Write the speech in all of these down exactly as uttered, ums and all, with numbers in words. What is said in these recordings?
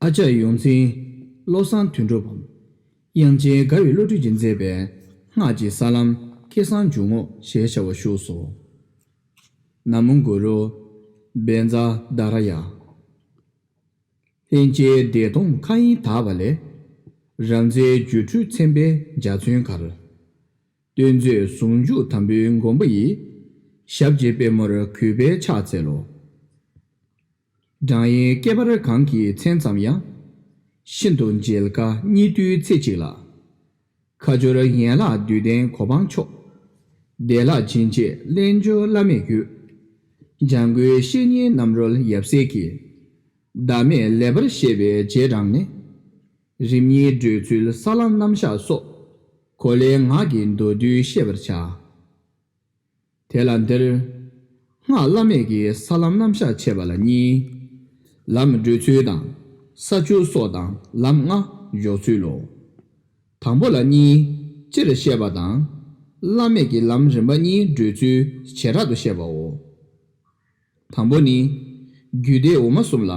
ཨ་ཅག་ཡོངས་འཛིན་བློ་བཟང་དོན་གྲུབ་བམ། དབྱངས་ཅན་དགའ་བའི་བློ་གྲོས་ཀྱིས་མཛད་པའི་སྔགས་ཀྱི་ས་ལམ་སྐལ་བཟང་འཇུག་ངོགས་ཞེས་བྱ་བ་བཞུགས་སོ། ན་མོ་གུ་རུ། བཛྲ་དྷ་ར་ཡ། ལྷན་སྐྱེས་བདེ་སྟོང་མཁའ་དབྱིངས་དག་པ་ལས། རབ་མཛེས་སྒྱུ་འཕྲུལ་མཚན་དཔེའི་འཇའ་ཚོན་གར། སྟོན་མཛོད་ཟུང་འཇུག་དམ་པའི་མགོན་པོ་ཡི། ཞབས་ཀྱི་པད་མོར་གུས་པས་ཕྱག་འཚལ་ལོ། བགྲང་ཡིན་བསྐལ་པར་གང་གི་མཚན་ཙམ་ཡང་། ཤིན་ཏུ་མཇལ་དཀའ་སྙིགས་དུས་ཚེ་གཅིག་ལ། ཁ་སྦྱོར་ཡན་ལག་བསྡུས་ལྡན་གོ་འཕང་མཆོག་བདེ་བླག་བྱིན་ཆེད་རླན་སྦྱོར་བླ་མེད་རྒྱུད། འཇམ་མགོན་བཤེས་གཉེན་རྣམ་རོལ་ཡབ་སྲས་ཀྱིས། ཟླ་མེད་ལེགས་པར་བཤད་པའི་རྗེས་འབྲངས་ནས། རིམ་གཉིས་བགྲོད་ཚུལ་ས་ལམ་རྣམ་གཞག་སོགས། གོ་ལའི་ངག་གི་མདོར་བསྡུས་བཤད་པར་བྱ། དེ་ལ་འདིར། སྔགས་བླ་མེད་ཀྱི་ས་ལམ་རྣམ་གཞག་འཆད་པ་ལ་གཉིས། ལམ་བགྲོད་ཚུལ་དང་ས་བཅུ་སོགས་དང་ལམ་ལྔ་འཇོག་ཚུལ་ལོ། དང་པོ་ལ་གཉིས། སྤྱིར་བཤད་པ་དང་། བླ་མེད་ཀྱི་ལམ་རིམ་པ་གཉིས་བགྲོད་ཚུལ་བྱེ་བྲག་ཏུ་བཤད་པའོ། དང་པོ་ནི། རྒྱུད་སྡེ་འོག་མ་གསུམ་ལ།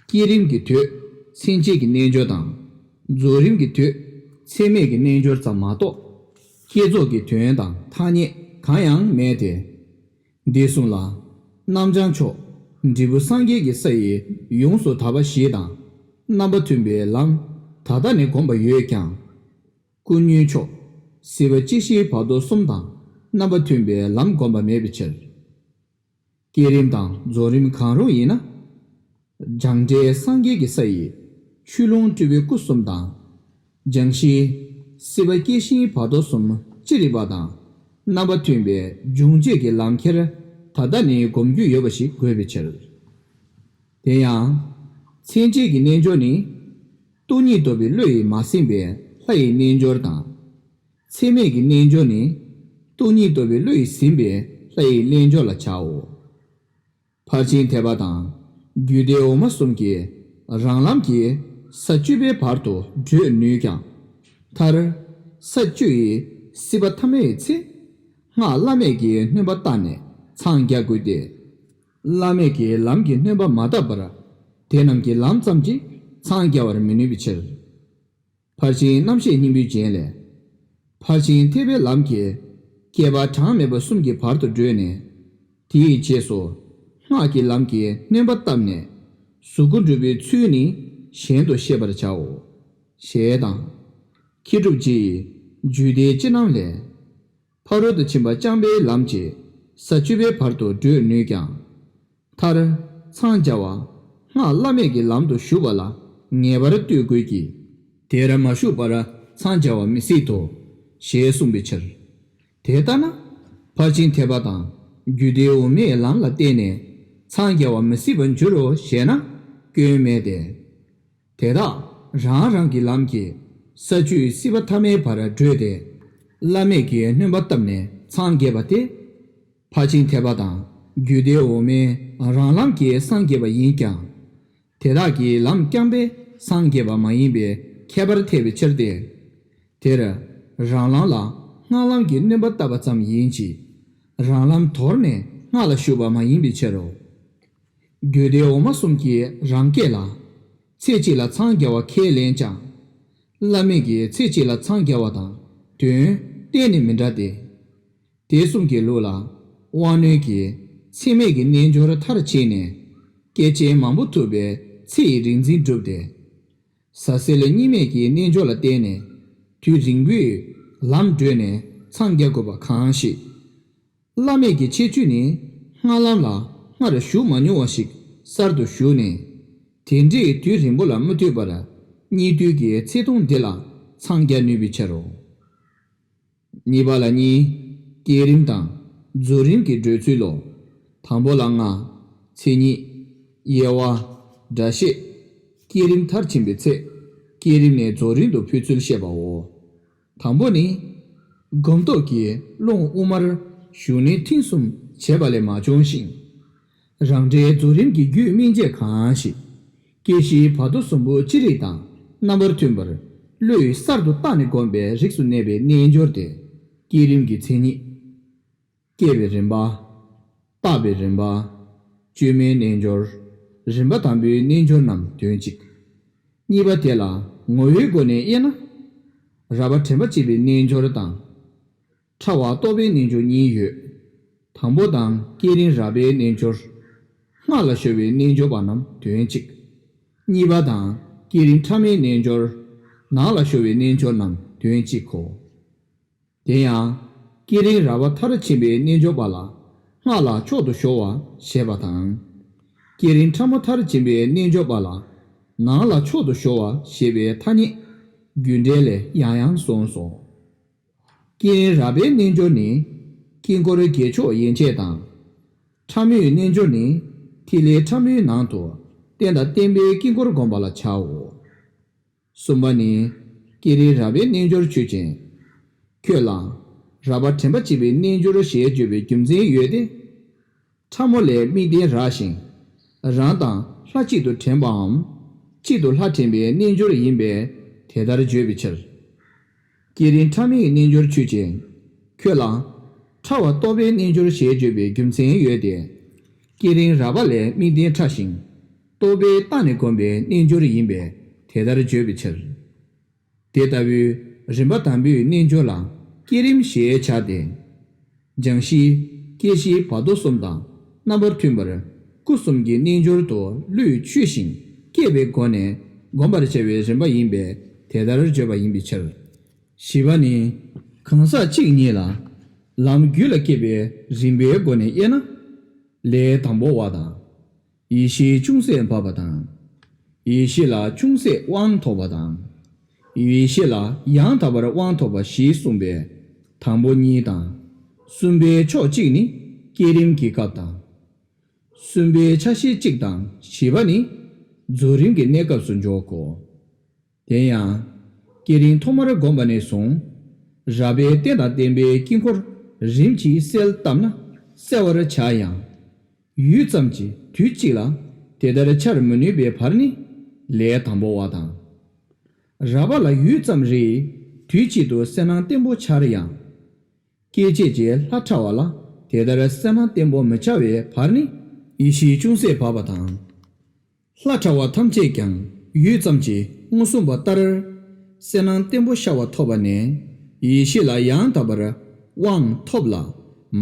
བསྐྱེད་རིམ་གྱི་དོད་མཚན་བཅས་ཀྱི་རྣལ་འབྱོར་དང་། རྫོགས་རིམ་གྱི་དོད་ཚད་མེད་ཀྱི་རྣལ་འབྱོར་ཙམ་མ་གཏོགས། བསྐྱེད་རྫོགས་ཀྱི་དོན་དང་ཐ་སྙད་གང་ཡང་མེད་དེ། འདི་གསུམ་ལ། རྣམ་བྱང་ཕྱོགས་འབྲས་བུ་སངས་རྒྱས་ཀྱི་ས་ཡི་ཡོངས་སུ་དག་པ་བཞི་དང་། རྣམ་པ་མཐུན་པའི་ལམ་ད་ལྟ་ནས་བསྒོམ་པ་ཡོད་ཀྱང་། ཀུན་ཉོན་ཕྱོགས་སྲིད་པ་སྐྱེ་ཤིའི་བར་དོ་གསུམ་དང་རྣམ་པ་མཐུན་པའི་ལམ་བསྒོམ་པ་མེད་པའི་ཕྱིར། བསྐྱེད་རིམ་དང་རྫོགས་རིམ་གང་རུང་ཡིན་ན། སྦྱངས་འབྲས་སངས་རྒྱས་ཀྱི་ས་ཡི་ཆོས་ལོངས་སྤྲུལ་པའི་སྐུ་གསུམ་དང་། སྦྱང་གཞི་སྲིད་པ་སྐྱེ་ཤིའི་བར་དོ་གསུམ་ཅི་རིགས་པ་དང་རྣམ་པ་མཐུན་པའི་འབྱུང་བྱེད་ཀྱི་ལམ་ཁྱེར་ད་ལྟ་ནས་སྒོམ་རྒྱུ་ཡོད་པ་ཞིག་དགོས་པའི་ཕྱིར། དེ་ཡང་། མཚན་བཅས་ཀྱི་རྣལ་འབྱོར་ནི། སྟོང་ཉིད་རྟོགས་པའི་བློ་ཡིས་མ་ཟིན་པའི་ལྷ་ཡི་རྣལ་འབྱོར་དང་། ཚད་མེད་ཀྱི་རྣལ་འབྱོར་ནི། སྟོང་ཉིད་རྟོགས་པའི་བློ་ཡིས་ཟིན་པའི་ལྷ་ཡི་རྣལ་འབྱོར་ལ་བྱའོ། ཕར་ཕྱིན་ཐེག་པ་དང་རྒྱུད་སྡེ་འོག་མ་གསུམ་གྱི་རང་ལམ་གྱིས་ས་བཅུ་པའི་བར་དུ་བགྲོད་ནུས་ཀྱང་། མཐར། ས་བཅུ་ཡི་སྲིད་པ་ཐ་མའི་ཚེ། སྔགས་བླ་མེད་ཀྱི་སྣོན་པ་བཏབ་ནས་འཚང་རྒྱ་དགོས་ཏེ། བླ་མེད་ཀྱི་ལམ་གྱི་སྣོན་པ་མ་བཏབ་པར། དེ་རྣམས་ཀྱི་ལམ་ཙམ་གྱིས་འཚང་རྒྱ་བར་མི་ནུས་པའི་ཕྱིར། ཕར་ཕྱིན་རྣམ་བཤད་སྙིང་པོའི་རྒྱན་ལས། ཕར་ཕྱིན་ཐེག་པའི་ལམ་གྱི་བསྐལ་པ་གྲངས་མེད་པ་གསུམ་གྱི་བར་དུ་བགྲོད་ནས། དེའི་རྗེས་སུ་སྔགས་ཀྱི་ལམ་གྱི་སྣོན་པ་བཏབ་ནས་གཟུགས་སྐུ་འགྲུབ་པའི་ཚུལ་ནི་གཞན་དུ་ཤེས་པར་བྱའོ། ཞེས་དང་། མཁས་གྲུབ་རྗེ་ཡིས་རྒྱུད་སྡེའི་སྤྱི་རྣམ་ལས། ཕ་རོལ་ཏུ་ཕྱིན་པ་རྐྱང་པའི་ལམ་གྱིས་ས་བཅུ་པའི་བར་དུ་བགྲོད་ནུས་ཀྱང་། མཐར། འཚང་རྒྱ་བ། སྔགས་བླ་མེད་ཀྱི་ལམ་དུ་ཞུགས་པ་ལ་ངེས་པར་ལྟོས་དགོས་ཀྱི། དེར་མ་ཞུགས་པར་འཚང་རྒྱ་བ་མི་སྲིད་དོ། ཞེས་གསུངས་པའི་ཕྱིར། དེ་ལྟ་ན། ཕར་ཕྱིན་ཐེག་པ་དང་རྒྱུད་སྡེ་འོག་མའི་ལམ་ལ་བརྟེན་ནས་འཚང་རྒྱ་བ་མི་སྲིད་པར་འགྱུར་རོ་ཞེ་ན་སྐྱོན་མེད་དེ། དེ་དག་རང་རང་གི་ལམ་གྱིས་ས་བཅུའི་སྲིད་པ་ཐ་མའི་བར་བགྲོད་དེ། བླ་མེད་ཀྱི་སྣོན་པ་བཏབ་ནས་འཚང་རྒྱ་བ་སྟེ། ཕར་ཕྱིན་ཐེག་པ་དང་རྒྱུད་སྡེ་འོག་མའི་རང་ལམ་གྱིས་སངས་རྒྱས་པ་ཡིན་ཀྱང་། དེ་དག་གི་ལམ་རྐྱང་པས་སངས་རྒྱས་པ་མ་ཡིན་པའི་ཁྱད་པར་ཐེབས་པའི་ཕྱིར་ཏེ། དེར་རང་ལམ་ལ་སྔགས་ལམ་གྱི་སྣོན་པ་བཏབ་པ་ཙམ་ཡིན་གྱི། རང་ལམ་དོར་ནས་སྔགས་ལ་ཞུགས་པ་མ་ཡིན་པའི་ཕྱིར་རོ། རྒྱུད་སྡེ་འོག་མ་གསུམ་གྱིས་རང་སྐད་ལ། ཚེ་གཅིག་ལ་འཚང་རྒྱ་བ་ཁས་ལེན་ཀྱང་། བླ་མེད་ཀྱི་ཚེ་གཅིག་ལ་འཚང་རྒྱ་བ་དང་དོན་གཏན་ནས་མི་འདྲ་སྟེ། དེ་གསུམ་གྱི་ལུགས་ལ་དབང་རྣོན་གྱིས་ཚད་མེད་ཀྱི་རྣལ་འབྱོར་མཐར་ཕྱིན་ནས་བསྐལ་ཆེན་མང་པོ་ཐུབ་པའི་ཚེ་ཡི་རིག་འཛིན་བསྒྲུབས་ཏེ། ཟབ་གསལ་གཉིས་མེད་ཀྱི་རྣལ་འབྱོར་ལ་བརྟེན་ནས་དུས་རིང་པོས་ལམ་བགྲོད་ནས་འཚང་རྒྱ་དགོས་པ་གང་ཞིག། བླ་མེད་ཀྱི་ཁྱད་ཆོས་ནི་སྔགས་ལམ་ལ་སྔར་ཞུགས་མ་མྱོང་བ་ཞིག་གསར་དུ་ཞུགས་ནས་དེ་འདྲའི་དུས་རིང་པོ་ལ་མི་ལྟོས་པར་སྙིགས་དུས་ཀྱི་ཚེ་ཐུང་འདི་ལ་འཚང་རྒྱ་ནུས་པའི་ཕྱིར་རོ། གཉིས་པ་ལ་གཉིས། བསྐྱེད་རིམ་དང་རྫོགས་རིམ་གྱི་བགྲོད་ཚུལ་ལོ། དང་པོ་ལ་ལྔ། མཚན་ཉིད། དབྱེ་བ། སྒྲ་བཤད། བསྐྱེད་རིམ་མཐར་ཕྱིན་པའི་ཚེ། བསྐྱེད་རིམ་ནས་རྫོགས་རིམ་དུ་འཕོས་ཚུལ་བཤད་པའོ། དང་པོ་ནི། སྒོམ་རྟོག་གི་རླུང་དབུ་མར་ཞུགས་ནས་ཐེངས་གསུམ་བྱས་པ་ལས་མ་བྱུང་ཞིང་། རང་འདྲའི་རྫོགས་རིམ་གྱི་རྒྱུད་སྨིན་བྱེད་གང་ཞིག། སྐྱེ་ཤིའི་བར་དོ་གསུམ་པོ་ཅི་རིགས་དང་རྣམ་པར་མཐུན་པར་བློས་གསར་དུ་བཏགས་ནས་བསྒོམས་པའི་རིགས་སུ་གནས་པའི་རྣལ་འབྱོར་ཏེ། བསྐྱེད་རིམ་གྱི་མཚན་ཉིད། བསྐྱེད་པའི་རིམ་པ། བརྟག་པའི་རིམ་པ། བཅོས་མའི་རྣལ་འབྱོར། རིམ་པ་དང་པོའི་རྣལ་འབྱོར་རྣམས་དོན་གཅིག། གཉིས་པ་དེ་ལ་ངོ་བོའི་སྒོ་ནས་དབྱེ་ན། རགས་པ་དྲན་པ་བཅས་པའི་རྣལ་འབྱོར་དང་། ཕྲ་བ་རྟོག་པའི་རྣལ་འབྱོར་གཉིས་ཡོད། དང་པོ་དང་བསྐྱེད་རིམ་རགས་པའི་རྣལ་འབྱོར། སྔགས་ལ་ཤོར་བའི་རྣལ་འབྱོར་པ་རྣམས་དོན་གཅིག། གཉིས་པ་དང་བསྐྱེད་རིམ་ཕྲ་མའི་རྣལ་འབྱོར། ནང་ལ་ཤོར་བའི་རྣལ་འབྱོར་རྣམས་དོན་གཅིག་གོ། དེ་ཡང་། བསྐྱེད་རིམ་རགས་པ་མཐར་ཕྱིན་པའི་རྣལ་འབྱོར་པ་ལ་སྔགས་ལ་མཆོག་ཏུ་ཤོར་བ་ཞེས་པ་དང་། བསྐྱེད་རིམ་ཕྲ་མོ་མཐར་ཕྱིན་པའི་རྣལ་འབྱོར་པ་ལ་ནང་ལ་མཆོག་ཏུ་ཤོར་བ་ཞེས་པའི་ཐ་སྙད་རྒྱུ་འགྲེལ་ལས་ཡང་ཡང་གསུངས་སོ། བསྐྱེད་རིམ་རགས་པའི་རྣལ་འབྱོར་ནི། དཀྱིལ་འཁོར་རྒྱལ་མཆོག་ཡན་ཆད་དང་། ཕྲ་མོའི་རྣལ་འབྱོར་ནི། ཐིག་ལེ་ཕྲ་མོའི་ནང་དུ་རྟེན་དང་བརྟེན་པའི་དཀྱིལ་འཁོར་བསྒོམ་པ་ལ་བྱའོ། གསུམ་པ་ནི། བསྐྱེད་རིམ་རགས་པའི་རྣལ་འབྱོར་ཆོས་ཅན། ཁྱོད་ལ། རགས་པ་དྲན་པ་བཅས་པའི་རྣལ་འབྱོར་ཞེས་བརྗོད་པའི་རྒྱུ་མཚན་ཡོད་དེ། ཕྲ་མོ་ལས་དམིགས་རྟེན་རགས་ཤིང་། རང་དང་ལྷ་གཅིག་ཏུ་དྲན་པའམ། གཅིག་ཏུ་ལྷ་དྲན་པའི་རྣལ་འབྱོར་ཡིན་པས་དེ་ལྟར་བརྗོད་པའི་ཕྱིར། བསྐྱེད་རིམ་ཕྲ་མོའི་རྣལ་འབྱོར་ཆོས་ཅན། ཁྱོད་ལ། ཕྲ་བ་རྟོག་པའི་རྣལ་འབྱོར་ཞེས་བརྗོད་པའི་རྒྱུ་མཚན་ཡོད་དེ། བསྐྱེད་རིམ་རགས་པ་ལས་དམིགས་རྟེན་ཕྲ་ཞིང་། རྟོག་པའི་རྟགས་ནི་བསྒོམ་པའི་རྣལ་འབྱོར་ཡིན་པས་དེ་ལྟར་བརྗོད་པའི་ཕྱིར། དེ་ལྟ་བུའི་རིམ་པ་དང་པོའི་རྣལ་འབྱོར་ལ་བསྐྱེད་རིམ་ཞེས་བྱ་སྟེ། སྦྱང་གཞི། སྐྱེ་གཞི་བར་དོ་གསུམ་དང་རྣམ་པར་མཐུན་པར་སྐུ་གསུམ་གྱི་རྣལ་འབྱོར་དུ་བློས་ཆུད་ཞིང་བསྐྱེད་པའི་སྒོ་ནས་བསྒོམ་པར་བྱ་བའི་རིམ་པ་ཡིན་པས་དེ་ལྟར་བརྗོད་པ་ཡིན་པའི་ཕྱིར། བཞི་པ་ནི། གང་ཟག་གཅིག་ཉིད་ལ་ལམ་རྒྱུད་ལ་སྐྱེས་པའི་རིམ་པའི་སྒོ་ནས་དབྱེ་ན། ལས་དང་པོ་བ་དང་། ཡེ་ཤེས་ཅུང་ཟད་འབབ་པ་དང་། ཡེ་ཤེས་ལ་ཅུང་ཟད་དབང་ཐོབ་པ་དང་། ཡེ་ཤེས་ལ་ཡང་དག་པར་དབང་ཐོབ་པ་ཞེས་གསུངས་པས་དང་པོ་གཉིས་དང་། གསུམ་པའི་ཕྱོགས་གཅིག་ནི་བསྐྱེད་རིམ་གྱི་སྐབས་དང་། གསུམ་པའི་ཆ་ཤས་གཅིག་དང་བཞི་པ་ནི་རྫོགས་རིམ་གྱི་གནས་སྐབས་སུ་འཇོག་གོ། དེ་ཡང་། བསྐྱེད་རིམ་ཐོག་མར་བསྒོམས་པ་ནས་བཟུང་། རགས་པའི་རྟེན་དང་བརྟེན་པའི་དཀྱིལ་འཁོར་རིམ་གྱིས་གསལ་བཏབ་ན་གསལ་བར་བྱ་ཡང་། ཡུད་ཙམ་གྱིས་དུས་གཅིག་ལ་དེ་ལྟར་འཆར་མི་ནུས་པའི་བར་ནི་ལས་དང་པོ་བ་དང་། རགས་པ་ལ་ཡུད་ཙམ་རེ་དུས་གཅིག་ཏུ་གསལ་སྣང་བརྟན་པོ་འཆར་ཡང་། སྐྱེ་མཆེད་ཀྱི་ལྷ་ཕྲ་བ་ལ་དེ་ལྟར་གསལ་སྣང་བརྟན་པོ་མི་འཆར་བའི་བར་ནི་ཡེ་ཤེས་ཅུང་ཟད་འབབ་པ་དང་། ལྷ་ཕྲ་བ་ཐམས་ཅད་ཀྱང་ཡུད་ཙམ་གྱིས་མངོན་སུམ་པ་ལྟར་གསལ་སྣང་བརྟན་པོ་ཤར་བ་ཐོབ་པ་ནས་ཡེ་ཤེས་ལ་ཡང་དག་པར་དབང་ཐོབ་ལ་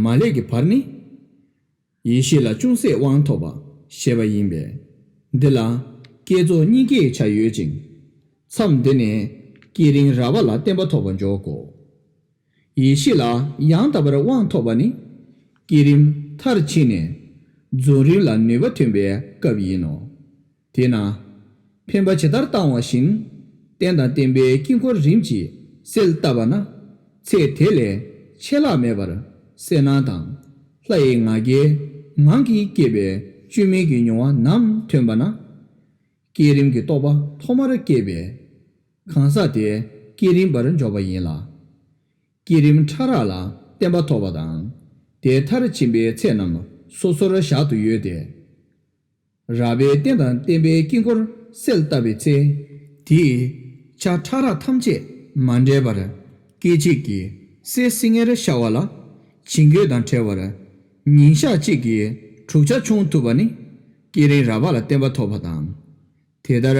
མ་སླེབས་ཀྱི་བར་ནི། ཡེ་ཤེས་ལ་ཅུང་ཟད་དབང་ཐོབ་པ་ཞེས་པ་ཡིན་པས། འདི་ལ་བསྐྱེད་རྫོགས་གཉིས་ཀའི་ཆ་ཡོད་ཅིང་། མཚམས་འདི་ནས་བསྐྱེད་རིམ་རགས་པ་ལ་བརྟན་པ་ཐོབ་པ་འཇོག་གོ། ཡེ་ཤེས་ལ་ཡང་དག་པར་དབང་ཐོབ་པ་ནི། བསྐྱེད་རིམ་མཐར་ཕྱིན་ནས་རྫོགས་རིམ་ལ་ནུས་པ་ཐོན་པའི་སྐབས་ཡིན་ནོ། དེས་ན། འཕེན་པ་ཇི་ལྟར་བཏང་བ་བཞིན། རྟེན་དང་བརྟེན་པའི་དཀྱིལ་འཁོར་རིམ་གྱིས་གསལ་བཏབ་པ་ན། ཚེ་དེ་ལས་ཆད་ལྷག་མེད་པར་གསལ་སྣང་དང་། ལྷ་ཡི་ང་རྒྱལ་ངང་གིས་སྐྱེས་པའི་བཅོས་མིན་གྱི་མྱོང་བ་ནམ་ཐོན་པ་ན། བསྐྱེད་རིམ་གྱི་རྟོགས་པ་ཐོག་མར་སྐྱེས་པས། གང་ཟག་དེ་བསྐྱེད་རིམ་པར་འཇོག་པ་ཡིན་ལ། བསྐྱེད་རིམ་ཕྲ་རགས་ལ་བརྟན་པ་ཐོབ་པ་དང་། དེ་མཐར་ཕྱིན་པའི་ཚད་རྣམས་སོ་སོར་བཞག་ཏུ་ཡོད་དེ། རགས་པའི་རྟེན་དང་བརྟེན་པའི་དཀྱིལ་འཁོར་གསལ་བཏབ་པའི་ཚེ། དེའི་ཆ་ཕྲ་རགས་ཐམས་ཅད་མ་འདྲེས་པར་སྐད་ཅིག་གིས་གསལ་སིང་ངེར་ཤར་བ་ལ། བྱིང་རྒོད་དང་བྲལ་བར་ཉིན་ཞག་གཅིག་གིས་དྲུག་ཆ་ཆུང་ཐུབ་པ་ནི་བསྐྱེད་རིམ་རགས་པ་ལ་བརྟན་པ་ཐོབ་པ་དང་། དེ་ལྟར་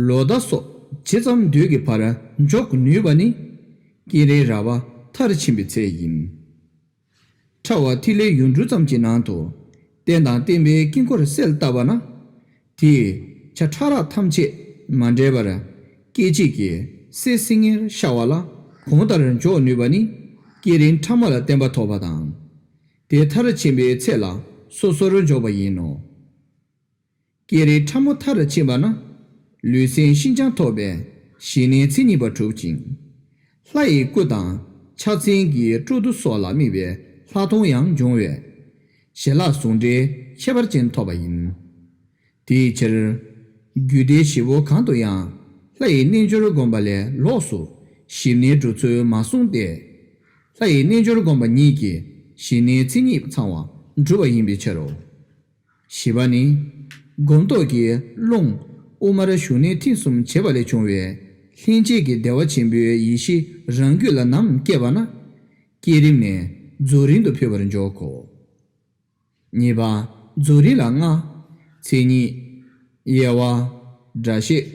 ལོ་ཟླ་སོགས་ཇི་ཙམ་དུས་ཀྱི་བར་འཇོག་ནུས་པ་ནི་བསྐྱེད་རིམ་རགས་པ་མཐར་ཕྱིན་པའི་ཚེ་ཡིན། ཕྲ་བ་ཐིག་ལེ་ཡུངས་འབྲུ་ཙམ་གྱི་ནང་དུ་རྟེན་དང་བརྟེན་པའི་དཀྱིལ་འཁོར་གསལ་བཏབ་པ་ན། དེའི་ཆ་ཕྲ་རགས་ཐམས་ཅད་མ་འདྲེས་པར་སྐད་ཅིག་གིས་གསལ་སིང་ངེར་ཤར་བ་ལ་གོང་ལྟར་འཇོག་ནུས་པ་ནི་བསྐྱེད་རིམ་ཕྲ་མ་ལ་བརྟན་པ་ཐོབ་པ་དང་། དེ་མཐར་ཕྱིན་པའི་ཚེ་ལ་སོ་སོར་འཇོག་པ་ཡིན་ནོ། བསྐྱེད་རིམ་ཕྲ་མོ་མཐར་ཕྱིན་པ་ན། ལུས་སེམས་ཤིན་སྦྱངས་ཐོབ་པས་གཞི་གནས་མཚན་ཉིད་པ་གྲུབ་ཅིང་། ལྷ་ཡི་སྐུ་དང་ཕྱག་མཚན་གྱི་སྤྲོ་བསྡུ་སོགས་ལ་དམིགས་པའི་ལྷག་མཐོང་ཡང་འབྱུང་བས། ཞལ་ལག་ཟུང་འབྲེལ་ཁྱད་པར་ཅན་ཐོབ་པ་ཡིན། དེའི་ཕྱིར། རྒྱུད་སྡེ་བཞི་པོ་གང་དུ་ཡང་ལྷ་ཡི་རྣལ་འབྱོར་བསྒོམ་པ་ལས་ལོགས་སུ་གཞི་གནས་གྲུབ་ཚུལ་མ་གསུངས་ཏེ། ལྷ་ཡི་རྣལ་འབྱོར་བསྒོམ་པ་ཉིད་ཀྱིས་གཞི་གནས་མཚན་ཉིད་ཚང་བ་འགྲུབ་པ་ཡིན་པའི་ཕྱིར་རོ། བཞི་པ་ནི། སྒོམ་རྟོག་གི་རླུང་དབུ་མར་ཞུགས་གནས་ཐིམ་གསུམ་བྱེད་པ་ལས་བྱུང་བའི་ལྷན་སྐྱེས་ཀྱི་བདེ་བ་ཆེན་པོའི་ཡེ་ཤེས་རང་རྒྱུད་ལ་ནམ་སྐྱེས་པ་ན། བསྐྱེད་རིམ་ནས་རྫོགས་རིམ་དུ་འཕོས་པར་འཇོག་གོ། གཉིས་པ། རྫོགས་རིམ་ལ་ལྔ། མཚན་ཉིད། དབྱེ་བ། སྒྲ་ཤེས།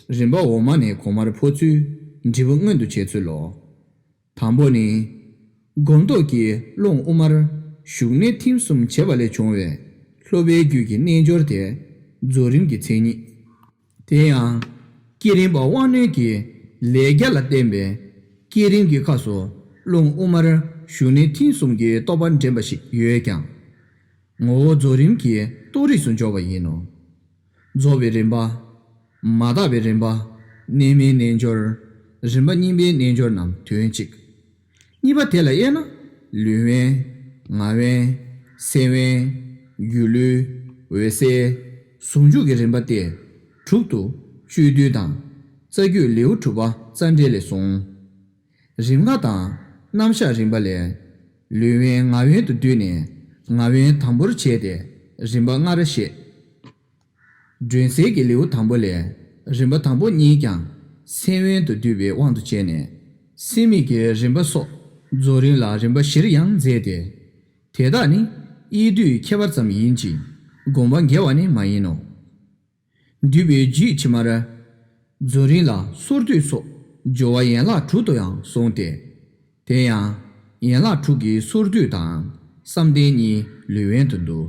རིམ་པ་འོག་མ་ནས་གོང་མར་འཕོ་ཚུལ། འབྲས་བུ་མངོན་དུ་བྱས་ཚུལ་ལོ། དང་པོ་ནི། སྒོམ་རྟོག་གི་རླུང་དབུ་མར་ཞུགས་གནས་ཐིམ་གསུམ་བྱས་པ་ལས་བྱུང་བའི་སློབ་པའི་རྒྱུད་ཀྱི་རྣལ་འབྱོར་དེ་རྫོགས་རིམ་གྱི་མཚན་ཉིད། དེ་ཡང་། བསྐྱེད་རིམ་པ་དབང་རྣོན་གྱི་ལས་རྒྱ་ལ་བརྟེན་པའི་བསྐྱེད་རིམ་གྱི་སྐབས་སུ་རླུང་དབུ་མར་ཞུགས་གནས་ཐིམ་གསུམ་གྱི་རྟོགས་པ་འདྲེན་པ་ཞིག་ཡོད་ཀྱང་། ངོ་བོ་རྫོགས་རིམ་གྱི་རྟོགས་རིགས་སུ་འཇོག་པ་ཡིན་ནོ། རྫོགས་པའི་རིམ་པ། མ་དག་པའི་རིམ་པ། གནས་མལ་རྣལ་འབྱོར། རིམ་པ་གཉིས་པའི་རྣལ་འབྱོར་རྣམས་དོན་གཅིག་གཉིས་པ་དེ་ལ་དབྱེ་ན། ལུས་དབེན། ངག་དབེན། སེམས་དབེན། སྒྱུ་ལུས། འོད་གསལ། ཟུང་འཇུག་གི་རིམ་པ་སྟེ། དྲུག་ཏུ་སྤྱོད་བསྡུས་དང་། རྩ་རྒྱུད་ལེའུ་དྲུག་པ་རྩ་འགྲེལ་ལས་གསུངས། རིམ་ལྔ་དང་རྣམ་གཞག་རིམ་པ་ལས། ལུས་དབེན་ངག་དབེན་དུ་བསྡུས་ནས་ངག་དབེན་དང་པོར་བྱས་ཏེ་རིམ་པ་ལྔར་བཤད། སྒྲོན་གསལ་གྱི་ལེའུ་དང་པོ་ལས། རིམ་པ་དང་པོ་གཉིས་ཀྱང་སེམས་དབེན་དུ་བསྡུས་པའི་དབང་དུ་བྱས་ནས། སེམས་མེད་ཀྱི་རིམ་པ་སོགས་རྫོགས་རིམ་ལ་རིམ་པ་བཞིར་ཡང་མཛད་དེ། དེ་དག་ནི་དབྱེ་བསྡུའི་ཁྱད་པར་ཙམ་ཡིན་གྱི། དགོངས་པ་འགལ་བ་ནི་མ་ཡིན་ནོ། འདུས་པའི་རྒྱུད་ཕྱི་མར། རྫོགས་རིམ་ལ་སོར་སྡུད་སོགས་སྦྱོར་བ་ཡན་ལག་དྲུག་ཏུ་ཡང་གསུངས་ཏེ། དེ་ཡང་ཡན་ལག་དྲུག་གི་སོར་སྡུད་དང་བསམ་གཏན་གཉིས་ལུས་དབེན་དུ་འདུ།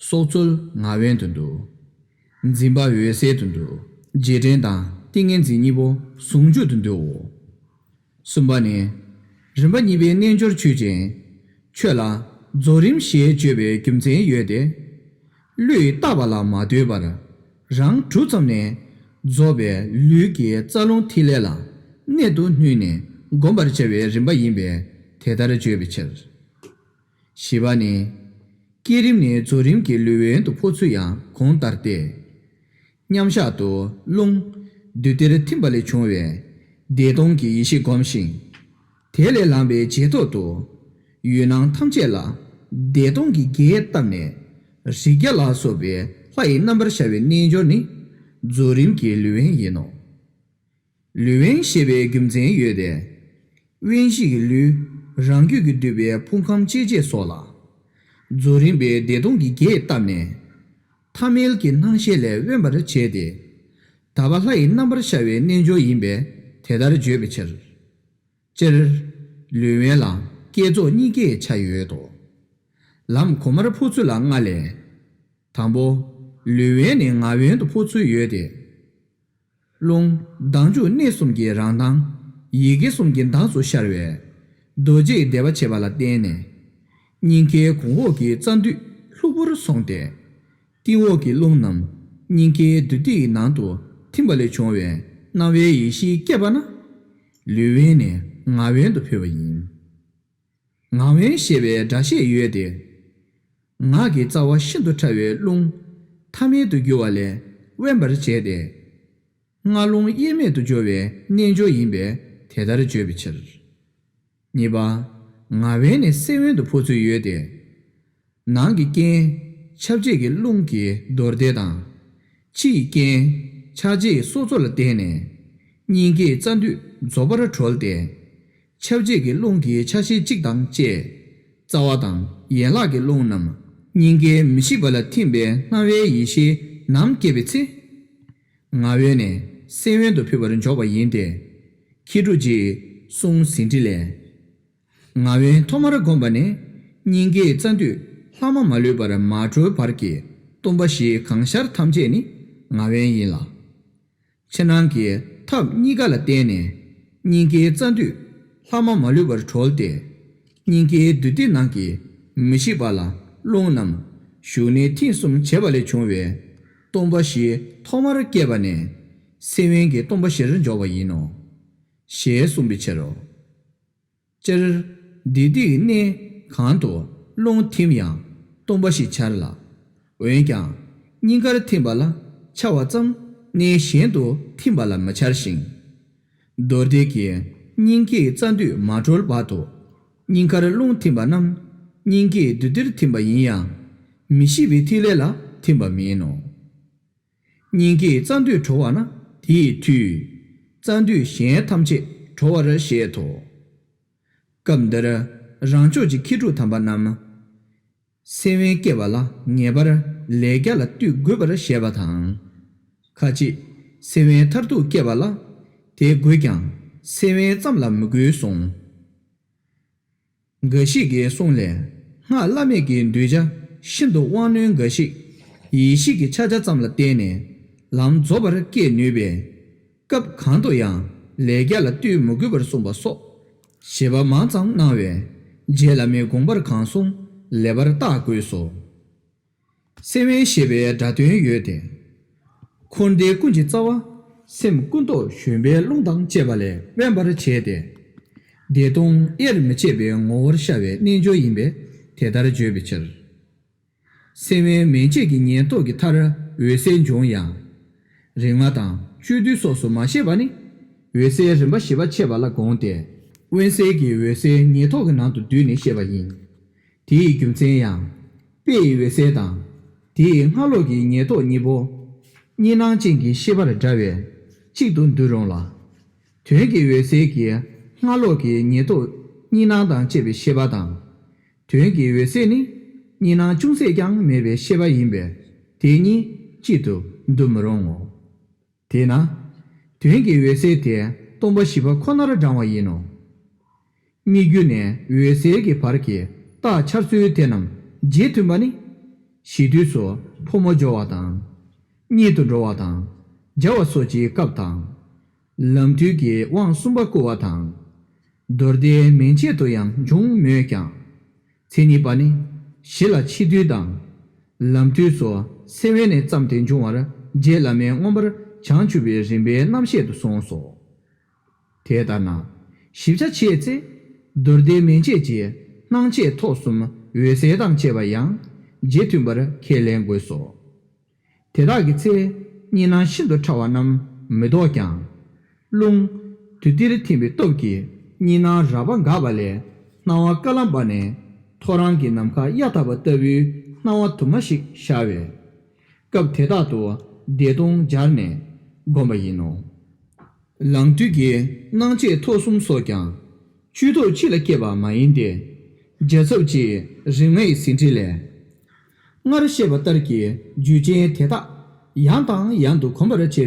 སྲོག་རྩོལ་ངག་དབེན་དུ་འདུ། འཛིན་པ་འོད་གསལ་དུ་འདུ། རྗེས་དྲན་དང་ཏིང་ངེ་འཛིན་གཉིས་པོ་ཟུང་འཇུག་ཏུ་འདུའོ། གསུམ་པ་ནི། རིམ་པ་གཉིས་པའི་རྣལ་འབྱོར་ཆོས་ཅན། ཆོས་ལ་རྫོགས་རིམ་ཞེས་བརྗོད་པའི་རྒྱུ་མཚན་ཡོད་དེ། བློས་བཏགས་པ་ལ་མ་ལྟོས་པར། རང་གྲུབ་ཙམ་ནས་རྫོགས་པའི་ལུས་ཀྱི་རྩ་རླུང་ཐིག་ལེ་ལ་གནད་དུ་བསྣུན་ནས་བསྒོམ་པར་བྱ་བའི་རིམ་པ་ཡིན་པས་དེ་ལྟར་བརྗོད་པའི་ཕྱིར། བཞི་པ་ནི། བསྐྱེད་རིམ་ནས་རྫོགས་རིམ་གྱི་ལུས་དབེན་དུ་འཕོ་ཚུལ་ཡང་གོང་ལྟར་ཏེ། མཉམ་བཞག་ཏུ་རླུང་བདུད་ཏིར་ཐིམ་པ་ལས་བྱུང་བའི་བདེ་སྟོང་གི་ཡེ་ཤེས་བསྒོམ་ཞིང་། དེ་ལས་ལངས་པའི་རྗེས་ཐོག་ཏུ། ཡུལ་སྣང་ཐམས་ཅད་ལ་བདེ་སྟོང་གི་རྒྱས་བཏབ་ནས། རིགས་བརྒྱ་ལ་སོགས་པའི་ལྷ་ཡི་རྣམ་པར་ཤར་བའི་རྣལ་འབྱོར་ནི། རྫོགས་རིམ་གྱི་ལུས་དབེན་ཡིན་ནོ། ལུས་དབེན་ཞེས་པའི་རྒྱུ་མཚན་ཡོད་དེ། དབེན་གཞི་ཡི་ལུས་རང་རྒྱུད་ཀྱིས་བསྡུས་པའི་ཕུང་ཁམས་སྐྱེ་མཆེད་སོགས་ལ། རྫོགས་རིམ་པའི་བདེ་སྟོང་གི་རྒྱས་བཏབ་ནས། ཐ་མལ་གྱི་སྣང་ཤས་ལས་དབེན་པར་བྱས་ཏེ། དག་པ་ལྷ་ཡི་རྣམ་པར་ཤར་བའི་རྣལ་འབྱོར་ཡིན་པས་དེ་ལྟར་བརྗོད་པའི་ཕྱིར། སྤྱིར། ལུས་དབེན་ལ་བསྐྱེད་རྫོགས་གཉིས་ཀའི་ཆ་ཡོད་དོ། ལམ་གོང་མར་འཕོ་ཚུལ་ལ་ལྔ་ལས། དང་པོ། ལུས་དབེན་ནས་ངག་དབེན་དུ་འཕོ་ཚུལ་ཡོད་དེ། རླུང་ལྡང་འཇུག་གནས་གསུམ་གྱི་རང་མདངས་ཡི་གེ་གསུམ་གྱི་མདངས་སུ་ཤར་བས། རྡོ་རྗེའི་བཟླས་པ་བྱས་པ་ལ་བརྟེན་ནས། སྙིང་གའི་གོང་འོག་གི་རྩ་མདུད་ལྷུག་པོར་སོང་སྟེ། སྟེང་འོག་གི་རླུང་རྣམས་སྙིང་གའི་མདུད་ཐིག་ནང་དུ་ཐིམ་པ་ལས་བྱུང་བའི་སྣང་བའི་ཡེ་ཤེས་སྐྱེས་པ་ན། ལུས་དབེན་ནས་ངག་དབེན་དུ་འཕོས་པ་ཡིན། ངག་དབེན་ཞེས་པའི་སྒྲ་བཤད་ཡོད་དེ། ངག་གི་རྩ་བ་ཤིན་ཏུ་ཕྲ་བའི་རླུང་ཐ་མལ་དུ་གྱུར་པ་ལས་དབེན་པར་བྱས་ཏེ། ངག་རླུང་དབྱེར་མེད་དུ་སྦྱོར་བའི་རྣལ་འབྱོར་ཡིན་པས་དེ་ལྟར་བརྗོད་པའི་ཕྱིར། གཉིས་པ། ངག་དབེན་ནས་སེམས་དབེན་དུ་འཕོ་ཚུལ་ཡོད་དེ། ནང་གི་རྐྱེན་ཁྱབ་བྱེད་ཀྱི་རླུང་གི་རྡོར་བཟླས་དང་། ཕྱི་ཡི་རྐྱེན་ཕྱག་རྗེས་སྲོག་རྩོལ་ལ་བརྟེན་ནས། སྙིང་གའི་རྩ་མདུད་རྫོགས་པར་གྲོལ་ཏེ། ཁྱབ་བྱེད་ཀྱི་རླུང་གི་ཆ་ཤས་གཅིག་དང་བཅས། རྩ་བ་དང་ཡན་ལག་གི་རླུང་རྣམས་སྙིང་གའི་མི་ཤིགས་པ་ལ་ཐིམ་པའི་སྣང་བའི་ཡེ་ཤེས་ནམ་སྐྱེས་པའི་ཚེ། ངག་དབེན་ནས་སེམས་དབེན་དུ་འཕོས་པར་འཇོག་པ་ཡིན་ཏེ། མཁས་གྲུབ་རྗེའི་གསུང་ཟིན་བྲིས་ལས། ངག་དབེན་ཐོག་མར་བསྒོམས་པ་ནས་སྙིང་གའི་རྩ་མདུད་ལྷག་མ་མ་ལུས་པར་མ་གྲོལ་བར་གྱི་སྟོང་པ་བཞི་གང་ཤར་ཐམས་ཅད་ནི་ངག་དབེན་ཡིན་ལ། ཕྱི་ནང་གི་ཐབས་གཉིས་ཀ་ལ་བརྟེན་ནས་སྙིང་གའི་རྩ་མདུད་ལྷག་མ་མ་ལུས་པར་གྲོལ་ཏེ། སྙིང་གའི་མདུད་སྡེ་ནང་གི་མི་ཤིགས་པ་ལ་རླུང་རྣམས་ཞུགས་གནས་ཐིམ་གསུམ་བྱས་པ་ལས་བྱུང་བའི་སྟོང་པ་བཞི་ཐོག་མར་སྐྱེས་པ་ནས་སེམས་དབེན་གྱི་སྟོང་པ་བཞིར་འཇོག་པ་ཡིན་ནོ། ཞེས་གསུངས་པའི་ཕྱིར་རོ། སྤྱིར། འདི་དེའི་གནས་གང་དུ་རླུང་ཐིམ་ཡང་སྟོང་པ་ཞིག་འཆར་ལ། འོན་ཀྱང་། སྙིང་གར་ཐིམ་པ་ལ་འཆར་བ་ཙམ་གནས་གཞན་དུ་ཐིམ་པ་ལ་མི་འཆར་ཞིང་། མདོར་བསྡུས་ཀྱི་སྙིང་གའི་རྩ་མདུད་མ་གྲོལ་བར་དུ་སྙིང་གར་རླུང་ཐིམ་པ་རྣམས་སྙིང་གའི་མདུད་སྡེར་ཐིམ་པ་ཡིན་ཡང་མི་ཤིགས་པའི་ཐིག་ལེ་ལ་ཐིམ་པ་མིན་ནོ། སྙིང་གའི་རྩ་མདུད་གྲོལ་བ་ན་དེའི་མཐུས་རྩ་མདུད་གཞན་ཐམས་ཅད་གྲོལ་བར་བཤད་དོ། སྐབས་འདིར་རང་ཕྱོགས་ཀྱི་མཁས་གྲུབ་དམ་པ་རྣམས། སེམས་དབེན་སྐྱེ་བ་ལ་ངེས་པར་ལས་རྒྱ་ལ་ལྟོས་དགོས་པར་བཤད་པ་དང་། ཁ་ཅིག་ སེམས་དབེན་མཐར་ཐུག་སྐྱེས་པ་ལ། དེ་དགོས་ཀྱང་སེམས་དབེན་ཙམ་ལ་མི་དགོས་གསུངས། འགའ་ཞིག་གི་གསུང་ལས། སྔགས་བླ་མེད་ཀྱི་གདུལ་བྱ་ཤིན་ཏུ་དབང་རྣོན་འགའ་ཞིག་ཡེ་ཤེས་ཀྱི་ཕྱག་རྒྱ་ཙམ་ལ་བརྟེན་ནས་ལམ་རྫོགས་པར་སྐྱེ་ནུས་པས། སྐབས་གང་དུ་ཡང་ལས་རྒྱ་ལ་ལྟོས་མི་དགོས་པར་གསུངས་པ་སོགས། བཞེད་པ་མང་ཙམ་གནང་བས། རྗེ་བླ་མའི་དགོངས་པར་གང་གསུངས་ལེགས་པར་བརྟག་དགོས་སོ། སེམས་དབེན་ཞེས་པའི་སྒྲ་དོན་ཡོད་དེ། འཁོར་འདས་ཀུན་གྱི་རྩ་བ། སེམས་ཀུན་རྟོག་གཞོམ་པའི་རླུང་དང་བཅས་པ་ལས་དབེན་པར་བྱས་ཏེ། བདེ་སྟོང་དབྱེར་མི་ཕྱེད་པའི་ངོ་བོར་ཤར་བའི་རྣལ་འབྱོར་ཡིན་པས་དེ་ལྟར་བརྗོད་པའི་ཕྱིར། སེམས་དབེན་མན་ཆད་ཀྱི་ཉེར་ཐོབ་ཀྱི་མཐར་འོད་གསལ་འབྱུང་ཡང་། རིམ་ལྔ་དང་བཅུད་བསྡུས་སོགས་སུ་མ་བཤད་པ་ནི། འོད་གསལ་རིམ་པ་བཞི་པ་འཆད་པ་ལ་དགོངས་ཏེ། དབེན་གསལ་གྱི་འོད་གསལ་ཉེར་ཐོབ་ཀྱི་ནང་དུ་བསྡུས་ནས་བཤད་པ་ཡིན། དེའི་རྒྱུ་མཚན་ཡང་། དཔེ་ཡི་འོད་གསལ་དང་། དེའི་སྔ་ལོགས་ཀྱི་ཉེར་ཐོབ་གཉིས་པོ། གཉིས་སྣང་ཅན་གྱི་ཤེས་པར་འདྲ་བས་གཅིག་ཏུ་འདུ་རུང་ལ། དོན་གྱི་འོད་གསལ་གྱི་སྔ་ལོགས་ཀྱི་ཉེར་ཐོབ་གཉིས་སྣང་དང་བཅས་པའི་ཤེས་པ་དང་། དོན་གྱི་འོད་གསལ་ནི་གཉིས་སྣང་ཅུང་ཟད་ཀྱང་མེད་པའི་ཤེས་པ་ཡིན་པས་དེ་གཉིས་གཅིག་ཏུ་འདུ་མི་རུང་ངོ་། དེས་ན། དོན་གྱི་འོད་གསལ་དེ་སྟོང་པ་བཞི་པ་ཁོ་ནར་བགྲང་བ་ཡིན་ནོ། སྨིག་རྒྱུ་ནས་འོད་གསལ་གྱི་བར་གྱི་རྟགས་འཆར་ཚུལ་དེ་རྣམས་རྗེས་མཐུན་པ་ནི། བྱིས་དུས་སུ་ཕོ་མོ་སྦྱོར་བ་དང་། གཉིད་དུ་འགྲོ་བ་དང་། སྦྱར་བ་སོགས་ཀྱི་སྐབས་དང་། ལམ་དུས་ཀྱི་དབང་གསུམ་པ་བསྐུར་བ་དང་། མདོར་བསྡུས་མན་ཆད་དུ་ཡང་འབྱུང་མོད་ཀྱང་། མཚན་ཉིད་པ་ནི་གཞི་ལ་འཆི་དུས་དང་། ལམ་དུས་སུ་སེམས་དབེན་ནས་བརྩམས་ཏེ་འབྱུང་བར་རྗེ་བླ་མས་མངོན་པར་བྱང་ཆུབ་པའི་རིམ་པའི་རྣམ་བཤད་དུ་གསུངས་སོ། དེ་ལྟར་ན། ཞིབ་ཆ་ཕྱེ་ཚེ། མདོར་བསྡུས་མན་ཆད་ཀྱི་སྣང་མཆེད་ཐོབ་གསུམ་འོད་གསལ་དང་བཅས་པ་ཡང་རྗེས་མཐུན་པར་ཁས་ལེན་དགོས་སོ། དེ་དག་གི་ཚེ་གཉིས་སྣང་ཤིན་ཏུ་ཕྲ་བ་རྣམས་མི་ལྡོག་ཀྱང་། རླུང་དུ་ཏིར་ཐིམ་པའི་སྟོབས་ཀྱིས་གཉིས་སྣང་རགས་པ་འགགས་པ་ལས་སྣང་བ་ཀ་ལམ་པ་ནས་ཐོ་རངས་ཀྱི་ནམ་མཁའ་གཡའ་དག་པ་ལྟ་བུའི་སྣང་བ་དུ་མ་ཞིག་ཤར་བས། སྐབས་དེ་དག་ཏུ་བདེ་སྟོང་སྦྱར་ནས་བསྒོམ་པ་ཡིན་ནོ། ལང་དུས་ཀྱི་སྣང་མཆེད་ཐོབ་གསུམ་སོགས་ཀྱང་བཅུད་ཐོབ་ཕྱི་ལ་སྐྱེས་པ་མ་ཡིན་ཏེ། རྒྱལ་ཚབ་ཀྱི་རིམ་ལྔ་ཡི་ཟིན་བྲིས་ལས། སྔར་བཤད་པ་ལྟར་གྱི་རྒྱུ་ཅན་དེ་དག་ཡང་དང་ཡང་དུ་གོམས་པར་བྱས་པས་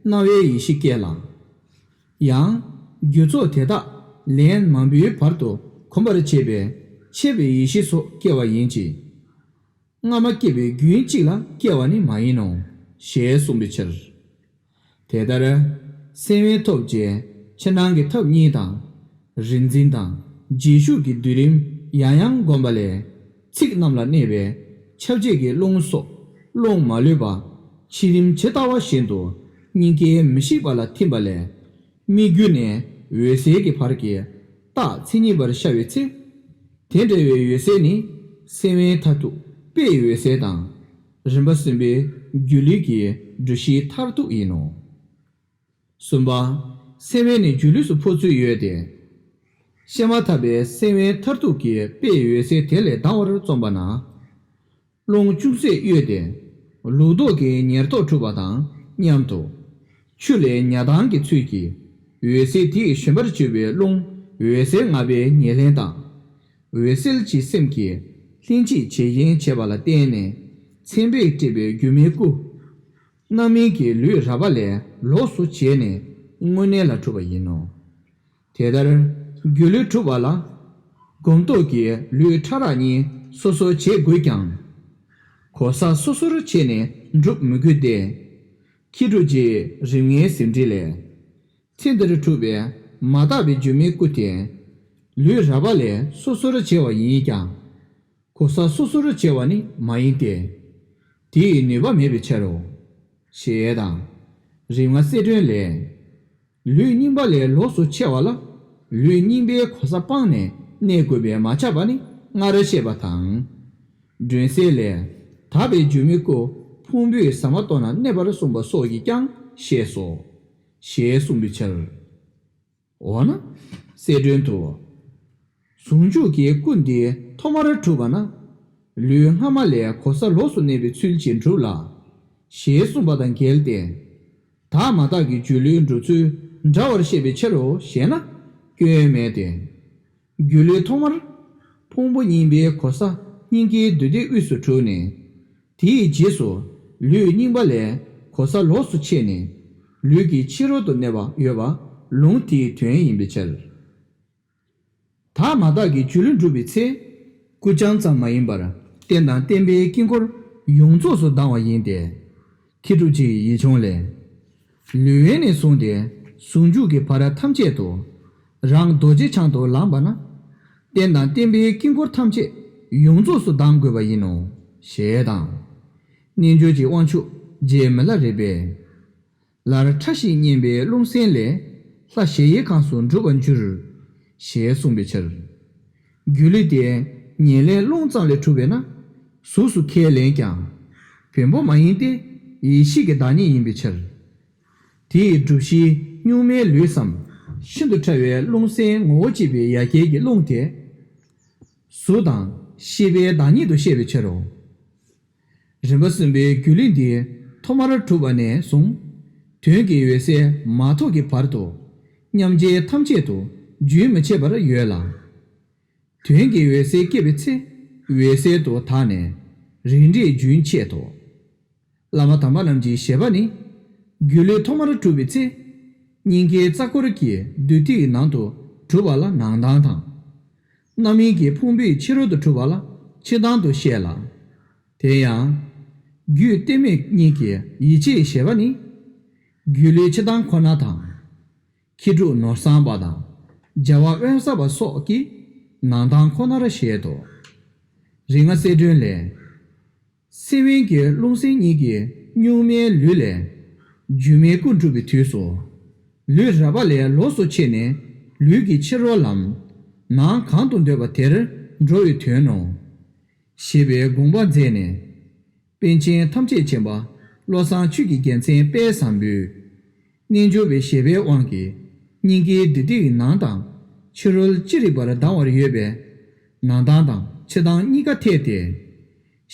སྣང་བའི་ཡེ་ཤེས་སྐྱེ་ལ། ཡང་རྒྱུ་ཚོགས་དེ་དག་ལན་མང་པོའི་བར་དུ་གོམས་པར་བྱས་པས་མཆེད་པའི་ཡེ་ཤེས་སོགས་སྐྱེ་བ་ཡིན་གྱི། སྔ་མ་སྐྱེས་པའི་རྒྱུན་གཅིག་ལ་སྐྱེ་བ་ནི་མ་ཡིན་ནོ། ཞེས་གསུངས་པའི་ཕྱིར། དེ་ལྟར། སེམས་དབེན་ཐོབ་ཅེས་ཕྱི་ནང་གི་ཐབས་གཉིས་དང་། རིག་འཛིན་དང་རྗེས་ཤུགས་ཀྱི་སྡུད་རིམ་ཡང་ཡང་བསྒོམ་པ་ལས། ཚིག་རྣམས་ལ་གནས་པའི་ཁྱབ་བྱེད་ཀྱི་རླུང་སོགས་རླུང་མ་ལུས་པ། ཕྱི་རིམ་ཇི་ལྟ་བ་བཞིན་དུ་སྙིང་གའི་མི་ཤིགས་པ་ལ་ཐིམ་པ་ལས། སྨིག་རྒྱུ་ནས་འོད་གསལ་གྱི་བར་གྱི་རྟགས་མཚན་ཉིད་པར་ཤར་བའི་ཚེ། དེ་འདྲ་བའི་འོད་གསལ་ནི་སེམས་དབེན་མཐར་ཐུག་དཔེ་ཡི་འོད་གསལ་དང་། རིམ་པ་གསུམ་པའི་སྒྱུ་ལུས་ཀྱི་འགྲུལ་གཞིའི་མཐར་ཐུག་ཡིན་ནོ། གསུམ་པ། སེམས་དབེན་ནས་སྒྱུ་ལུས་སུ་འཕོ་ཚུལ་ཡོད་དེ། བཤད་མ་ཐག་པའི་སེམས་དབེན་མཐར་ཐུག་གི་དཔེ་ཡི་འོད་གསལ་དེ་ལས་ལྡང་བར་རྩོམ་པ་ན། རླུང་ཅུང་ཟད་གཡོས་ཏེ། ལུགས་ལྡོག་གི་ཉེར་ཐོབ་གྲུབ་པ་དང་མཉམ་དུ། ཆུ་ལས་ཉ་ལྡང་གི་ཚུལ་གྱིས། འོད་གསལ་དེ་ཡི་བཞོན་པར་གྱུར་པའི་རླུང་འོད་གསལ་ལྔ་པའི་ཉེར་ལེན་དང་། འོད་གསལ་གྱི་སེམས་ཀྱིས་ལྷན་ཅིག་བྱེད་བཞིན་བྱེད་པ་ལ་བརྟེན་ནས་མཚན་དཔེས་སྤྲས་པའི་སྒྱུ་མའི་སྐུ། རྣམ་སྨིན་གྱི་ལུས་རགས་པ་ལས་ལོགས་སུ་བྱས་ནས་དངོས་གནས་ལ་གྲུབ་པ་ཡིན་ནོ། དེ་ལྟར་སྒྱུ་ལུས་གྲུབ་པ་ལ། སྒོམ་རྟོག་གི་ལུས་ཕྲ་རགས་གཉིས་སོ་སོར་བྱེད་དགོས་ཀྱང་། གོལ་ས་སོ་སོར་བྱས་ནས་འགྲུབ་མི་དགོས་ཏེ། ཁྱི་འབྲུག་རྗེའི་རིམ་ལྔའི་ཟིན་བྲིས་ལས། ཚེ་འདིར་གྲུབ་པའི་མ་དག་པའི་སྒྱུ་མའི་སྐུ་དེ། ལུས་རགས་པ་ལས་སོ་སོར་བྱེད་པ་ཡིན་ཀྱང་། གོལ་ས་སོ་སོར་བྱེད་པ་ནི་མ་ཡིན་ཏེ། དེ་ཡི་ནུས་པ་མེད་པའི་ཕྱིར་རོ། ཞེས་དང་། རིམ་ལྔ་གསལ་སྒྲོན་ལས། ལུས་རྙིང་པ་ལས་ལོགས་སུ་ཕྱེ་བ་ལ། ལུས་རྙིང་པའི་གོལ་ས་སྤངས་ནས་གནས་དགོས་པས་མ་ཁྱབ་པ་ནི་སྔར་བཤད་པ་དང་། སྒྲོན་གསལ་ལས། དག་པའི་སྒྱུ་མའི་སྐུ་ཕུང་པོའི་ཟ་མ་ཏོག་ན་གནས་པར་གསུངས་པ་སོགས་ཀྱིས་ཀྱང་ཤེས་སོ། ཞེས་གསུངས་པའི་ཕྱིར། འོ་ན། གསལ་སྒྲོན་དུ། ཟུང་འཇུག་གི་སྐུ་འདི་ཐོག་མར་གྲུབ་པ་ན། ལུས་སྔ་མ་ལས་གོལ་ས་ལོགས་སུ་གནས་པའི་ཚུལ་གྱིས་གྲུབ་ལ། ཞེས་གསུངས་པ་དང་འགལ་ཏེ། དག་མ་དག་གི་སྒྱུ་ལུས་འགྲུབ་ཚུལ་འདྲ་བར་བཤད་པའི་ཕྱིར་རོ་ཞེ་ན། སྐྱོན་མེད་དེ། སྒྱུ་ལུས་ཐོག་མར། ཕུང་པོ་རྙིང་པའི་གོལ་ས་སྙིང་གའི་མདུད་སྡེ་དབུས་སུ་གྲུབ་ནས། དེའི་རྗེས་སུ་ལུས་རྙིང་པ་ལས་གོལ་ས་ལོགས་སུ་ཕྱེ་ནས། ལུས་ཀྱི་ཕྱི་རོལ་དུ་གནས་པ་ཡོད་པ་ལུང་དེའི་དོན་ཡིན་པའི་ཕྱིར། དག་མ་དག་གི་སྒྱུ་ལུས་འགྲུབ་པའི་ཚེ། སྐུ་རྐྱང་ཙམ་མ་ཡིན་པར་རྟེན་དང་བརྟེན་པའི་དཀྱིལ་འཁོར་ཡོངས་རྫོགས་སུ་ལྡང་བ་ཡིན་ཏེ། མཁས་གྲུབ་རྗེའི་ཡིག་ཆུང་ལས། ལུས་དབེན་ནས་བཟུང་སྟེ་ཟུང་འཇུག་གི་བར་ཐམས་ཅད་དུ། རང་རྡོ་རྗེ་འཆང་དུ་ལངས་པ་ན། རྟེན་དང་བརྟེན་པའི་དཀྱིལ་འཁོར་ཐམས་ཅད་ཡོངས་རྫོགས་སུ་ལྡང་དགོས་པ་ཡིན་ནོ། ཞེས་དང་། རྣལ་འབྱོར་གྱི་དབང་ཕྱུག་རྗེ་མི་ལ་རས་པས། ལར་ཕྲ་ཞིང་མཉེན་པའི་རླུང་སེམས་ལས། ལྷ་གཞལ་ཡས་ཁང་སུ་འགྲུབ་པར་འགྱུར། ཞེས་གསུངས་པའི་ཕྱིར། སྒྱུ་ལུས་དེ་ཉེར་ལེན་རླུང་ཙམ་ལས་གྲུབ་པས་ན། གཟུགས་སུ་ཁས་ལེན་ཀྱང་། བེམ་པོ་མ་ཡིན་ཏེ་ཡེ་ཤེས་ཀྱི་བདག་ཉིད་ཡིན་པའི་ཕྱིར། དེའི་སྒྲུབ་གཞིའི་གཉུག་མའི་ལུས་སམ། ཤིན་ཏུ་ཕྲ་བའི་རླུང་སེམས་ངོ་བོ་གཅིག་པའི་ཡ་གྱལ་གྱི་རླུང་དེ། གཟུགས་དང་ཤེས་པའི་བདག་ཉིད་དུ་བཤད་པའི་ཕྱིར་རོ། རིམ་པ་གསུམ་པའི་སྒྱུ་ལུས་འདི་ཐོག་མར་གྲུབ་པ་ནས་བཟུང་། དོན་གྱི་འོད་གསལ་མ་ཐོབ་ཀྱི་བར་དུ། མཉམ་རྗེས་ཐམས་ཅད་དུ་རྒྱུན་མི་ཆད་པར་ཡོད་ལ། དོན་གྱི་འོད་གསལ་སྐྱེས་པའི་ཚེ། འོད་གསལ་དུ་དག་ནས་རིམ་གྲོས་རྒྱུན་ཆད་དོ། བླ་མ་དམ་པ་རྣམས་ཀྱི་བཞེད་པ་ནི། སྒྱུ་ལུས་ཐོག་མར་གྲུབ་པའི་ཚེ། སྙིང་གའི་རྩ་འཁོར་གྱི་བདུད་རྩིའི་ནང་དུ་གྲུབ་པ་ལ་ནང་ལྡང་དང་། རྣམ་སྨིན་གྱི་ཕུང་པོའི་ཕྱི་རོལ་དུ་གྲུབ་པ་ལ་ཕྱི་ལྡང་དུ་བཤད་ལ། དེ་ཡང་། རྒྱུད་གཏད་མེད་གཉིས་ཀྱི་ཡིད་ཆེས་བཞེད་པ་ནི། སྒྱུ་ལུས་ཕྱི་ལྡང་ཁོ་ན་དང་། མཁས་གྲུབ་ནོར་བཟང་པ་དང་། རྒྱལ་བ་དབེན་ས་པ་སོགས་ཀྱིས་ནང་ལྡང་ཁོ་ནར་བཞེད་དོ། རིགས་ལྔ་གསལ་སྒྲོན་ལས། སེམས་དབེན་གྱི་རླུང་སེམས་གཉིས་ཀྱི་གཉུག་མའི་ལུས་ལས། སྒྱུ་མའི་སྐུ་འགྲུབ་པའི་དུས་སུ། ལུས་རགས་པ་ལས་ལོགས་སུ་ཕྱེ་ནས་ལུས་ཀྱི་ཕྱི་རོལ་ལམ། ནང་གང་དུ་འདོད་པ་དེར་འགྲོ་བའི་དོན་ནོ། ཞེས་པའི་དགོངས་པ་མཛད་ནས། པཎ་ཆེན་ཐམས་ཅད་མཁྱེན་པ་བློ་བཟང་ཆོས་ཀྱི་རྒྱལ་མཚན་དཔལ་བཟང་པོས། རྣལ་འབྱོར་པའི་བཞེད་པའི་དབང་གིས་སྙིང་གའི་བདུད་རྩིའི་ནང་དང་ཕྱི་རོལ་ཅི་རིགས་པར་ལྡང་བར་ཡོད་པའི་ནང་ལྡང་དང་ཕྱི་ལྡང་གཉིས་ཀ་འཐད་དེ།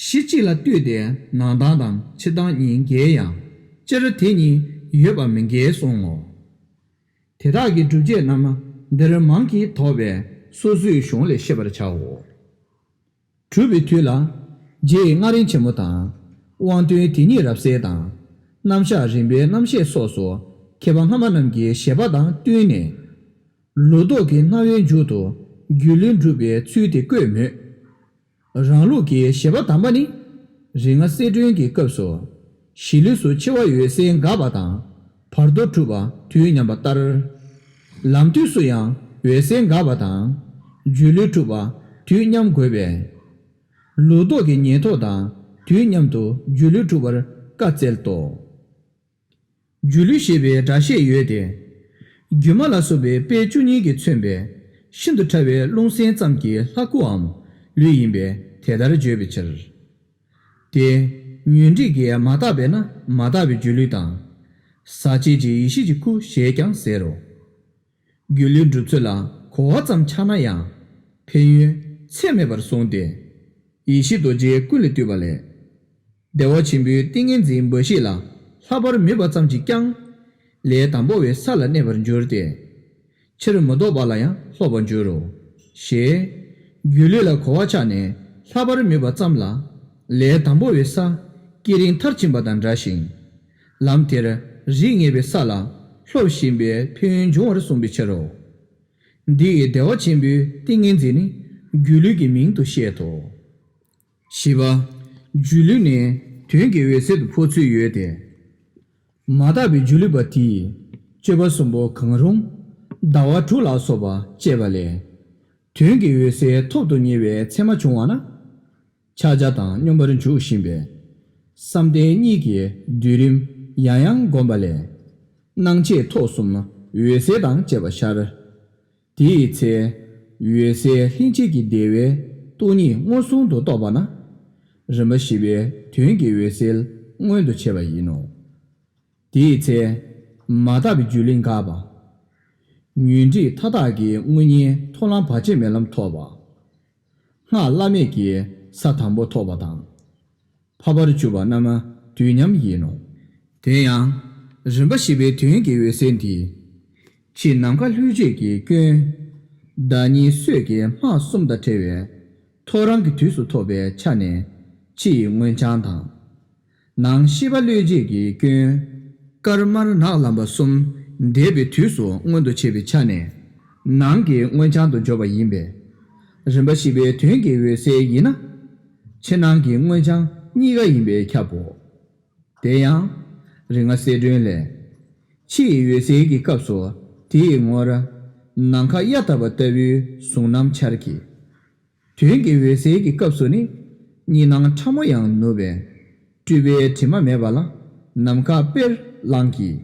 གཞི་གཅིག་ལ་ལྟོས་ཏེ་ནང་ལྡང་དང་ཕྱི་ལྡང་གཉིས་འགལ་ཡང་སྤྱིར་དེ་གཉིས་ཡོད་པ་མི་འགལ་གསུང་ངོ་། དེ་དག་གི་སྒྲུབ་བྱེད་རྣམས་འདིར་མང་གིས་དོགས་པས་སོ་སོའི་གཞུང་ལས་ཤེས་པར་བྱའོ། གྲུབ་པའི་དུས་ལ། རྗེ་ཡི་སྔགས་རིང་ཆེན་མོ་དང་། དབང་དོན་དེ་ཉིད་རབ་གསལ་དང་། རྣམ་གཞག་རིམ་པའི་རྣམ་བཤད་སོགས་སུ་མཁས་པ་སྔ་མ་རྣམས་ཀྱི་བཞེད་པ་དང་བསྟུན་ནས། ལུགས་ལྡོག་གི་རྣ་བའི་མཇུག་ཏུ་སྒྱུ་ལུས་འགྲུབ་པའི་ཚུལ་དེ་བཀོད་མོད། རང་ལུགས་ཀྱི་བཞེད་པ་དམ་པ་ནི། རིགས་ལྔ་གསལ་སྒྲོན་གྱི་སྐབས་སུ། གཞི་ལུས་སུ་འཆི་བ་འོད་གསལ་འགག་པ་དང་། བར་དོ་གྲུབ་པ་དུས་མཉམ་པ་ལྟར། ལམ་དུས་སུ་ཡང་འོད་གསལ་འགག་པ་དང་། སྒྱུ་ལུས་གྲུབ་པ་དུས་མཉམ་དགོས་པས། ལུགས་ལྡོག་གི་ཉེན་རྟོག་དང་དུས་མཉམ་དུ་སྒྱུ་ལུས་གྲུབ་པར་བཀའ་སྩལ་ཏོ། སྒྱུ་ལུས་ཞེས་པའི་སྒྲ་བཤད་ཡོད་དེ། སྒྱུ་མ་ལ་སོགས་པའི་དཔེ་བཅུ་གཉིས་ཀྱིས་མཚོན་པའི་ཤིན་ཏུ་ཕྲ་བའི་རླུང་སེམས་ཙམ་གྱི་ལྷ་སྐུའམ་ལུས་ཡིན་པས་དེ་ལྟར་བརྗོད་པའི་ཕྱིར། དེ་ཉོན་སྒྲིབ་ཀྱིས་མ་དག་པས་ན་མ་དག་པའི་སྒྱུ་ལུས་དང་། ཟག་བཅས་ཀྱི་ཡེ་ཤེས་ཀྱི་སྐུ་ཞེས་ཀྱང་ཟེར་རོ། སྒྱུ་ལུས་འགྲུབ་ཚུལ་ལ་གོ་བ་ཙམ་འཆར་ན་ཡང་ཕན་ཡོན་ཚད་མེད་པར་གསུངས་ཏེ། ཡེ་ཤེས་རྡོ་རྗེའི་སྐུ་ལས་བཏུས་པ་ལས། བདེ་བ་ཆེན་པོའི་ཏིང་ངེ་འཛིན་འབའ་ཞིག་ལ་ལྷག་པར་མོས་པ་ཙམ་གྱིས་ཀྱང་ལས་དང་པོ་བའི་ས་ལ་གནས་པར་འགྱུར་ཏེ། ཕྱིར་མི་ལྡོག་པ་ལ་ཡང་ལྷོད་པར་འགྱུར་རོ། ཞེས། སྒྱུ་ལུས་ལ་གོ་བ་ཆགས་ནས་ལྷག་པར་མོས་པ་ཙམ་ལ་ལས་དང་པོ་བའི་ས་སྐྱེ་རིང་མཐར་ཕྱིན་པ་དང་འདྲ་ཞིང་། ལམ་དེར་རིགས་ངེས་པའི་ས་ལ་ལྷོད་བཞིན་པའི་ཕན་ཡོན་འབྱུང་བར་གསུངས་པའི་ཕྱིར་རོ། འདི་ཡི་བདེ་བ་ཆེན་པོའི་ཏིང་ངེ་འཛིན་ནི་སྒྱུ་ལུས་ཀྱི་མིང་དུ་བཤད་དོ། བཞི་པ། སྒྱུ་ལུས་ནི་དོན་གྱི་འོད་གསལ་དུ་འཕོ་ཚུལ་ཡོད་དེ། མ་དག་པའི་སྒྱུ་ལུས་པ་དེས་སྤྱོད་པ་གསུམ་པོ་གང་རུང་ཟླ་བ་དྲུག་ལ་སོགས་པ་སྤྱད་པ་ལས། དོན་གྱི་འོད་གསལ་ཐོབ་ཏུ་ཉེ་བའི་མཚན་མ་བྱུང་བ་ན། ཕྱག་རྒྱ་དང་སྙོམས་པར་འཇུག་བཞིན་པས། བསམ་གཏན་གཉིས་ཀྱི་སྡུད་རིམ་ཡང་ཡང་བསྒོམས་པ་ལས། སྣང་མཆེད་ཐོབ་གསུམ་འོད་གསལ་དང་བཅས་པ་ཤར། དེའི་ཚེ། འོད་གསལ་ལྷན་སྐྱེས་ཀྱི་བདེ་བའི་སྟོང་ཉིད་མངོན་སུམ་དུ་རྟོགས་པ་ན། རིམ་པ་བཞི་པའི་དོན་གྱི་འོད་གསལ་མངོན་དུ་བྱས་པ་ཡིན་ནོ། དེའི་ཚེ། མ་དག་པའི་སྒྱུ་ལུས་འགགས་པ། ཉོན་སྒྲིབ་མཐའ་དག་གི་དངོས་གཉེན་མཐོང་ལམ་བར་ཆད་མེད་ལམ་ཐོབ་པ། སྔགས་བླ་མེད་ཀྱི་ས་དང་པོ་ཐོབ་པ་དང་། འཕགས་པར་གྱུར་པ་རྣམས་དུས་མཉམ་ཡིན་ནོ། དེ་ཡང་། རིམ་པ་བཞི་པའི་དོན་གྱི་འོད་གསལ་འདི། ཕྱི་ནམ་མཁའ་ལྷོད་བྱེད་ཀྱི་སྐྱོན། ཟླ་ཉིན་སྲོད་ཀྱི་སྨག་གསུམ་དང་བྲལ་བའི་ཐོ་རངས་ཀྱི་དུས་སུ་ཐོབ་པའི་ཆ་ནས་ཕྱི་ཡི་མངོན་བྱང་དང་། ནང་ཤེས་པ་ལྷོད་བྱེད་ཀྱི་སྐྱོན། དཀར་དམར་ནག་ལམ་པ་གསུམ་འདས་པའི་དུས་སུ་མངོན་དུ་བྱས་པའི་ཆ་ནས་ནང་གི་མངོན་བྱང་དུ་འཇོག་པ་ཡིན་པས། རིམ་པ་བཞི་པའི་དོན་གྱི་འོད་གསལ་ཡིན་ན། ཕྱི་ནང་གི་མངོན་བྱང་གཉིས་ཀ་ཡིན་པས་ཁྱབ་བོ། དེ་ཡང་། རིགས་ལྔ་གསལ་སྒྲོན་ལས། ཕྱི་ཡི་འོད་གསལ་གྱི་སྐབས་སུ་དེའི་ངོར། ནམ་མཁའ་གཡའ་དག་པ་ལྟ་བུའི་གཟུང་རྣམ་འཆར་གྱི། དོན་གྱི་འོད་གསལ་གྱི་སྐབས་སུ་ནི། གཉིས་སྣང་ཕྲ་མོ་ཡང་ནུབ་པས། སྤྲུལ་པའི་དྲི་མ་མེད་པ་ལ་ནམ་མཁའ་དཔེར་བླངས་ཀྱི།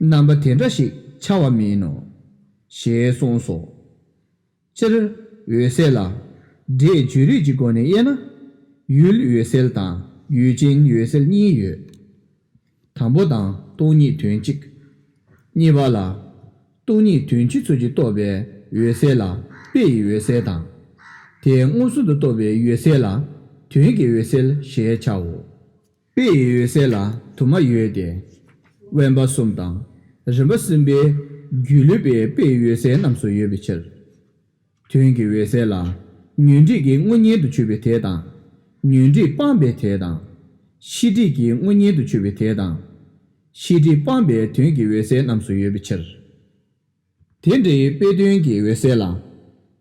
རྣམ་པ་དེ་འདྲ་ཞིག་འཆར་བ་མིན་ནོ། ཞེས་གསུངས་སོ། སྤྱིར་འོད་གསལ་ལ་སྒྲས་བརྗོད་རིགས་ཀྱི་སྒོ་ནས་དབྱེ་ན། ཡུལ་འོད་གསལ་དང་ཡུལ་ཅན་འོད་གསལ་གཉིས་ཡོད། དང་པོ་དང་སྟོང་ཉིད་དོན་གཅིག་གཉིས་པ་ལ། སྟོང་ཉིད་དོན་སྤྱི་ཚུལ་གྱིས་རྟོགས་པའི་འོད་གསལ་ལ་དཔེ་ཡི་འོད་གསལ་དང་། དེ་མངོན་སུམ་དུ་རྟོགས་པའི་འོད་གསལ་ལ་དོན་གྱི་འོད་གསལ་ཞེས་བྱའོ། དཔེ་ཡི་འོད་གསལ་ལ་དུ་མ་ཡོད་དེ། དབེན་པ་གསུམ་དང་རིམ་པ་གསུམ་པའི་སྒྱུ་ལུས་པའི་དཔེ་ཡི་འོད་གསལ་རྣམས་སུ་ཡོད་པའི་ཕྱིར། དོན་གྱི་འོད་གསལ་ལ་ཉོན་སྒྲིབ་ཀྱི་དངོས་གཉེན་དུ་ཆུད་པའི་དེ་དང་། ཉོན་སྒྲིབ་སྤངས་པའི་དེ་དང་། ཤེས་སྒྲིབ་ཀྱི་དངོས་གཉེན་དུ་ཆུད་པའི་དེ་དང་། ཤེས་སྒྲིབ་སྤངས་པའི་དོན་གྱི་འོད་གསལ་རྣམས་སུ་ཡོད་པའི་ཕྱིར། དེ་འདྲའི་དཔེ་དོན་གྱི་འོད་གསལ་ལ།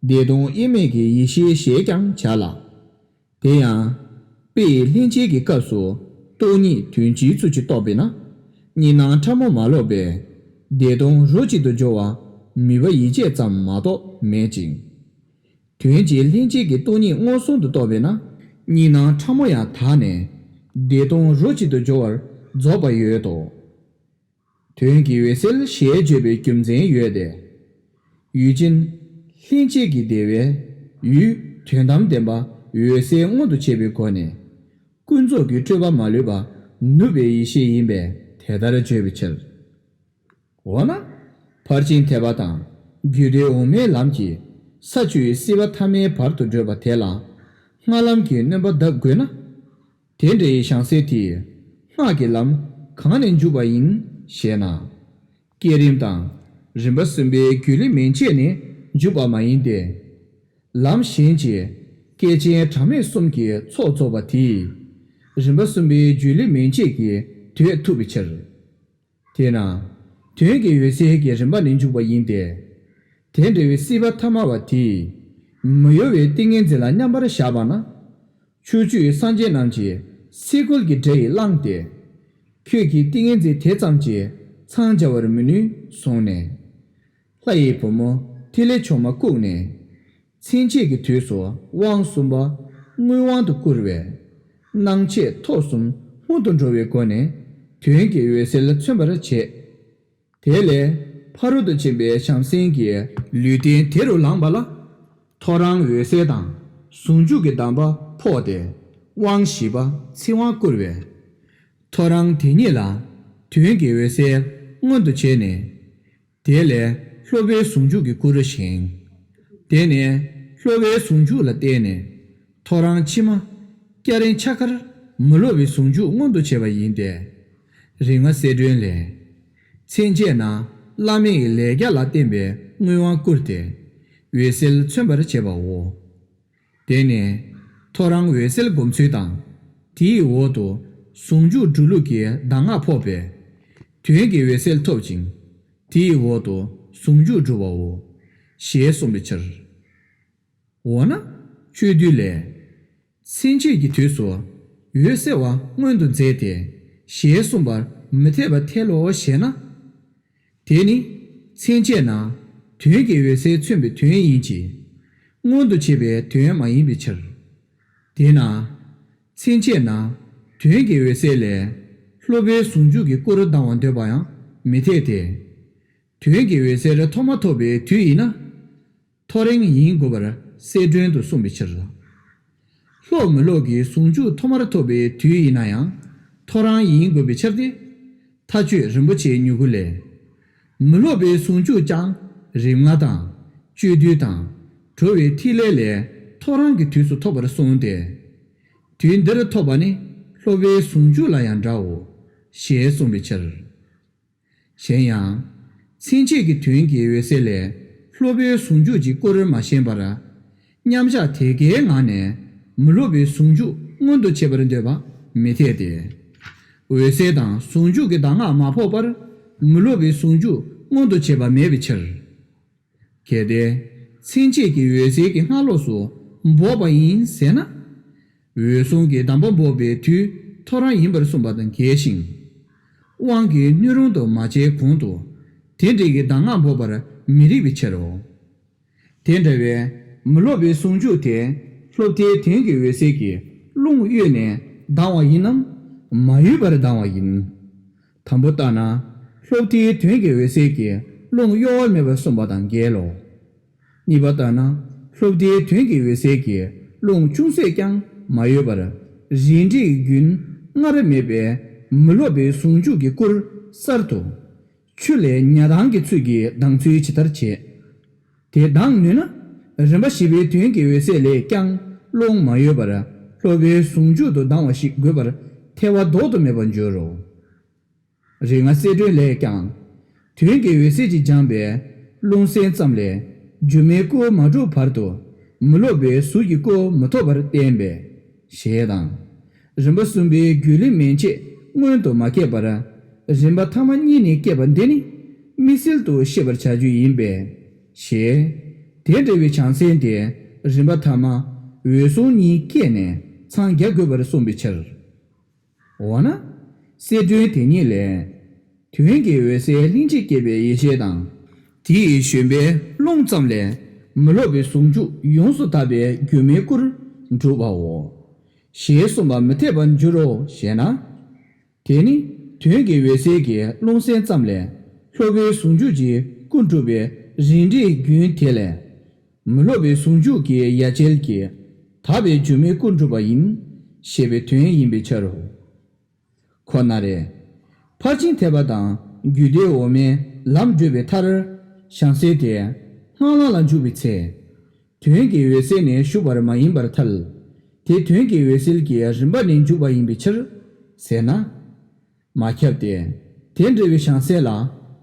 བདེ་སྟོང་དབྱེར་མེད་ཀྱི་ཡེ་ཤེས་ཞེས་ཀྱང་བྱ་ལ། དེ་ཡང་། དཔེ་ཡི་ལྷན་སྐྱེས་ཀྱི་སྐབས་སུ་སྟོང་ཉིད་དོན་སྤྱིའི་ཚུལ་གྱིས་རྟོགས་པས་ན། གཉིས་སྣང་ཕྲ་མོ་མ་ལོག་པས། བདེ་སྟོང་རོ་གཅིག་ཏུ་སྦྱོར་བ་མུས་པ་ཡིད་བྱེད་ཙམ་མ་གཏོགས་མེད་ཅིང་། དོན་གྱི་ལྷན་སྐྱེས་ཀྱི་སྟོང་ཉིད་མངོན་སུམ་དུ་རྟོགས་པས་ན། གཉིས་སྣང་ཕྲ་མོ་ཡང་དག་ནས། བདེ་སྟོང་རོ་གཅིག་ཏུ་སྦྱོར་བར་རྫོགས་པ་ཡོད་དོ། དོན་གྱི་འོད་གསལ་ཞེས་བརྗོད་པའི་རྒྱུ་མཚན་ཡོད་དེ། ཡུལ་ཅན། ལྷན་སྐྱེས་ཀྱི་བདེ་བའི་ཡུལ་དོན་དམ་བདེན་པ་འོད་གསལ་མངོན་དུ་བྱས་པའི་སྒོ་ནས། ཀུན་རྫོབ་ཀྱི་སྤྲོས་པ་མ་ལུས་པ་ནུབ་པའི་ཡེ་ཤེས་ཡིན་པས་དེ་ལྟར་བརྗོད་པའི་ཕྱིར། འོ་ན། ཕར་ཕྱིན་ཐེག་པ་དང་རྒྱུད་སྡེ་འོག་མའི་ལམ་གྱིས་ས་བཅུའི་སྲིད་པ་ཐ་མའི་བར་དུ་བགྲོད་པ་དེ་ལ། སྔ་ལམ་གྱི་སྣོན་པ་གདབ་དགོས་ན། དེ་འདྲའི་བྱང་སེམས་དེས་སྔགས་ཀྱི་ལམ་གང་ནས་འཇུག་པ་ཡིན་ཞེ་ན། བསྐྱེད་རིམ་དང་རིམ་པ་གསུམ་པའི་རྒྱུད་ལས་མན་ཆད་ནས་འཇུག་པ་མ་ཡིན་ཏེ། ལམ་གཞན་གྱི་བསྐལ་ཆེན་གྲངས་མེད་གསུམ་གྱི་ཚོགས་རྫོགས་པ་དེས་རིམ་པ་གསུམ་པའི་རྒྱུད་ལས་མན་ཆད་ཀྱིས་དོད་ཐུབ་པའི་ཕྱིར། དེས་ན། དོན་གྱི་འོད་གསལ་གྱི་རིམ་པ་ནས་འཇུག་པ་ཡིན་ཏེ། དེ་འདྲ་བའི་སྲིད་པ་ཐ་མ་བ་དེས། མི་གཡོ་བའི་ཏིང་ངེ་འཛིན་ལ་མཉམ་པར་བཞག་པ་ན། ཕྱོགས་བཅུའི་སངས་རྒྱས་རྣམས་ཀྱིས་སེ་གོལ་གྱི་སྒྲ་ཡིས་བླངས་ཏེ། ཁྱོད་ཀྱི་ཏིང་ངེ་འཛིན་དེ་ཙམ་གྱིས་འཚང་རྒྱ་བར་མི་ནུས་གསུངས་ནས། ལྷ་ཡི་བུ་མོ་ཐིག་ལེ་མཆོག་མ་བཀུག་ནས། མཚན་བཅས་ཀྱི་དུས་སུ་དབང་གསུམ་པ་དངོས་དབང་དུ་བསྐུར་བས། སྣང་མཆེད་ཐོབ་གསུམ་སྔོན་དུ་འགྲོ་བའི་སྒོ་ནས་དོན་གྱི་འོད་གསལ་མཚོན་པར་བྱེད། དེ་ལས་ཕ་རོལ་ཏུ་ཕྱིན་པའི་བྱང་སེམས་ཀྱི་ལུས་རྟེན་དེ་རུ་ལངས་པ་ལ། ཐོ་རངས་འོད་གསལ་དང་ཟུང་འཇུག་གི་གདམས་པ་ཕོག་སྟེ་དབང་བཞི་པ་ཚིག་དབང་བསྐུར་བས། ཐོ་རངས་དེ་ཉིད་ལ་དོན་གྱི་འོད་གསལ་མངོན་དུ་བྱས་ནས། དེ་ལས་སློབ་པའི་ཟུང་འཇུག་གི་སྐུ་རུ་བཞེངས། དེ་ནས་སློབ་པའི་ཟུང་འཇུག་ལ་བརྟེན་ནས་ཐོ་རངས་ཕྱི་མ་སྐྱ་རེངས་འཆར་ཁར་མི་སློབ་པའི་ཟུང་འཇུག་མངོན་དུ་བྱས་པ་ཡིན་ཏེ། རིགས་ལྔ་གསལ་སྒྲོན་ལས། མཚན་བཅས་ན་བླ་མེད་ཀྱི་ལས་རྒྱ་ལ་བརྟེན་པའི་དངོས་དབང་བསྐུར་ཏེ་འོད་གསལ་མཚོན་པར་བྱེད་པའོ། དེ་ནས་ཐོ་རངས་འོད་གསལ་སྒོམ་ཚུལ་དང་། དེའི་འོག་ཏུ་ཟུང་འཇུག་སྒྲུབ་ལུགས་ཀྱི་གདམས་ངག་ཕོག་པས། དོན་གྱི་འོད་གསལ་ཐོབ་ཅིང་། དེའི་འོག་ཏུ་ཟུང་འཇུག་སྒྲུབ་པའོ། ཞེས་གསུངས་པའི་ཕྱིར། འོ་ན། སྤྱོད་བསྡུས་ལས། མཚན་བཅས་ཀྱི་དུས་སུ་འོད་གསལ་བ་མངོན་དུ་མཛད་དེ་ཞེས་གསུངས་པར་མི་འཐད་པ་ཐལ་ལོ་ཞེ་ན། དེ་ནི་མཚན་བཅས་ན་དོན་གྱི་འོད་གསལ་མཚོན་པའི་དོན་ཡིན་གྱི། མངོན་དུ་བྱེད་པའི་དོན་མ་ཡིན་པའི་ཕྱིར། དེས་ན། མཚན་བཅས་ན་དོན་གྱི་འོད་གསལ་ལས་སློབ་པའི་ཟུང་འཇུག་གི་སྐུ་རུ་ལྡང་བར་འདོད་པ་ཡང་མི་འཐད་དེ། དོན་གྱི་འོད་གསལ་ཐོག་མ་ཐོབ་པའི་དུས་ཡིན་ན། ཐོ་རངས་ཡིན་དགོས་པར་གསལ་སྒྲོན་དུ་གསུངས་པའི་ཕྱིར། སློབ་མི་སློབ་ཀྱི་ཟུང་འཇུག་ཐོག་མར་ཐོབ་པའི་དུས་ཡིན་ན་ཡང་ཐོ་རངས་ཡིན་དགོས་པའི་ཕྱིར་ཏེ། མཐའ་དཔྱོད་རིན་པོ་ཆེའི་མྱུ་གུ་ལས། མི་སློབ་པའི་ཟུང་འཇུག་ཀྱང་རིམ་ལྔ་དང་སྤྱོད་བསྡུས་དང་འགྲོ་བའི་ཐིག་ལེ་ལས་ཐོ་རངས་ཀྱི་དུས་སུ་ཐོབ་པར་གསུངས་ཏེ། དུས་འདིར་ཐོབ་པ་ནི་སློབ་པའི་ཟུང་འཇུག་ལ་ཡང་འདྲའོ། ཞེས་གསུངས་པའི་ཕྱིར། གཞན་ཡང་། མཚན་བཅས་ཀྱི་དོན་གྱི་འོད་གསལ་ལས་སློབ་པའི་ཟུང་འཇུག་གི་སྐུར་མ་བཞེངས་པར། མཉམ་གཞག་དེ་ཀའི་ངང་ནས་མི་སློབ་པའི་ཟུང་འཇུག་མངོན་དུ་བྱེད་པར་འདོད་པ་མི་འཐད་དེ། འོད་གསལ་དང་ཟུང་འཇུག་གི་གདམས་ངག་མ་ཕོག་པར་མི་སློབ་པའི་ཟུང་འཇུག་མངོན་དུ་བྱེད་པ་མེད་པའི་ཕྱིར། གལ་ཏེ། མཚན་བཅས་ཀྱི་འོད་གསལ་གྱི་སྔ་ལོགས་སུ་འབོགས་པ་ཡིན་ཟེར་ན། འོད་སྲུང་གི་གདམས་པ་འབོགས་པའི་དུས་ཐོ་རངས་ཡིན་པར་གསུངས་པ་དང་འགལ་ཞིང་། དབང་གི་སྣོད་རུང་དུ་མ་བྱས་གོང་དུ་དེ་འདྲའི་གི་གདམས་ངག་འབོགས་པར་མི་རིགས་པའི་ཕྱིར་རོ། དེ་འདྲ་བའི་མི་སློབ་པའི་ཟུང་འཇུག་དེ་སློབ་མཐའི་དོན་གྱི་འོད་གསལ་གྱི་རླུང་གཡོས་ནས་ལྡང་བ་ཡིན་ནམ། མ་གཡོས་པར་ལྡང་བ་ཡིན། དང་པོ་ལྟར་ན། སློབ་མཐའི་དོན་གྱི་འོད་གསལ་གྱི་རླུང་གཡོ་བ་མེད་པར་གསུངས་པ་དང་འགལ་ལོ། གཉིས་པ་ལྟར་ན། སློབ་མཐའི་དོན་གྱི་འོད་གསལ་གྱི་རླུང་ཅུང་ཟད་ཀྱང་མ་གཡོས་པར་རིགས་འགྲེའི་རྒྱུན་སྔར་མེད་པའི་མི་སློབ་པའི་ཟུང་འཇུག་གི་སྐུར་གསར་དུ། ཆུ་ལས་ཉ་ལྡང་གི་ཚུལ་གྱིས་ལྡང་ཚུལ་ཇི་ལྟར་བྱེད། དེ་ལྡང་ནུས་ན། རིམ་པ་བཞི་པའི་དོན་གྱི་འོད་གསལ་ལས་ཀྱང་རླུང་མ་གཡོས་པར་སློབ་པའི་ཟུང་འཇུག་ཏུ་ལྡང་བ་ཞིག་དགོས་པར་ཐལ་བ་ལྡོག་ཏུ་མེད་པར་འགྱུར་རོ། རིགས་ལྔ་གསལ་སྒྲོན་ལས་ཀྱང་། དོན་གྱི་འོད་གསལ་གྱིས་སྦྱངས་པའི་རླུང་སེམས་ཙམ་ལས་སྒྱུ་མའི་སྐུ་མ་གྲུབ་བར་དུ་མི་སློབ་པའི་གཟུགས་ཀྱི་སྐུ་མི་ཐོབ་པར་བསྟན་པས། ཞེས་དང་། རིམ་པ་གསུམ་པའི་རྒྱུད་ལས་མན་ཆད་སྔོན་དུ་མ་སྐྱེས་པར། རིམ་པ་ཐ་མ་གཉིས་ནས་སྐྱེས་པ་འདི་ནི་དམིགས་བསལ་དུ་ཤེས་པར་བྱ་རྒྱུ་ཡིན་པས། ཞེས། དེ་འདྲ་བའི་བྱང་སེམས་དེ་རིམ་པ་ཐ་མ་འོད་སྲུང་གཉིས་སྐྱེས་ནས་འཚང་རྒྱ་དགོས་པར་གསུངས་པའི་ཕྱིར། འོ་ན། གསལ་སྒྲོན་དེ་ཉིད་ལས། དོན་གྱི་འོད་གསལ་ལྷན་ཅིག་སྐྱེས་པའི་ཡེ་ཤེས་དང་། དེ་ཡི་བཞོན་པའི་རླུང་ཙམ་ལས་མི་སློབ་པའི་ཟུང་འཇུག་ཡོངས་སུ་དག་པའི་སྒྱུ་མའི་སྐུར་འགྲུབ་པའོ། ཞེས་གསུངས་པ་མི་འཐད་པར་འགྱུར་རོ་ཞེ་ན། དེ་ནི་དོན་གྱི་འོད་གསལ་གྱི་རླུང་སེམས་ཙམ་ལས་སློབ་པའི་ཟུང་འཇུག་གི་སྐུ་འགྲུབ་པའི་རིགས་འགྲེའི་རྒྱུན་དེ་ལས། མི་སློབ་པའི་ཟུང་འཇུག་གི་ཡ་གྱལ་གྱིས་དག་པའི་སྒྱུ་མའི་སྐུ་འགྲུབ་པ་ཡིན། ཞེས་པའི་དོན་ཡིན་པའི་ཕྱིར་རོ། ཁོ་ན་རེ། ཕར་ཕྱིན་ཐེག་པ་དང་རྒྱུད་སྡེ་འོག་མའི་ལམ་བགྲོད་པའི་མཐར། བྱང་སེམས་དེ་སྔགས་ལམ་ལ་འཇུག་པའི་ཚེ། དོན་གྱི་འོད་གསལ་ནི་ཞུགས་པར་མ་ཡིན་པར་ཐལ། དེ་དོན་གྱི་འོད་གསལ་གྱི་རིམ་པ་ནས་འཇུག་པ་ཡིན་པའི་ཕྱིར། ཟེར་ན། མ་ཁྱབ་སྟེ། དེ་འདྲ་བའི་བྱང་སེམས་ལ་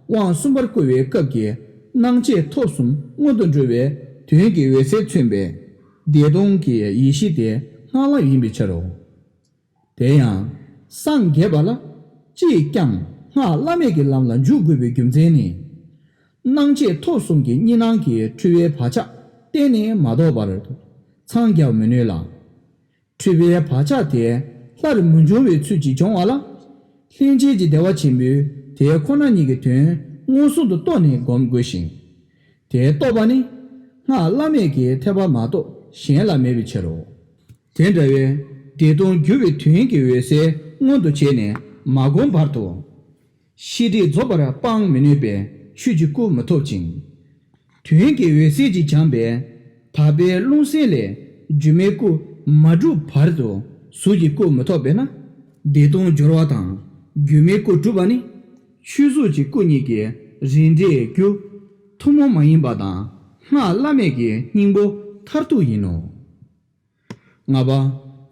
དབང་གསུམ་པར་བསྐུར་བའི་སྐབས་ཀྱི་སྣང་མཆེད་ཐོབ་གསུམ་སྔོན་དུ་འགྲོ་བའི་དོན་གྱི་འོད་གསལ་མཚོན་པའི་བདེ་སྟོང་གི་ཡེ་ཤེས་དེ་སྔགས་ལམ་ཡིན་པའི་ཕྱིར་རོ། དེ་ཡང་། སངས་རྒྱས་པ་ལ་ཅིས་ཀྱང་སྔགས་བླ་མེད་ཀྱི་ལམ་ལ་འཇུག་དགོས་པའི་རྒྱུ་མཚན་ནི། སྣང་མཆེད་ཐོབ་གསུམ་གྱི་གཉིས་སྣང་གི་འཁྲུལ་པའི་བག་ཆགས་གཏན་ནས་མ་ལྡོག་པར་འཚང་རྒྱ་མི་ནུས་ལ། འཁྲུལ་པའི་བག་ཆགས་དེ་སླར་མི་འབྱུང་བའི་ཚུལ་གྱིས་སྦྱོང་བ་ལ། ལྷན་སྐྱེས་ཀྱི་བདེ་བ་ཆེན་པོས་དེ་ཁོ་ན་ཉིད་ཀྱི་དོན་མངོན་སུམ་དུ་རྟོགས་ནས་སྒོམ་དགོས་ཤིང་། དེ་རྟོགས་པ་ནི་སྔགས་བླ་མེད་ཀྱི་ཐེག་པ་མ་གཏོགས་གཞན་ལ་མེད་པའི་ཕྱིར་རོ། དེ་འདྲ་བའི་བདེ་སྟོང་འགྱུ་བའི་དོན་གྱི་འོད་གསལ་མངོན་དུ་བྱས་ནས་མ་བསྒོམས་བར་དུ། ཤེས་སྒྲིབ་རྫོགས་པར་སྤང་མི་ནུས་པའི་ཆོས་ཀྱི་སྐུ་མི་ཐོབ་ཅིང་། དོན་གྱི་འོད་གསལ་གྱིས་སྦྱངས་པའི་དག་པའི་རླུང་སེམས་ལས་སྒྱུ་མའི་སྐུ་མ་གྲུབ་བར་དུ་གཟུགས་ཀྱི་སྐུ་མི་ཐོབ་པས་ན། བདེ་སྟོང་སྦྱོར་བ་དང་སྒྱུ་མའི་སྐུ་གྲུབ་པ་ནི། ཆོས་གཟུགས་ཀྱི་སྐུ་གཉིས་ཀྱི་རིགས་འགྲེའི་རྒྱུ། ཐུན་མོང་མ་ཡིན་པ་དང་སྔགས་བླ་མེད་ཀྱི་སྙིང་པོ་མཐར་ཐུག་ཡིན་ནོ། ལྔ་པ།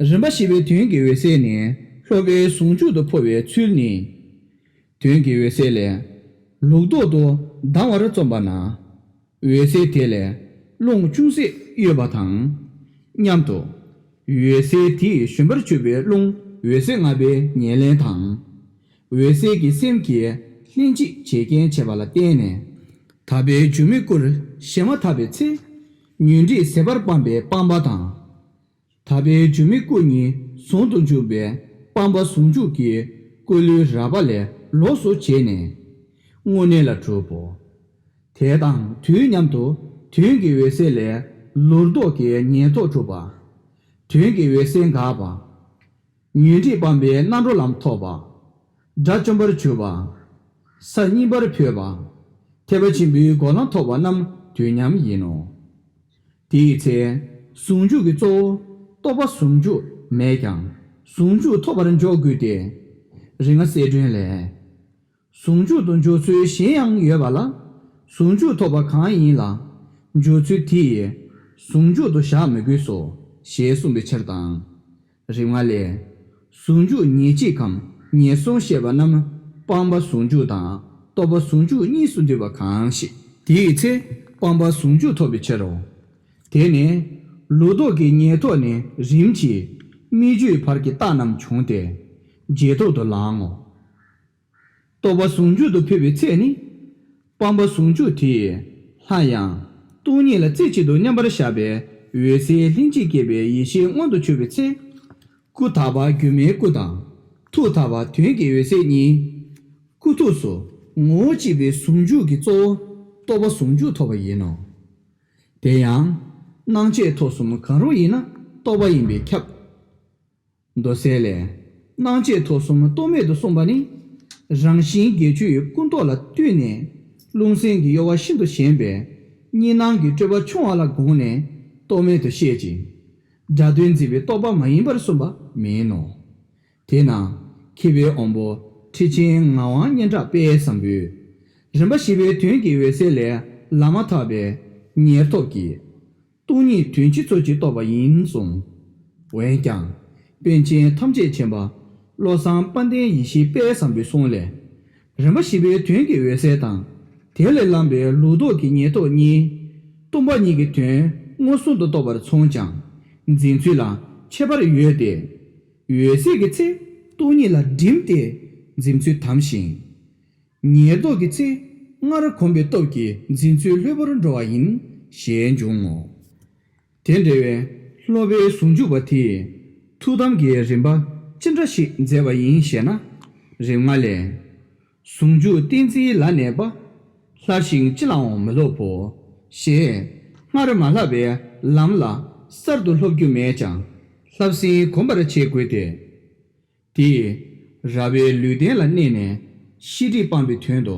རིམ་པ་བཞི་པའི་དོན་གྱི་འོད་གསལ་ནི་སློབ་པའི་ཟུང་འཇུག་ཏུ་འཕོ་བའི་ཚུལ་ནི། དོན་གྱི་འོད་གསལ་ལས་ལུགས་ལྡོག་ཏུ་ལྡང་བར་རྩོམ་པ་ན། འོད་གསལ་དེ་ལས་རླུང་ཅུང་ཟད་གཡོས་པ་དང་། མཉམ་དུ། འོད་གསལ་དེའི་བཞོན་པར་གྱུར་པའི་རླུང་འོད་ཟེར་ལྔ་པའི་ཉེར་ལེན་དང་། འོད་གསལ་གྱི་སེམས་ཀྱིས་ལྷན་ཅིག་བྱེད་རྐྱེན་བྱེད་པ་ལ་བརྟེན་ནས། དག་པའི་སྒྱུ་མའི་སྐུར་ཞེན་མ་ཐག་པའི་ཚེ། ཉོན་སྒྲིབ་ཟད་པར་སྤངས་པའི་སྤངས་པ་དང་། དག་པའི་སྒྱུ་མའི་སྐུ་གཉིས་ཟུང་དུ་འཇུག་པའི་སྤངས་པ་ཟུང་འཇུག་གི་སྐུ་ལུས་རགས་པ་ལས་ལོགས་སུ་བྱས་ནས་དངོས་གནས་ལ་གྲུབ་བོ། དེ་དང་དུས་མཉམ་དུ་དོན་གྱི་འོད་གསལ་ལས་ལུགས་ལྡོག་གི་ཉེར་ཐོབ་གྲུབ་པ། དོན་གྱི་འོད་གསལ་འགགས་པ། ཉོན་སྒྲིབ་སྤངས་པའི་རྣམ་གྲོལ་ལམ་ཐོབ་པ། དགྲ་བཅོམ་པར་གྱུར་པ། ས་གཉིས་པར་འཕོས་པ། ཐེག་པ་ཆེན་པོའི་སྒོ་ལམ་ཐོབ་པ་རྣམས་དུས་མཉམ་ཡིན་ནོ། དེའི་ཚེ། ཟུང་འཇུག་གི་གཙོ་བོ་རྟོགས་པ་ཟུང་འཇུག་མེད་ཀྱང་ཟུང་འཇུག་ཐོབ་པར་འཇོག་དགོས་ཏེ། རིགས་ལྔ་གསལ་སྒྲོན་ལས། ཟུང་འཇུག་ཏུ་འཇོག་ཚུལ་གཞན་ཡང་ཡོད་པ་ལ། ཟུང་འཇུག་ཐོབ་པ་གང་ཡིན་ལ། འཇོག་ཚུལ་དེ་ཡིས་ཟུང་འཇུག་ཏུ་བཞག་མི་དགོས་སོ། ཞེས་གསུངས་པའི་ཕྱིར་དང་། རིམ་ལྔ་ལས། ཟུང་འཇུག་ཉེར་གཅིག་གམ་ཉེར་གསུམ་བཤད་པ་རྣམས་སྤངས་པ་ཟུང་འཇུག་དང་རྟོགས་པ་ཟུང་འཇུག་གཉིས་སུ་འདུས་པ་གང་ཞིག་དེའི་ཚེ་སྤངས་པ་ཟུང་འཇུག་ཐོབ་པའི་ཕྱིར་རོ། དེ་ནས་ལུགས་ལྡོག་གི་ཉེར་ཐོབ་ནས་རིམ་གྱིས་སྨིག་རྒྱུའི་བར་གྱི་རྟགས་རྣམས་བྱུང་སྟེ། རྗེས་ཐོབ་ཏུ་ལངས་ངོ་། རྟོག་པ་ཟུང་འཇུག་ཏུ་ཕེབས་པའི་ཚེ་ནི། སྤངས་པ་ཟུང་འཇུག་དེས་སླར་ཡང་སྟོང་ཉིད་ལ་རྩེ་གཅིག་ཏུ་མཉམ་པར་བཞག་པའི་འོད་གསལ་ལྷན་ཅིག་སྐྱེས་པའི་ཡེ་ཤེས་མངོན་དུ་གྱུར་པའི་ཚེ། སྐུ་དག་པ་སྒྱུ་མའི་སྐུ་དང་། ཐུགས་དག་པ་དོན་གྱི་འོད་གསལ་གཉིས། སྐུ་ཐུགས་སུ་ངོ་བོ་གཅིག་པའི་ཟུང་འཇུག་གི་གཙོ་བོ་རྟོག་པ་ཟུང་འཇུག་ཐོབ་པ་ཡིན་ནོ། དེ་ཡང་། སྣང་མཆེད་ཐོབ་གསུམ་གང་རུང་ཡིན་ན་རྟོག་པ་ཡིན་པས་ཁྱབ། མདོ་གསལ་ལས། སྣང་མཆེད་ཐོབ་གསུམ་རྟོག་མེད་དུ་གསུངས་པ་ནི། རང་བཞིན་བརྒྱད་ཅུའི་ཀུན་རྟོག་ལ་བཏུལ་ནས། རླུང་སེམས་ཀྱི་གཡོ་བ་ཤིན་ཏུ་ཞན་པས། གཉིས་སྣང་གི་སྤྲོས་པ་ཆུང་བ་ལ་དགོངས་ནས་རྟོག་མེད་དུ་བཤད་ཅིང་། སྒྲ་དོན་འཛིན་པའི་རྟོག་པ་མ་ཡིན་པར་གསུངས་པ་མིན་ནོ། དེས་ན། མཁས་པའི་དབང་པོ་ཁྲི་ཆེན་ངག་དབང་སྙན་གྲགས་དཔལ་བཟང་པོས། རིམ་པ་བཞི་པའི་དོན་གྱི་འོད་གསལ་ལས་ལམ་མ་ཐག་པའི་ཉེར་ཐོབ་ཀྱིས། སྟོང་ཉིད་དོན་སྤྱི་ཚོགས་ཀྱི་རྟོགས་པ་ཡིན་གསུངས། འོན་ཀྱང་། པཎ་ཆེན་ཐམས་ཅད་མཁྱེན་པ་བློ་བཟང་དཔལ་ལྡན་ཡེ་ཤེས་དཔལ་བཟང་པོའི་གསུང་ལས། རིམ་པ་བཞི་པའི་དོན་གྱི་འོད་གསལ་དང་། དེ་ལས་ལངས་པའི་ལུགས་ལྡོག་གི་ཉེར་ཐོབ་གཉིས། སྟོང་པ་ཉིད་ཀྱི་དོན་མངོན་སུམ་དུ་རྟོགས་པར་མཚུངས་ཀྱང་། འཛིན་ཚུལ་ལ་ཁྱད་པར་ཡོད་དེ། འོད་གསལ་གྱི་ཚེ་སྟོང་ཉིད་ལ་བསྒྲིམས་ཏེ་འཛིན་ཚུལ་དམ་ཞིང་། ཉེར་ལྡོག་གི་ཚེ་སྔར་གོམས་པའི་སྟོབས་ཀྱིས་འཛིན་ཚུལ་ལྷོད་པོར་འགྲོ་བ་ཡིན་ཞེས་འབྱུང་ངོ་། དེ་འདྲ་བའི་སློབ་པའི་ཟུང་འཇུག་པ་དེས་ཐུགས་དམ་གྱི་རིམ་པ་ཅི་འདྲ་ཞིག་མཛད་པ་ཡིན་ཞེ་ན། རིམ་ལྔ་ལས། ཟུང་འཇུག་ཏིང་འཛིན་ལ་གནས་པ། སླར་ཞིང་ཅི་ལའང་མི་སློབ་བོ། ཞེས་སྔར་མ་ལྷག་པའི་ལམ་ལ་གསར་དུ་སློབ་རྒྱུ་མེད་ཀྱང་། ལྷབ་སེང་གོམས་པར་བྱེད་དགོས་ཏེ། དེས་ར་བའི་ལུས་རྟེན་ལ་གནས་ནས་ཤེས་སྒྲིབ་སྤངས་པའི་དོན་དུ།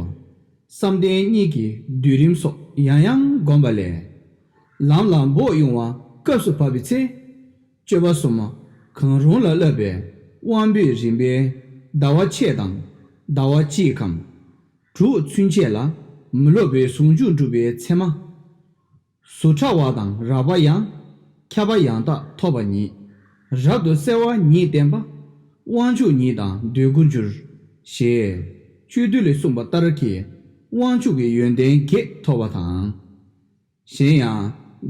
བསམ་གཏན་གཉིས་ཀྱི་སྡུད་རིམ་སོགས་ཡང་ཡང་བསྒོམས་པ་ལས། ལམ་ལ་འབོག་དབྱུང་བ་སྐབས་སུ་བབ་པའི་ཚེ། སྤྱོད་པ་གསུམ་གང་རུང་ལ་བསླབ་པའི་དབང་པོའི་རིམ་པའི་ཟླ་བ་ཕྱེད་དང་ཟླ་བ་གཅིག་གམ། དྲུག་ཚུན་ཆད་ལ་མི་སློབ་པའི་ཟུང་འཇུག་འགྲུབ་པའི་མཚན་མ། ཟུར་ཕྲ་བ་དང་རགས་པ་ཡང་། ཁྱབ་པ་ཡང་དག་ཐོབ་པ་ཉིད། རབ་ཏུ་གསལ་བ་ཉིད་བསྟན་པ། དབང་ཕྱུག་ཉིད་དང་འདོད་དགུར་འགྱུར། ཞེས་སྤྱོད་བསྡུས་ལས་གསུངས་པ་ལྟར་གྱི་དབང་ཕྱུག་གི་ཡོན་ཏན་བརྒྱད་ཐོབ་པ་དང་། གཞན་ཡང་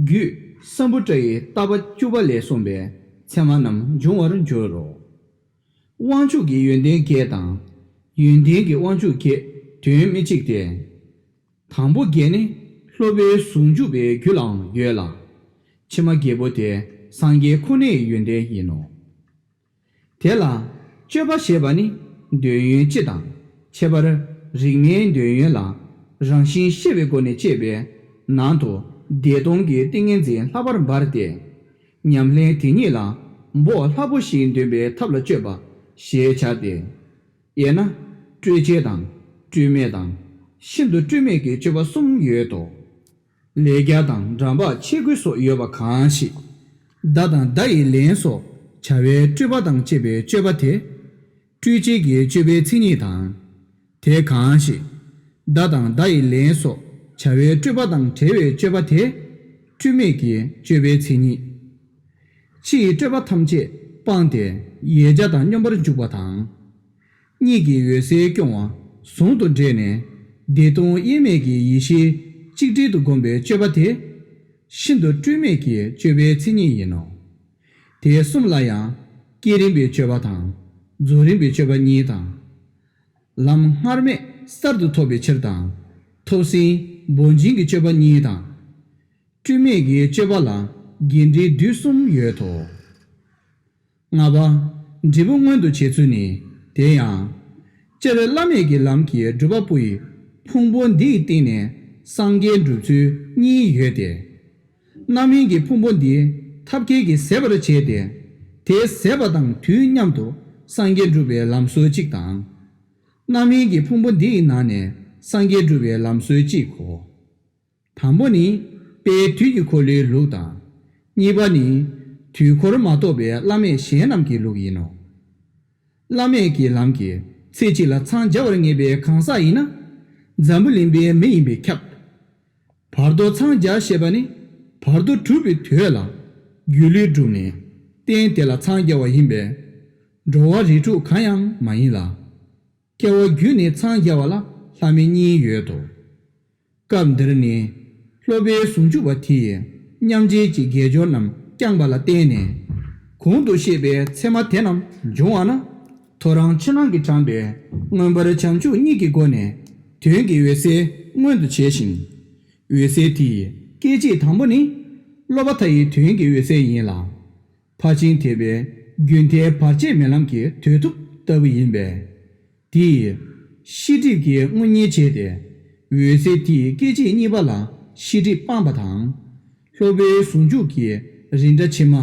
རྒྱུད་སམ་བྷོ་ཊ་ཡི་ལྟ་བ་བཅུ་པ་ལས་གསུངས་པའི་མཚན་མ་རྣམས་འབྱུང་བར་འགྱུར་རོ། དབང་ཕྱུག་གི་ཡོན་ཏན་བརྒྱད་དང་། ཡོན་ཏན་གྱི་དབང་ཕྱུག་བརྒྱད་དོན་མི་གཅིག་སྟེ། དང་པོ་བརྒྱད་ནི་སློབ་པའི་ཟུང་འཇུག་པའི་རྒྱུ་ལའང་ཡོད་ལ། ཕྱི་མ་བརྒྱད་པོ་དེ་སངས་རྒྱས་ཁོ་ནའི་ཡོན་ཏན་ཡིན་ནོ། དེ་ལ་སྤྱོད་པ་ཞེས་པ་ནི་འདོད་ཡོན་སྤྱི་དང་ཁྱད་པར་རིགས་མའི་འདོད་ཡོན་ལ་རང་བཞིན་ཤེས་པའི་སྒོ་ནས་དཔྱད་པའི་ནང་དུ་བདེ་སྟོང་གི་ཏིང་ངེ་འཛིན་ལྷག་པར་འབར་ཏེ། ཉམས་ལེན་དེ་ཉིད་ལ་འབོགས་ལྷག་པོ་ཞིག་འདོན་པའི་ཐབས་ལ་སྤྱོད་པ་ཞེས་བྱ་སྟེ། དབྱེ་ན། སྤྲོས་བཅས་དང་སྤྲོས་མེད་དང་ཤིན་ཏུ་སྤྲོས་མེད་ཀྱི་སྤྱོད་པ་གསུམ་ཡོད་དོ། ལས་རྒྱ་དང་འགྲམ་པ་ཆས་གོས་སོགས་ཡོད་པ་གང་ཞིག་བརྡ་དང་བརྡ་ཡི་ལན་སོགས་བྱ་བའི་སྤྲོས་པ་དང་བཅས་པའི་སྤྱོད་པ་དེ། སྤྲོས་བཅས་ཀྱི་སྤྱོད་པའི་མཚན་ཉིད་དང་། དེ་གང་ཞིག་བརྡ་དང་བརྡ་ཡི་ལན་སོགས་བྱ་བའི་སྤྲོས་པ་དང་བྲལ་བའི་སྤྱོད་པ་དེ། སྤྲོས་མེད་ཀྱི་སྤྱོད་པའི་མཚན་ཉིད། ཕྱི་ཡི་སྤྲོས་པ་ཐམས་ཅད་སྤངས་ཏེ་ཡེ་རྒྱ་དང་སྙོམས་པར་འཇུག་པ་དང་། གཉིད་ཀྱི་འོད་གསལ་སྐྱོང་བ་ཟུང་དུ་འབྲེལ་ནས་བདེ་སྟོང་དབྱེར་མེད་ཀྱི་ཡེ་ཤེས་གཅིག་སྒྲིལ་དུ་བསྒོམ་པའི་སྤྱོད་པ་དེ། ཤིན་ཏུ་སྤྲོས་མེད་ཀྱི་སྤྱོད་པའི་མཚན་ཉིད་ཡིན་ནོ། དེ་གསུམ་ལ་ཡང་བསྐྱེད་རིམ་པའི་སྤྱོད་པ་དང་། རྫོགས་རིམ་པའི་སྤྱོད་པ་གཉིས་དང་། ལམ་སྔར་མེད་གསར་དུ་ཐོབ་པའི་ཕྱིར་དང་། ཐོབ་ཟིན་སྦོམ་ཆེན་གྱི་སྤྱོད་པ་གཉིས་དང་། སྤྲོས་མེད་ཀྱི་སྤྱོད་པ་ལ་འགལ་འབྲེལ་བསྡུས་གསུམ་ཡོད་དོ། ལྔ་པ། འབྲས་བུ་མངོན་དུ་བྱེད་ཚུལ་ནི་དེ་ཡང་། སྤྱིར་བླ་མེད་ཀྱི་ལམ་གྱི་སྒྲུབ་པ་པོ་ཡི་ཕུང་པོ་འདིའི་སྟེང་ནས་སངས་རྒྱས་འགྲུབ་ཚུལ་གཉིས་ཡོད་དེ། རྣམ་སྨིན་གྱི་ཕུང་པོ་འདི་ཐབས་མཁས་ཀྱིས་ཟད་པར་བྱས་ཏེ། དེ་ཟད་པ་དང་དུས་མཉམ་དུ་སངས་རྒྱས་འགྲུབ་པའི་ལམ་སྲོལ་གཅིག་དང་། རྣམ་སྨིན་གྱི་ཕུང་པོ་འདི་ཡི་ནང་ནས་སངས་རྒྱས་འགྲུབ་པའི་ལམ་སྲོལ་གཅིག་གོ། དང་པོ་ནི་དཔལ་དུས་ཀྱི་འཁོར་ལོའི་ལུགས་དང་། གཉིས་པ་ནི་དུས་འཁོར་མ་གཏོགས་པའི་བླ་མེད་གཞན་རྣམས་ཀྱི་ལུགས་ཡིན་ནོ། བླ་མེད་ཀྱི་ལམ་གྱིས་ཚེ་གཅིག་ལ་འཚང་རྒྱ་བར་ངེས་པའི་གང་ཟག་ཡིན་ན། འཛམ་བུ་གླིང་པའི་མི་ཡིན་པས་ཁྱབ། བར་དོ་འཚང་རྒྱ་ཞེས་པ་ནི་བར་དོ་གྲུབ་པའི་དུས་ལ། སྒྱུ་ལུས་གྲུབ་ནས་རྟེན་དེ་ལ་འཚང་རྒྱ་བ་ཡིན་པས། འགྲོ་བ་རིགས་དྲུག་གང་ཡང་མ་ཡིན་ལ། སྐྱེ་བ་བརྒྱུད་ནས་འཚང་རྒྱ་བ་ལ་ལྷ་མི་གཉིས་ཡོད་དོ། སྐབས་འདིར་ནི། སློབ་པའི་ཟུང་འཇུག་པ་དེ་ཡིས་མཉམ་རྗེས་ཀྱི་དགེ་སྦྱོར་རྣམས་བསྐྱངས་པ་ལ་བརྟེན་ནས། གོང་དུ་བཤད་པའི་མཚན་མ་དེ་རྣམས་འབྱུང་བ་ན། ཐོ་རངས་ཕྱི་ནང་གིས་དྲངས་པའི་མངོན་པར་བྱང་ཆུབ་གཉིས་ཀྱི་སྒོ་ནས་དོན་གྱི་འོད་གསལ་མངོན་དུ་བྱས་ཤིང་། འོད་གསལ་དེའི་སྐད་ཅིག་དང་པོ་ནི་སློབ་པ་མཐའ་ཡི་དོན་གྱི་འོད་གསལ་ཡིན་ལ། ཕར་ཕྱིན་དེ་བས་རྒྱུན་མཐའི་བར་ཆད་མེད་ལམ་གྱི་དོད་ཐུབ་ལྟ་བུ་ཡིན་པས། དེས་ཤེས་སྒྲིབ་ཀྱི་དངོས་གཉེན་བྱས་ཏེ། འོད་གསལ་དེའི་སྐད་ཅིག་གཉིས་པ་ལ་ཤེས་སྒྲིབ་སྤངས་པ་དང་། སློབ་པའི་ཟུང་འཇུག་གི་རིགས་འདྲ་ཕྱི་མ།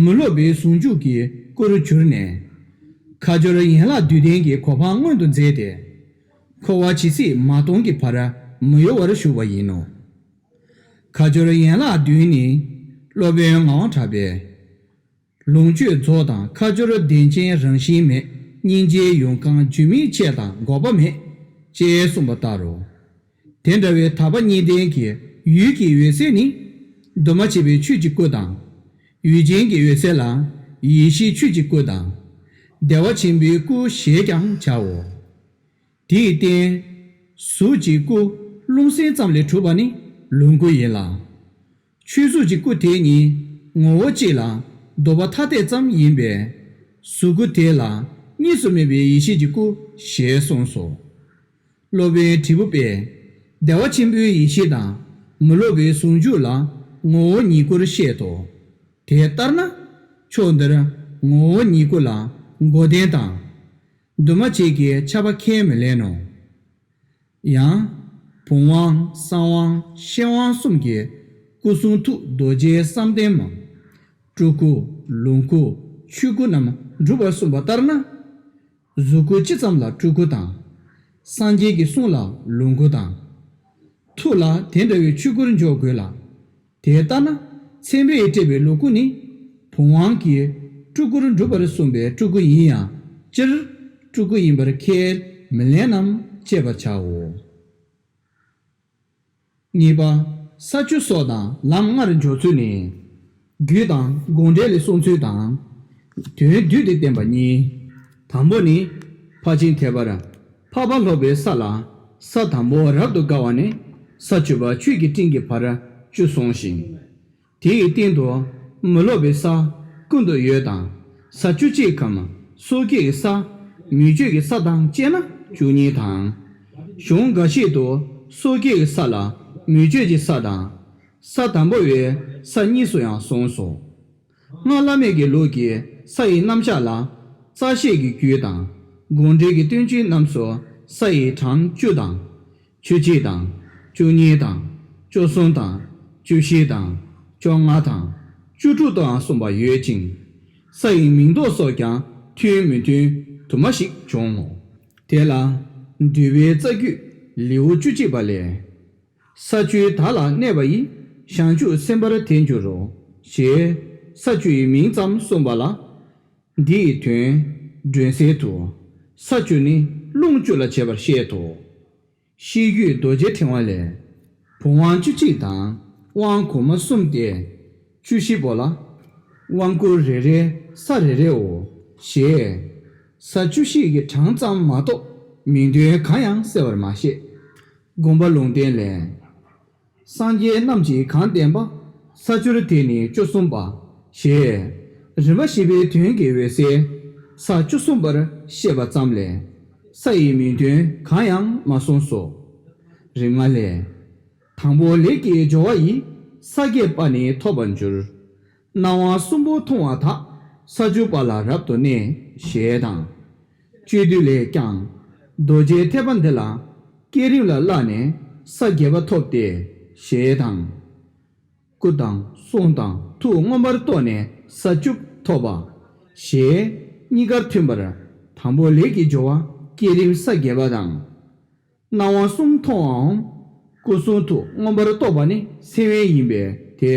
མི་སློབ་པའི་ཟུང་འཇུག་གི་སྐུ་རུ་གྱུར་ནས། ཁ་སྦྱོར་ཡན་ལག་བསྡུས་ལྡན་གྱི་གོ་འཕང་མངོན་དུ་མཛད་དེ། འཁོར་བ་ཇི་སྲིད་མ་སྟོངས་ཀྱི་བར་མི་གཡོ་བར་བཞུགས་པ་ཡིན་ནོ། ཁ་སྦྱོར་ཡན་ལག་བདུན་ནི། སློབ་དཔོན་ངག་དབང་གྲགས་པས། ལོངས་སྤྱོད་རྫོགས་དང་ཁ་སྦྱོར་བདེན་ཅན་རང་བཞིན་མེད། སྙིང་རྗེའི་ཡོངས་གང་རྒྱུ་མེད་ཆད་དང་འགོག་པ་མེད། ཅེས་གསུངས་པ་ལྟར་རོ། དེ་འདྲ་བའི་དག་པ་གཉིས་ལྡན་གྱི་ཡུལ་གྱི་འོད་གསལ་ནི། འདུས་མ་བྱས་པའི་ཆོས་ཀྱི་སྐུ་དང་། ཡུལ་ཅན་གྱི་འོད་གསལ་ལ་ཡེ་ཤེས་ཆོས་ཀྱི་སྐུ་དང་། བདེ་བ་ཆེན་པོའི་སྐུ་ཞེས་ཀྱང་བྱའོ། དེའི་རྟེན། གཟུགས་ཀྱི་སྐུ་རླུང་སེམས་ཙམ་ལས་གྲུབ་པ་ནི་ལོངས་སྐུ་ཡིན་ལ། ཆོས་གཟུགས་ཀྱི་སྐུ་དེ་ཉིད་ངོ་བོ་གཅིག་ལ་ལྡོག་པ་ཐ་དད་ཙམ་ཡིན་པས། གཟུགས་སྐུ་དེ་ལ་གཉིས་སུ་མེད་པའི་ཡེ་ཤེས་ཀྱི་སྐུ་ཞེས་གསུངས་སོ། སློབ་དཔོན་དྲིལ་བུ་པས་བདེ་བ་ཆེན་པོའི་ཡེ་ཤེས་དང་མི་སློབ་པའི་ཟུང་འཇུག་ལ་ངོ་བོ་ཉིད་སྐུར་བཤད་དོ། དེ་ལྟར་ན་ཕྱོགས་འདིར་ངོ་བོ་ཉིད་སྐུ་ལ་འགོག་བདེན་དང་། འདུས་མ་བྱས་ཀྱི་ཁྱབ་པ་ཁས་མི་ལེན་ནོ། ཡང་། བུམ་དབང་གསང་དབང་ཤེར་དབང་གསུམ་གྱི་སྐུ་གསུང་ཐུགས་རྡོ་རྗེའི་བསམ་གཏན་མ། སྤྲུལ་སྐུ་ལོངས་སྐུ་ཆོས་སྐུ་རྣམས་འགྲུབ་པར་གསུངས་པ་ལྟར་ན། གཟུགས་སྐུ་སྤྱི་ཙམ་ལ་སྤྲུལ་སྐུ་དང་། སངས་རྒྱས་ཀྱི་གསུང་ལ་ལོངས་སྐུ་དང་། ཐུགས་ལ་དེ་འདྲ་བའི་ཆོས་སྐུར་འཇོག་དགོས་ལ། དེ་ལྟ་ན་མཚན་དཔེས་སྤྲས་པའི་ལོངས་སྐུ་ནི་བུམ་དབང་གིས་སྤྲུལ་སྐུར་འགྲུབ་པར་གསུངས་པའི་སྤྲུལ་སྐུ་ཡིན་ཡང་སྤྱིར་སྤྲུལ་སྐུ་ཡིན་པར་ཁས་མི་ལེན་ནམ་དཔྱད་པར་བྱའོ། གཉིས་པ། ས་བཅུ་སོགས་དང་ལམ་ལྔར་འཇོག་ཚུལ་ནི། རྒྱུད་དང་དགོངས་འགྲེལ་ལས་གསུངས་ཚུལ་དང་། དོན་བསྡུས་ཏེ་བསྟན་པ་གཉིས། དང་པོ་ནི། ཕར་ཕྱིན་ཐེག་པར་འཕགས་པ་སློབ་པའི་ས་ལ་ས་དང་པོ་རབ་ཏུ་དགའ་བ་ནས་ས་བཅུ་པ་ཆོས་ཀྱི་སྤྲིན་གྱི་བར་བཅུ་གསུངས་ཤིང་། དེའི་སྟེང་དུ་མི་སློབ་པའི་ས་ཀུན་ཏུ་ཡོད་དང་། ས་བཅུ་གཅིག་གམ་སོ་སྐྱེ་གི་ས་མི་བསྐྱོད་ཀྱི་ས་དང་བཅས་ན་བཅུ་གཉིས་དང་། གཞུང་འགའ་ཞིག་ཏུ་སོ་སྐྱེ་གི་ས་ལ་མི་བསྐྱོད་ཀྱི་ས་དང་། ས་དང་པོ་བའི་ས་གཉིས་སུ་ཡང་གསུངས་སོ། སྔགས་བླ་མེད་ཀྱི་ལུགས་ཀྱི་ས་ཡི་རྣམ་གཞག་ལ་རྩ་ཤེས་ཀྱི་རྒྱུད་དང་དགོངས་འགྲེལ་གྱི་བསྟན་བཅོས་རྣམས་སུ་ས་ཡི་གྲངས་བཅུ་དང་། བཅུ་གཅིག་དང་། བཅུ་གཉིས་དང་། བཅུ་གསུམ་དང་། བཅུ་བཞི་དང་། བཅོ་ལྔ་དང་། བཅུ་དྲུག་ཏུའང་གསུངས་པ་ཡོད་ཅིང་། ས་ཡི་མིང་འདོགས་སོགས་ཀྱང་མཐུན་མི་མཐུན་དུ་མ་ཞིག་འབྱུང་ངོ་། དེ་ལ་འདུལ་བའི་རྩ་རྒྱུད་ལེའུ་བཅུ་གཅིག་པ་ལས། ས་བཅུའི་བདག་ལ་གནས་པ་ཡི། བྱང་ཆུབ་སེམས་དཔར་དེ་འགྱུར་རོ། ཞེས་ས་བཅུ་ཡི་མིང་ཙམ་གསུངས་པ་ལ། འདི་ཡི་དོན་སྒྲོན་གསལ་དུ། ས་བཅུ་ནི་རླུང་བཅུ་ལ་བྱེད་པར་བཤད་དོ། ཤེས་རྒྱུད་རྡོ་རྗེ་ཕྲེང་བ་ལས། བུམ་དབང་བཅུ་གཅིག་དང་དབང་གོང་མ་གསུམ་སྟེ། བཅུ་བཞི་པོ་ལ། དབང་བསྐུར་རེ་རེ་ས་རེ་རེའོ། ཞེས། ས་བཅུ་བཞི་གི་གྲངས་ཙམ་མ་གཏོགས་མིང་དོན་གང་ཡང་གསལ་བར་མ་བཤད། དགོངས་པ་ལུང་བསྟན་ལས། སངས་རྒྱས་རྣམས་ཀྱིས་གང་བསྟན་པ། ས་བཅུར་དེ་ནི་བཅུ་གསུམ་པ། ཞེས། རིམ་པ་བཞི་པའི་དོན་གྱི་འོད་གསལ། ས་བཅུ་གསུམ་པར་བཤད་པ་ཙམ་ལས། ས་ཡི་མིང་དོན་གང་ཡང་མ་གསུངས་སོ། རིམ་ལྔ་ལས། དང་པོ་ལས་ཀྱི་སྦྱོར་བ་ཡིས། ས་བརྒྱད་པ་ནི་ཐོབ་པར་འགྱུར། སྣང་བ་གསུམ་པོ་མཐོང་བ་དག། ས་བཅུ་པ་ལ་རབ་ཏུ་གནས། ཞེས་དང་། སྤྱོད་བསྡུས་ལས་ཀྱང་། རྡོ་རྗེ་ཐེག་པ་འདི་ལ། བསྐྱེད་རིམ་ལ་བསླབས་ནས་ས་བརྒྱད་པ་ཐོབ་སྟེ། ཞེས་དང་། སྐུ་དང་གསུང་དང་ཐུགས་མངོན་པར་རྟོགས་ནས་ས་བཅུ་ཐོབ་པ། ཞེས་གཉིས་ཀར་མཐུན་པར་དང་པོ་ལས་ཀྱི་སྦྱོར་བ་བསྐྱེད་རིམ་ས་བརྒྱད་པ་དང་། སྣང་བ་གསུམ་མཐོང་བའམ། སྐུ་གསུང་ཐུགས་མངོན་པར་རྟོགས་པ་ནི་སེམས་དབེན་ཡིན་པས་དེ་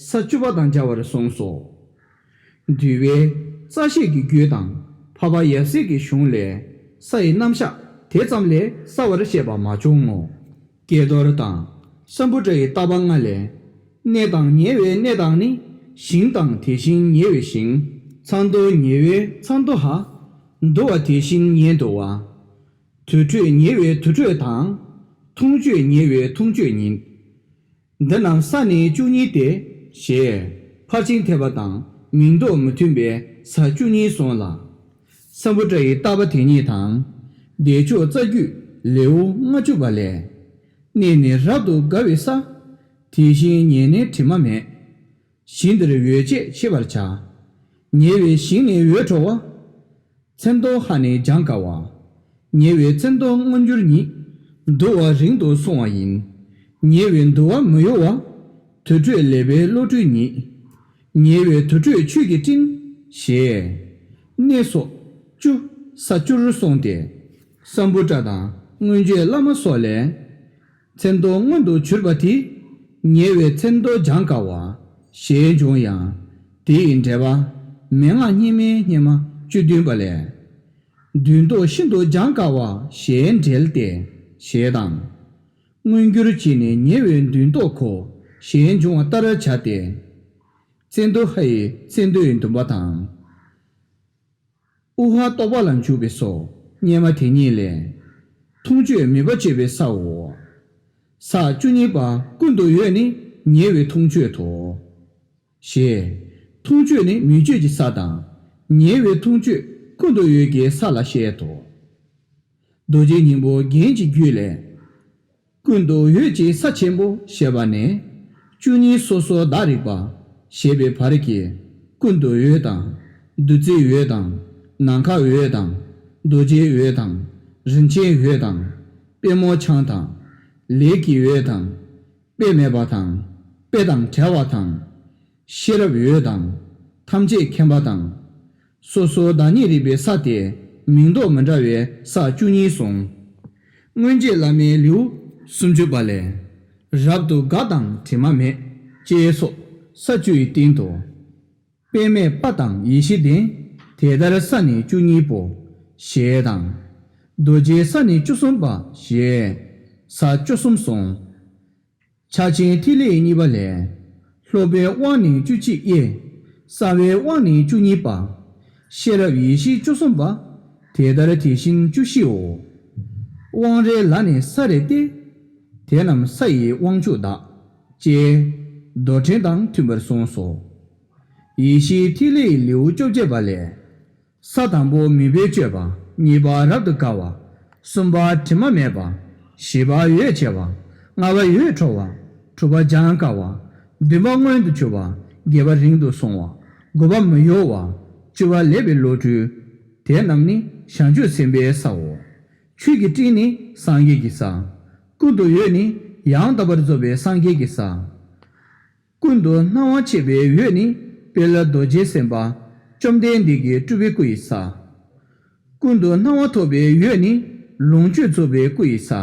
ས་བཅུ་པ་དང་སྦྱར་བར་གསུངས་སོ། འདུལ་བའི་རྩ་ཤེས་ཀྱི་རྒྱུད་དང་འཕགས་པ་ཡབ་སྲས་ཀྱི་གཞུང་ལས་ས་ཡི་རྣམ་གཞག་དེ་ཙམ་ལས་གསལ་བར་བཤད་པ་མ་བྱུང་ངོ་། ཀྱེ་རྡོར་དང་སམ་བྷོ་ཊ་ཡི་བརྟག་པ་ལྔ་ལས། གནས་དང་ཉེ་བའི་གནས་དང་ནི། ཞིང་དང་དེ་བཞིན་ཉེ་བའི་ཞིང་། ཚ་མདོག་ཉེ་བའི་ཚ་མདོག་ཧ། དུ་བ་དེ་བཞིན་ཉེ་དུ་བ། དུར་ཁྲོད་ཉེ་བའི་དུར་ཁྲོད་དང་། འཐུང་གཅོད་ཉེ་བའི་འཐུང་གཅོད་ཉིད། འདི་རྣམས་ས་ནི་བཅུ་གཉིས་ཏེ། ཞེས་ཕར་ཕྱིན་ཐེག་པ་དང་མིང་འདོགས་མི་མཐུན་པའི་ས་བཅུ་གཉིས་གསུངས་ལ། ས་བོན་ཊ་ཡི་བརྟག་པ་དེ་ཉིད་དང་། བདེ་མཆོག་རྩ་རྒྱུད་ལེའུ་ལྔ་བཅུ་པ་ལས། གནས་ནི་རབ་ཏུ་དགའ་བའི་ས། དེ་བཞིན་ཉེ་གནས་དྲི་མ་མེད། ཞིང་འདིར་འོད་བྱེད་ཤེས་པར་བྱ། ཉེ་བའི་ཞིང་ནི་འོད་འཕྲོ་བ། མཚན་ཐོ་ཧ་ནི་སྦྱང་དཀའ་བ། ཉེ་བའི་མཚན་ཐོ་མངོན་གྱུར་ཉིད། འདུ་བ་རིང་དུ་སོང་བ་ཡིན། ཉེ་བའི་འདུ་བ་མི་གཡོ་བ། དུར་ཁྲོད་ལེགས་པའི་བློ་གྲོས་ཉིད། ཉེ་བའི་དུར་ཁྲོད་ཆོས་ཀྱི་སྤྲིན། ཞེས། གནས་སོ་བཅུ། ས་བཅུར་གསུངས་ཏེ། ས་བོན་ཊ་དང་མངོན་བརྗོད་བླ་མ་སོགས་ལས། མཚན་ཐོ་མངོན་དུ་གྱུར་པ་དེ། ཉེ་བའི་མཚན་ཐོ་སྦྱང་དཀའ་བ། ཞེས་འབྱུང་ཡང་། དེ་ཡི་འགྲེལ་པ། མན་ངག་སྙེ་མའི་སྙེ་མ་བཅུ་བདུན་པ་ལས། མདུན་ཐོ་ཤིན་ཏུ་སྦྱང་དཀའ་བ་ཞེས་འགྲེལ་ཏེ། ཞེས་དང་། མངོན་གྱུར་གྱི་ནི་ཉེ་བའི་མདུན་ཐོ་གོ། ཞེས་འབྱུང་བ་ལྟར་བྱ་སྟེ། མཚན་ཐོ་ཧ་ཡི་མཚན་ཐོའི་འདུན་པ་དང་། དབུ་ཧ་ཏོག་པ་ལ་འཇུག་པའི་སོ། སྙེ་མ་དེ་ཉིད་ལས། མཐོང་ཆོས་མུན་པ་བཅད་པའི་སའོ། ས་བཅུ་གཉིས་པ་ཀུན་ཏུ་འོད་ནི་ཉེ་བའི་མཐོང་ཆོས་དོ། ཞེས། མཐོང་ཆོས་ནི་མུན་ཆོས་ཀྱི་ས་དང་། ཉེ་བའི་མཐོང་ཆོས་ཀུན་ཏུ་འོད་ཀྱི་ས་ལ་བཤད་དོ། རྡོ་རྗེ་སྙིང་པོ་རྒྱན་གྱི་རྒྱུད་ལས། ཀུན་ཏུ་འོད་ཀྱི་ས་ཆེན་པོ་ཞེས་པ་ནས། བཅུ་གཉིས་སོ་སོར་བརྡ་རིག་པ་ཞེས་པའི་བར་གྱི། ཀུན་ཏུ་འོད་དང་། བདུད་རྩིའི་འོད་དང་། ནམ་མཁའ་འོད་དང་། རྡོ་རྗེའི་འོད་དང་། རིན་ཆེན་འོད་དང་། པད་མོ་འཆང་དང་། ལས་ཀྱི་འོད་དང་། དཔེ་མེད་པ་དང་། དཔེ་དང་བྲལ་བ་དང་། ཤེས་རབ་འོད་དང་། ཐམས་ཅད་མཁྱེན་པ་དང་། སོ་སོར་བརྡ་གཉིས་རིག་པའི་ས་སྟེ། མིང་འདོགས་མི་འདྲ་བའི་ས་བཅུ་གཉིས་གསུངས། མངོན་བརྗོད་བླ་མའི་ལེའུ་སུམ་ཅུ་པ་ལས། རབ་ཏུ་དགའ་དང་དྲི་མ་མེད། ཅེས་སོགས་ས་བཅུ་ཡི་སྟེང་དུ། དཔེ་མེད་པ་དང་ཡེ་ཤེས་ལྡན། དེ་ལྟར་ས་ནི་བཅུ་གཉིས་པོ། ཞེས་དང་། རྡོ་རྗེའི་ས་ནི་བཅུ་གསུམ་པ། ཞེས་ས་བཅུ་གསུམ་གསུངས། ཕྱག་ཆེན་ཐིག་ལེ་གཉིས་པ་ལས། སློབ་པའི་དབང་ནི་བཅུ་གཅིག་དབྱེ། གསང་བའི་དབང་ནི་བཅུ་གཉིས་པ། ཤེས་རབ་ཡེ་ཤེས་བཅུ་གསུམ་པ། དེ་ལྟར་དེ་བཞིན་བཅུ་བཞིའོ། དབང་རེ་ལ་ནི་ས་རེ་སྟེ། དེ་རྣམས་ས་ཡི་དབང་ཕྱུག་བདག་ཅེས། རྡོར་ཕྲེང་དང་མཐུན་པར་གསུངས་སོ། ཡེ་ཤེས་ཐིག་ལེ་ཡི་ལེའུ་བཅོ་བརྒྱད་པ་ལས། ས་དང་པོ་མུན་པས་གཅོད་པ། གཉིས་པ་རབ་ཏུ་དགའ་བ། གསུམ་པ་དྲི་མ་མེད་པ། བཞི་པ་འོད་ཆེ་བ། ལྔ་པ་འོད་འཕྲོ་བ། དྲུག་པ་སྦྱང་དཀའ་བ། བདུན་པ་མངོན་དུ་གྱུར་པ། བརྒྱད་པ་རིང་དུ་སོང་བ། དགུ་པ་མི་གཡོ་བ། བཅུ་པ་ལེགས་པའི་བློ་གྲོས། དེ་རྣམས་ནི་བྱང་ཆུབ་སེམས་དཔའི་སའོ། ཆོས་ཀྱི་སྤྲིན་ནི་སངས་རྒྱས་ཀྱི་ས། ཀུན་ཏུ་འོད་ནི་ཡང་དག་པར་རྫོགས་པའི་སངས་རྒྱས་ཀྱི་ས། ཀུན་ཏུ་སྣང་བ་མཆེད་པའི་འོད་ནི་དཔལ་རྡོ་རྗེ་སེམས་དཔའ་བཅོམ་ལྡན་འདས་ཀྱི་སྤྲུལ་པའི་སྐུ་ཡི་ས། ཀུན་ཏུ་སྣང་བ་ཐོབ་པའི་འོད་ནི་ལོངས་སྤྱོད་རྫོགས་པའི་སྐུ་ཡི་ས།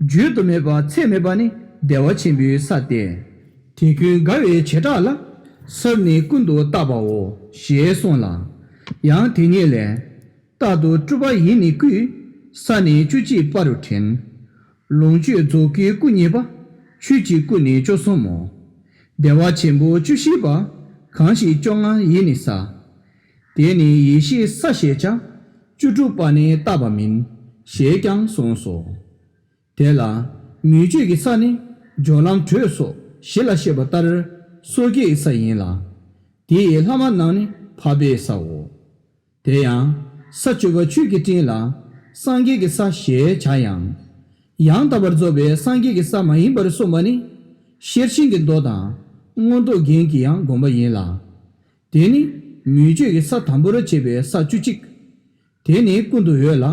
བརྗོད་དུ་མེད་པ་ཚད་མེད་པ་ནི་བདེ་བ་ཆེན་པོའི་ས་སྟེ། དེ་ཀུན་དགའ་བའི་བྱེ་བྲག་ལ། སར་ནི་ཀུན་ཏུ་བརྟག་པའོ། ཞེས་གསུངས་ལ། ཡང་དེ་ཉིད་ལས། རྟག་ཏུ་སྤྲུལ་པ་ཡི་ནི་སྐུས། ས་ནི་བཅུ་གཅིག་པ་རུ་དྲན། ལོངས་སྤྱོད་རྫོགས་སྐུའི་སྐུ་གཉིས་པ། ཆོས་ཀྱི་སྐུ་ནི་བཅུ་གསུམ་མོ། བདེ་བ་ཆེན་པོ་བཅུ་བཞི་པ། གང་ཞིག་བཅོ་ལྔ་ཡི་ནི་ས། དེ་ནི་ཡེ་ཤེས་ས་ཞེས་བྱ། བཅུ་དྲུག་པ་ནི་བརྟག་པ་མིན། ཞེས་ཀྱང་གསུངས་སོ། དེ་ལ་མུན་ཆོས་ཀྱི་ས་ནི་སྦྱོར་ལམ་དྲོད་སོགས་བཞི་ལ་བཤད་པ་ལྟར་སོ་སྐྱེའི་ས་ཡིན་ལ། དེ་ཡི་ལྷག་མ་རྣམས་ནི་འཕགས་པའི་སའོ། དེ་ཡང་ས་བཅུ་པ་ཆོས་ཀྱི་སྤྲིན་ལ་སངས་རྒྱས་ཀྱི་ས་ཞེས་བྱ་ཡང་། ཡང་དག་པར་རྫོགས་པའི་སངས་རྒྱས་ཀྱི་ས་མ་ཡིན་པར་གསུངས་པ་ནི་ཤེར་ཕྱིན་གྱི་མདོ་དང་མངོན་རྟོགས་རྒྱན་གྱི་ཡང་དགོངས་པ་ཡིན་ལ། དེ་ནི་མུན་ཆོས་ཀྱི་ས་དང་པོར་བྱས་པའི་ས་བཅུ་གཅིག་དེ་ནི་ཀུན་ཏུ་འོད་ལ།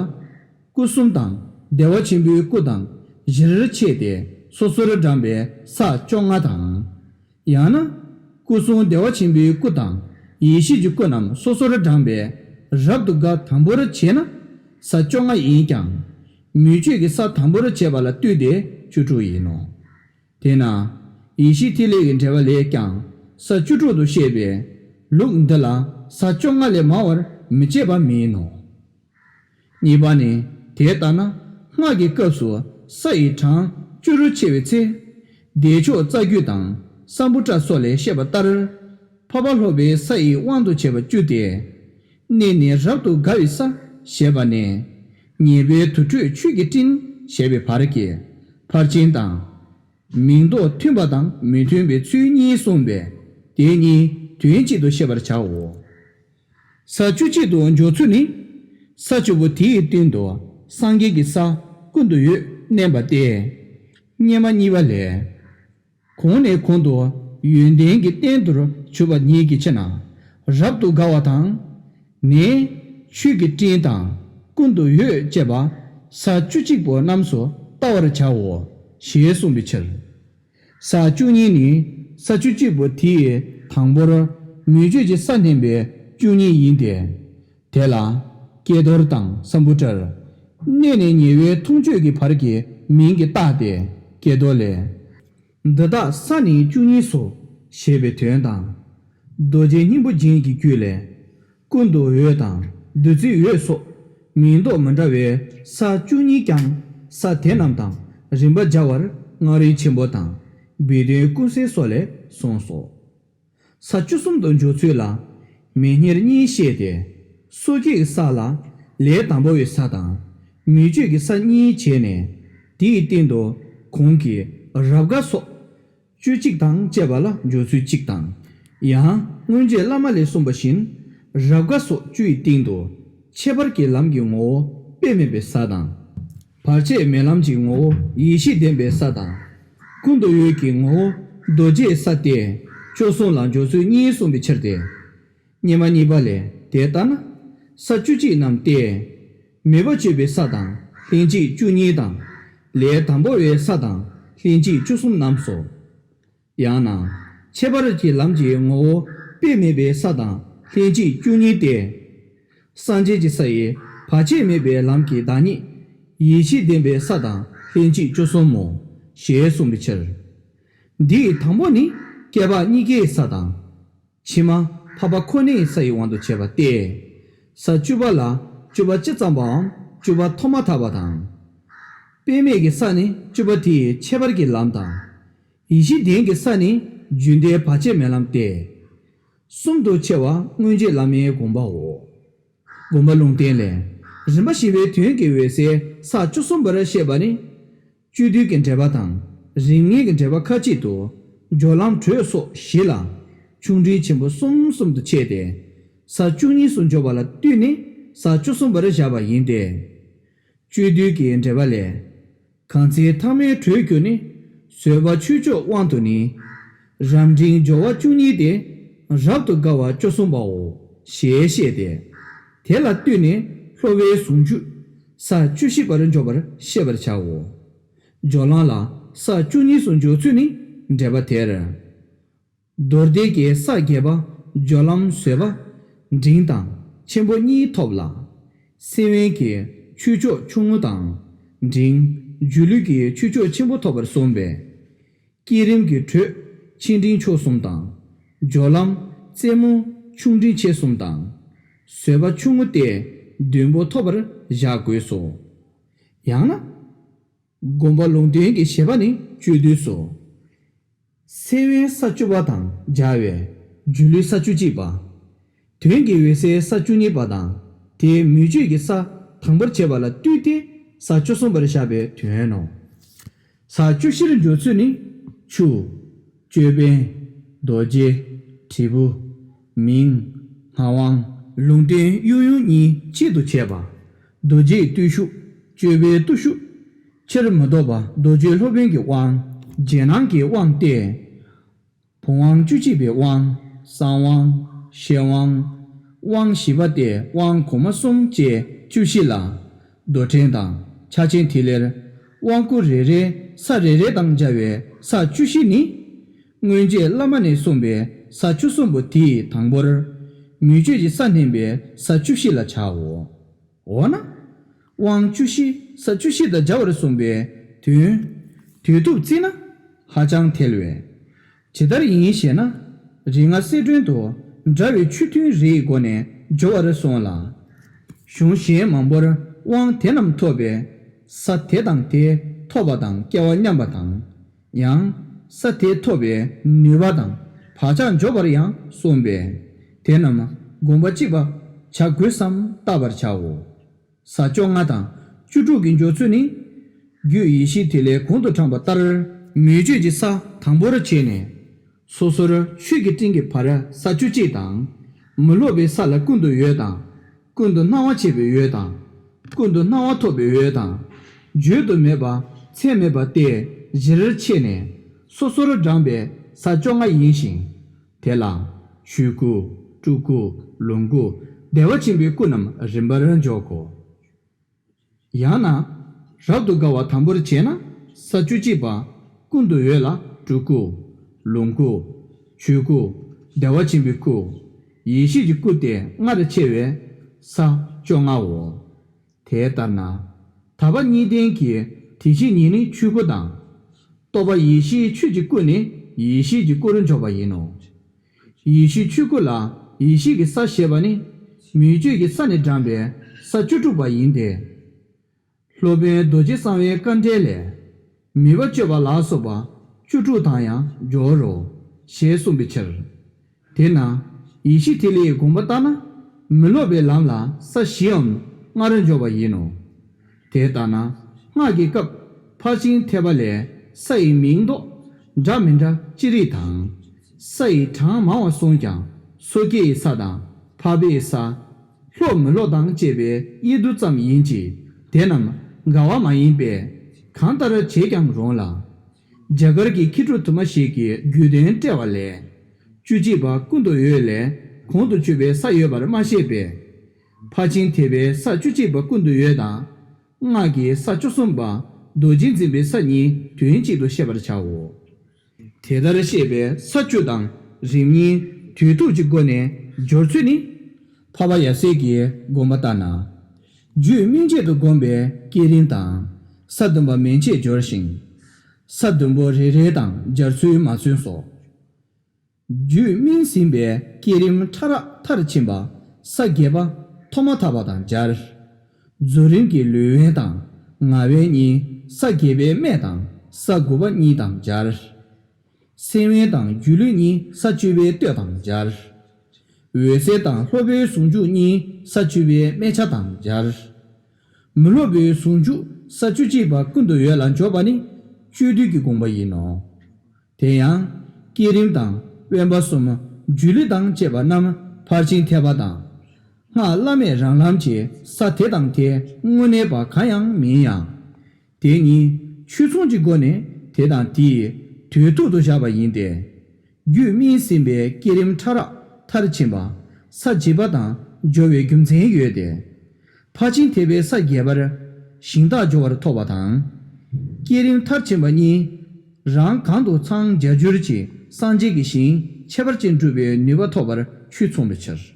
སྐུ་གསུམ་དང་བདེ་བ་ཆེན་པོའི་སྐུ་དང་བཞིར་ཕྱེ་སྟེ་སོ་སོར་བགྲངས་པའི་ས་བཅོ་ལྔ་དང་། ཡང་ན། སྐུ་གསུམ་བདེ་བ་ཆེན་པོའི་སྐུ་དང་ཡེ་ཤེས་ཀྱི་སྐུ་རྣམས་སོ་སོར་བགྲངས་པའི་རབ་ཏུ་དགའ་དང་པོར་བྱས་ན་ས་བཅོ་ལྔ་ཡིན་ཀྱང་། མུན་ཆོས་ཀྱི་ས་དང་པོར་བྱས་པ་ལ་ལྟོས་ཏེ་བཅུ་དྲུག་ཡིན་ནོ། དེས་ན། ཡེ་ཤེས་ཐིག་ལེ་ཡི་འགྲེལ་པ་ལས་ཀྱང་ས་བཅུ་དྲུག་ཏུ་བཤད་པས་ལུགས་འདི་ལ་ས་བཅོ་ལྔ་ལས་མང་བར་མི་བྱེད་པ་མིན་ནོ། གཉིས་པ་ནི། དེ་ལྟ་ན་སྔགས་ཀྱི་སྐབས་སུ་ས་ཡི་གྲངས་བཅུ་རུ་ཕྱེ་བའི་ཚེ། བདེ་མཆོག་རྩ་རྒྱུད་དང་ས་བོན་ཊ་སོགས་ལས་བཤད་པ་ལྟར། འཕགས་པ་སློབ་པའི་ས་ཡི་དབང་དུ་བྱས་པ་བཅུ་སྟེ། གནས་ནི་རབ་ཏུ་དགའ་བའི་ས་ཞེས་པ་ནས། ཉེ་བའི་དུར་ཁྲོད་ཆོས་ཀྱི་སྤྲིན་ཞེས་པའི་བར་གྱི་ཕར་ཕྱིན་དང་། མིང་འདོགས་མཐུན་པ་དང་མི་མཐུན་པའི་ཚུལ་གཉིས་གསུངས་པས་དེ་གཉིས་དོན་གཅིག་ཏུ་ཤེས་པར་བྱའོ། ས་བཅུ་གཅིག་ཏུ་འཇོག་ཚུལ་ནི། ས་བཅུ་པོ་དེའི་སྟེང་དུ་སངས་རྒྱས་ཀྱི་ས་ཀུན་ཏུ་ཡོད་བསྣན་པ་སྟེ། སྙེ་མ་གཉིས་པ་ལས། གོང་ནས་གོང་དུ་ཡོན་ཏན་གྱི་རྟེན་དུ་གྱུར་པ་ཉིད་ཀྱི་ཕྱིར་ན་རབ་ཏུ་དགའ་བ་དང་། ནི་ཆོས་ཀྱི་སྤྲིན་དང་ཀུན་ཏུ་ཡོད་ཅེས་པ་ས་བཅུ་གཅིག་པོ་རྣམས་སུ་བལྟ་བར་བྱའོ་ཞེས་གསུངས་པའི་ཕྱིར། ས་བཅུ་གཉིས་ནི་ས་བཅུ་གཅིག་པོ་དེའི་དང་པོར་མི་བརྗོད་ཀྱི་ས་བསྣན་པའི་བཅུ་གཉིས་ཡིན་ཏེ། དེ་ལ་ཀྱེ་རྡོར་དང་ས་འབུམ་ཕྲག། གནས་ནས་ཉེ་བའི་མཐོང་ཆོས་ཀྱི་བར་གྱི་མིང་གིས་བཏགས་ཏེ་ཀྱེ་རྡོར་ལས། འདི་དག་ས་ནི་བཅུ་གཉིས་སོ་ཞེས་པའི་དོན་དང་། རྡོ་རྗེ་སྙིང་པོ་རྒྱན་གྱི་རྒྱུད་ལས། ཀུན་ཏུ་འོད་དང་བདུད་རྩིའི་འོད་སོགས་མིང་འདོགས་མི་འདྲ་བའི་ས་བཅུ་གཉིས་ཀྱང་ས་དེ་རྣམས་དང་རིམ་པ་སྦྱར་བར་མངའ་རིས་ཆེན་པོ་དང་བཻ་ཌཱུརྱ་ཀུན་གསལ་སོགས་ལས་གསུངས་སོ། ས་བཅུ་གསུམ་དུ་འཇོག་ཚུལ་ལ། མིང་གཉིས་གཉིས་བཤད་དེ། སོ་སྐྱེའི་ས་ལ་ལས་དང་པོ་བའི་ས་དང་མི་བརྗོད་ཀྱི་ས་གཉིས་བྱས་ནས། དེའི་སྟེང་དུ་གོང་གི་རབ་དགའ་སོགས་བཅུ་གཅིག་དང་བཅས་པ་ལ་འཇོག་ཚུལ་གཅིག་དང་། ཡང་སྔོན་བྱོན་བླ་མ་ལས་གསུངས་པ་བཞིན་རབ་དགའ་སོགས་བཅུའི་སྟེང་དུ་ཁྱད་པར་གྱི་ལམ་གྱི་ངོ་བོ་དཔེ་མེད་པའི་ས་དང་། བར་ཆད་མེད་ལམ་གྱི་ངོ་བོ་ཡེ་ཤེས་ལྡན་པའི་ས་དང་། ཀུན་ཏུ་འོད་ཀྱི་ངོ་བོ་རྡོ་རྗེའི་ས་སྟེ་བཅུ་གསུམ་ལ་འཇོག་ཚུལ་གཉིས་གསུངས་པའི་ཕྱིར་ཏེ། སྙེ་མ་གཉིས་པ་ལས་དེ་ལྟ་ན། ས་བཅུ་གཅིག་རྣམས་ཏེ། མོས་པ་སྤྱོད་པའི་ས་དང་ལྷན་ཅིག་བཅུ་གཉིས་དང་། ལས་དང་པོ་བའི་ས་དང་ལྷན་ཅིག་བཅུ་གསུམ་རྣམས་སོ། ཡང་ན། ཁྱད་པར་གྱི་ལམ་གྱི་ངོ་བོ་དཔེ་མེད་པའི་ས་དང་ལྷན་ཅིག་བཅུ་གཉིས་ཏེ། སངས་རྒྱས་ཀྱི་ས་ཡི་བར་ཆད་མེད་པའི་ལམ་གྱི་བདག་ཉིད་ཡེ་ཤེས་ལྡན་པའི་ས་དང་ལྷན་ཅིག་བཅུ་གསུམ་མོ། ཞེས་གསུངས་པའི་ཕྱིར། འདིའི་དང་པོ་ནི་བསྐལ་པ་གཉིས་ཀའི་ས་དང་། ཕྱི་མ་འཕགས་པ་ཁོ་ནའི་ས་ཡི་དབང་དུ་བྱས་པ་སྟེ། ས་བཅུ་པ་ལ་བཅུ་པ་སྤྱི་ཙམ་པའམ་བཅུ་པ་ཐོག་མ་ཐག་པ་དང་། དཔེ་མེད་ཀྱི་ས་ནི་བཅུ་པ་དེའི་ཁྱད་པར་གྱི་ལམ་དང་། ཡེ་ཤེས་ལྡན་གྱི་ས་ནི་རྒྱུན་མཐའི་བར་ཆད་མེད་ལམ་སྟེ། གསུམ་དུ་ཕྱེ་བ་སྔོན་བྱོན་བླ་མའི་དགོངས་པའོ། དགོངས་པ་ལུང་བསྟན་ལས། རིམ་པ་བཞི་པའི་དོན་གྱི་འོད་གསལ་ས་བཅུ་གསུམ་པར་བཤད་པ་ནི། སྤྱོད་བསྡུས་ཀྱི་འགྲེལ་པ་དང་རིམ་ལྔའི་གི་འགྲེལ་པ་ཁ་ཅིག་ཏུ། སྦྱོར་ལམ་དྲོད་སོགས་བཞི་ལ་ཆུང་འབྲིང་ཆེན་པོ་གསུམ་གསུམ་དུ་ཕྱེ་སྟེ། ས་བཅུ་གཉིས་སུ་འཇོག་པ་ལ་བསྟུན་ནས་ས་བཅུ་གསུམ་པར་བཞག་པ་ཡིན་ཏེ། སྤྱོད་བསྡུས་ཀྱི་འགྲེལ་པ་ལས། གང་ཚེ་ཐ་མའི་དྲོད་ཀྱུ་ནི། བཟོད་པ་ཆོས་མཆོག་དབང་དུ་ནི། རབ་འབྲིང་སྦྱོར་བ་བཅུ་གཉིས་ཏེ། རབ་ཏུ་དགའ་བ་བཅུ་གསུམ་པའོ། ཞེས་བཤད་དེ། དེ་ལ་ལྟོས་ནས་སློབ་པའི་ཟུང་འཇུག་ས་བཅུ་བཞི་པར་འཇོག་པར་ཤེས་པར་བྱའོ། སྦྱོར་ལམ་ལ་ས་བཅུ་གཉིས་སུ་འཇོག་ཚུལ་ནི་འགྲེལ་པ་དེར། མདོ་སྡེ་གི་ས་བརྒྱད་པ་སྦྱོར་ལམ་བཟོད་པ་འབྲིང་དང་ཆེན་པོ་གཉིས་ཐོབ་ལ། སེམས་དབེན་གྱི་ཆོས་མཆོག་ཆུང་ངུ་དང་། འབྲིང་སྒྱུ་ལུས་ཀྱི་ཆོས་མཆོག་ཆེན་པོ་ཐོབ་པར་གསུངས་པས། བསྐྱེད་རིམ་གྱི་དྲོད་ཆེ་འབྲིང་ཆུང་གསུམ་དང་། སྦྱོར་ལམ་རྩེ་མོ་ཆུང་འབྲིང་ཆེ་གསུམ་དང་། བཟོད་པ་ཆུང་ངུ་སྟེ་བདུན་པོ་ཐོབ་པར་བཞག་དགོས་སོ། ཡང་ན། དགོངས་པ་ལུང་བསྟན་གྱི་བཞེད་པ་ནི་སྤྱོད་བསྡུས་སོ། སེམས་དབེན་ས་བཅུ་པ་དང་སྦྱར་བའི་སྒྱུ་ལུས་ས་བཅུ་གཅིག་པ། དོན་གྱི་འོད་གསལ་ས་བཅུ་གཉིས་པ་དང་དེའི་མི་བརྗོད་ཀྱི་ས་དང་པོར་བྱས་པ་ལ་ལྟོས་ཏེ་ས་བཅུ་གསུམ་པར་བཞག་པའི་དོན་ནོ། ས་བཅུ་བཞིར་འཇོག་ཚུལ་ནི་ཆུ། ཅོད་པན། རྡོ་རྗེ། དྲིལ་བུ། མིང་། ངག་དབང་། ལུང་བསྟན་གཡུ་ཡུམ་གཉིས་གཅིག་ཏུ་བྱས་པ། རྡོ་རྗེའི་བརྟུལ་ཞུགས། ཅོད་པན་བརྟུལ་ཞུགས། ཕྱིར་མི་ལྡོག་པ་རྡོ་རྗེ་སློབ་དཔོན་གྱི་དབང་། རྗེས་གནང་གི་དབང་སྟེ། བུམ་དབང་བཅུ་གཅིག་པའི་དབང་། གསང་དབང་། ཤེར་དབང་། དབང་བཞི་པ་སྟེ་དབང་གོང་མ་གསུམ་བཅས་བཅུ་བཞི་ལ། རྡོར་ཕྲེང་དང་ཕྱག་ཆེན་ཐིག་ལེར་དབང་བསྐུར་རེ་རེ་ས་རེ་རེ་དང་སྦྱར་བའི་ས་བཅུ་བཞི་ནི། སྔོན་བྱོན་བླ་མ་ནས་གསུངས་པའི་ས་བཅུ་གསུམ་པོ་དེའི་དང་པོར། མི་བརྗོད་ཀྱི་ས་བསྣན་པའི་ས་བཅུ་བཞི་ལ་བྱའོ། འོ་ན། དབང་བཅུ་བཞི་ས་བཅུ་བཞི་དང་སྦྱར་བར་གསུངས་པའི་དོན། དུས་སྟུབ་བརྩིས་ན་ཧ་ཅང་ཐལ་བས། ཇི་ལྟར་ཡིན་ཞེ་ན། རིགས་ལྔ་གསལ་སྒྲོན་དུ་འདྲ་བའི་ཆོས་མཐུན་རིགས་སྒོ་ནས་སྦྱོར་བར་གསུངས་ལ། གཞུང་གཞན་མང་པོར་དབང་དེ་རྣམས་ཐོབ་པས་ས་དེ་དང་དེ་ཐོབ་པ་དང་སྐལ་བ་མཉམ་པ་དང་། ཡང་ས་དེ་ཐོབ་པའི་ནུས་པ་དང་བག་ཆགས་འཇོག་པར་ཡང་གསུངས་པས། དེ་རྣམས་དགོངས་པ་གཅིག་པ་བྱ་དགོས་སམ་བརྟག་པར་བྱའོ། ས་བཅོ་ལྔ་དང་བཅུ་དྲུག་གི་འཇོག་ཚུལ་ནི། རྒྱུད་ཡེ་ཤེས་ཐིག་ལེ་གོང་དུ་དྲངས་པ་ལྟར་མི་བརྗོད་ཀྱི་ས་དང་པོར་བྱས་ནས། སོ་སོར་ཆོས་ཀྱི་སྤྲིན་གྱི་བར་ས་བཅུ་གཅིག་དང་། མི་སློབ་པའི་ས་ལ་ཀུན་ཏུ་འོད་དང་ ཀུན་ཏུ་སྣང་བ་མཆེད་པའི་འོད་དང་། ཀུན་ཏུ་སྣང་བ་ཐོབ་པའི་འོད་དང་། བརྗོད་དུ་མེད་པ་ཚད་མེད་པ་སྟེ་བཞིར་ཕྱེ་ནས་སོ་སོར་བགྲངས་པའི་ས་བཅོ་ལྔ་ཡིན་ཞིང་། དེ་ལ་ཆོས་སྐུ། སྤྲུལ་སྐུ། ལོངས་སྐུ། བདེ་བ་ཆེན་པོའི་སྐུ་རྣམས་རིམ་པར་འཇོག་གོ། ཡང་ན། རབ་ཏུ་དགའ་བ་དང་པོར་བྱས་ན་ས་བཅུ་གཅིག་པ་ཀུན་ཏུ་འོད་ལ་སྤྲུལ་སྐུ། ལོངས་སྐུ། ཆོས་སྐུ། བདེ་བ་ཆེན་པོའི་སྐུ། ཡེ་ཤེས་ཀྱི་སྐུ་སྟེ་ལྔར་ཕྱེ་བས་ས་བཅོ་ལྔའོ། དེ་ལྟར་ན། དག་པ་གཉིས་ལྡན་གྱི་དེ་བཞིན་ཉིད་ནི་ཆོས་སྐུ་དང་། རྟོགས་པ་ཡེ་ཤེས་ཆོས་ཀྱི་སྐུ་ནི་ཡེ་ཤེས་ཀྱི་སྐུར་འཇོག་པ་ཡིན་ནོ། ཡེ་ཤེས་ཆོས་སྐུ་ལ་ཡེ་ཤེས་ཀྱི་ས་ཞེས་པ་ནི་མིག་ཆོས་ཀྱི་ས་ནས་དྲངས་པའི་ས་བཅུ་དྲུག་པ་ཡིན་ཏེ། སློབ་དཔོན་རྡོ་རྗེ་གསང་བའི་དཀའ་འགྲེལ་ལས། མོས་པ་སྤྱོད་པ་ལ་སོགས་པ་བཅུ་དྲུག་དང་ཡང་སྦྱོར་རོ། ཞེས་གསུངས་པའི་ཕྱིར། དེས་ན་ཡེ་ཤེས་ཐིག་ལེའི་དགོངས་པ་ལྟར་ན་མི་སློབ་པའི་ལམ་ལ་ས་བཞིའམ་ལྔར་འཇོག་པ་ཡིན་ནོ། དེ་ལྟར་ན་སྔགས་ཀྱི་སྐབས་ཕར་ཕྱིན་ཐེག་པ་ལས་ས་ཡི་མིང་འདོགས་འདྲ་མི་འདྲ་ཅི་རིགས་དང་། ས་ཡི་གྲངས་མང་བ་སོང་ཀྱང་སོ་སྐྱེ་ཡི་ས་དང་འཕགས་པའི་ས། སློབ་མི་སློབ་དང་བཅས་པའི་དབྱེ་བསྡུ་ཙམ་ཡིན་གྱི་དེ་རྣམས་འགལ་བ་མ་ཡིན་པས་གང་ལྟར་བྱས་ཀྱང་རུང་ལ། རྒྱ་གར་གྱི་མཁས་གྲུབ་དུ་མ་ཞིག་གིས་རྒྱུད་དོན་བཀྲལ་བ་ལས། བཅུ་གཅིག་པ་ཀུན་ཏུ་འོད་ལས་གོང་དུ་ཆུད་པའི་ས་ཡོད་པར་མ་བཤད་པས། ཕར་ཕྱིན་ཐེག་པའི་ས་བཅུ་གཅིག་པ་ཀུན་ཏུ་འོད་དང་། སྔགས་ཀྱི་ས་བཅུ་གསུམ་པ་རྡོ་རྗེ་འཛིན་པའི་ས་གཉིས་དོན་གཅིག་ཏུ་ཤེས་པར་བྱའོ། དེ་ལྟར་བཤད་པའི་ས་བཅུ་དང་རིམ་གཉིས་དོན་ཐུག་གི་སྒོ་ནས་སྦྱོར་ཚུལ་ནི། འཕགས་པ་ཡབ་སྲས་ཀྱི་དགོངས་པ་ལྟར་ན། རྒྱུད་སྨིན་བྱེད་དུ་བསྒོམས་པའི་བསྐྱེད་རིམ་དང་། ས་བདུན་པ་མན་ཆད་སྦྱོར་ཞིང་། ས་བདུན་པོ་རེ་རེ་དང་སྦྱར་ཚུལ་མ་མཚོན་སོ། རྒྱུད་སྨིན་ཟིན་པའི་བསྐྱེད་རིམ་ཕྲ་རགས་མཐར་ཕྱིན་པ་ས་བརྒྱད་པ་ཐོག་མ་ཐག་པ་དང་སྦྱར། རྫོགས་རིམ་གྱི་ལུས་དབེན་དང་ངག་དབེན་གཉིས་ས་བརྒྱད་པའི་སྨད་དང་ས་དགུ་པ་གཉིས་དང་སྦྱར། སེམས་དབེན་དང་སྒྱུ་ལུས་གཉིས་ས་བཅུ་པའི་སྟོད་དང་སྦྱར། འོད་གསལ་དང་སློབ་པའི་ཟུང་འཇུག་གཉིས་ས་བཅུ་པའི་སྨད་ཆ་དང་སྦྱར། མི་སློབ་པའི་ཟུང་འཇུག་ས་བཅུ་གཅིག་པ་ཀུན་ཏུ་འོད་ལ་འཇོག་པ་ནི་སྤྱོད་བསྡུས་ཀྱི་དགོངས་པ་ཡིན་ནོ། དེ་ཡང་། བསྐྱེད་རིམ་དང་དབེན་པ་གསུམ་སྒྱུ་ལུས་དང་བཅས་པ་རྣམས་ཕར་ཕྱིན་ཐེག་པ་དང་། སྔགས་བླ་མེད་རང་ལམ་གྱི་ས་དེ་དང་དེ་དངོས་གནས་པ་གང་ཡང་མིན་ཡང་། དེ་ཉིད་ཆོས་མཚུངས་ཀྱི་སྒོ་ནས་དེ་དང་དེའི་དོན་ཐུག་ཏུ་བཞག་པ་ཡིན་ཏེ། རྒྱུད་སྨིན་ཟིན་པའི་བསྐྱེད་རིམ་ཕྲ་རགས་མཐར་ཕྱིན་པ་ས་བརྒྱད་པ་དང་སྦྱོར་བའི་རྒྱུ་མཚན་ཡོད་དེ། ཕར་ཕྱིན་ཐེག་པའི་ས་བརྒྱད་པར་ཞིང་རྟགས་སྦྱོར་བར་ཐོབ་པ་དང་། བསྐྱེད་རིམ་མཐར་ཕྱིན་པ་གཉིས་རང་གང་དུ་འཚང་རྒྱ་འགྱུར་གྱི་སངས་རྒྱས་ཀྱི་ཞིང་ཁྱད་པར་ཅན་སྒྲུབ་པའི་ནུས་པ་ཐོབ་པར་ཆོས་མཚུངས་པའི་ཕྱིར།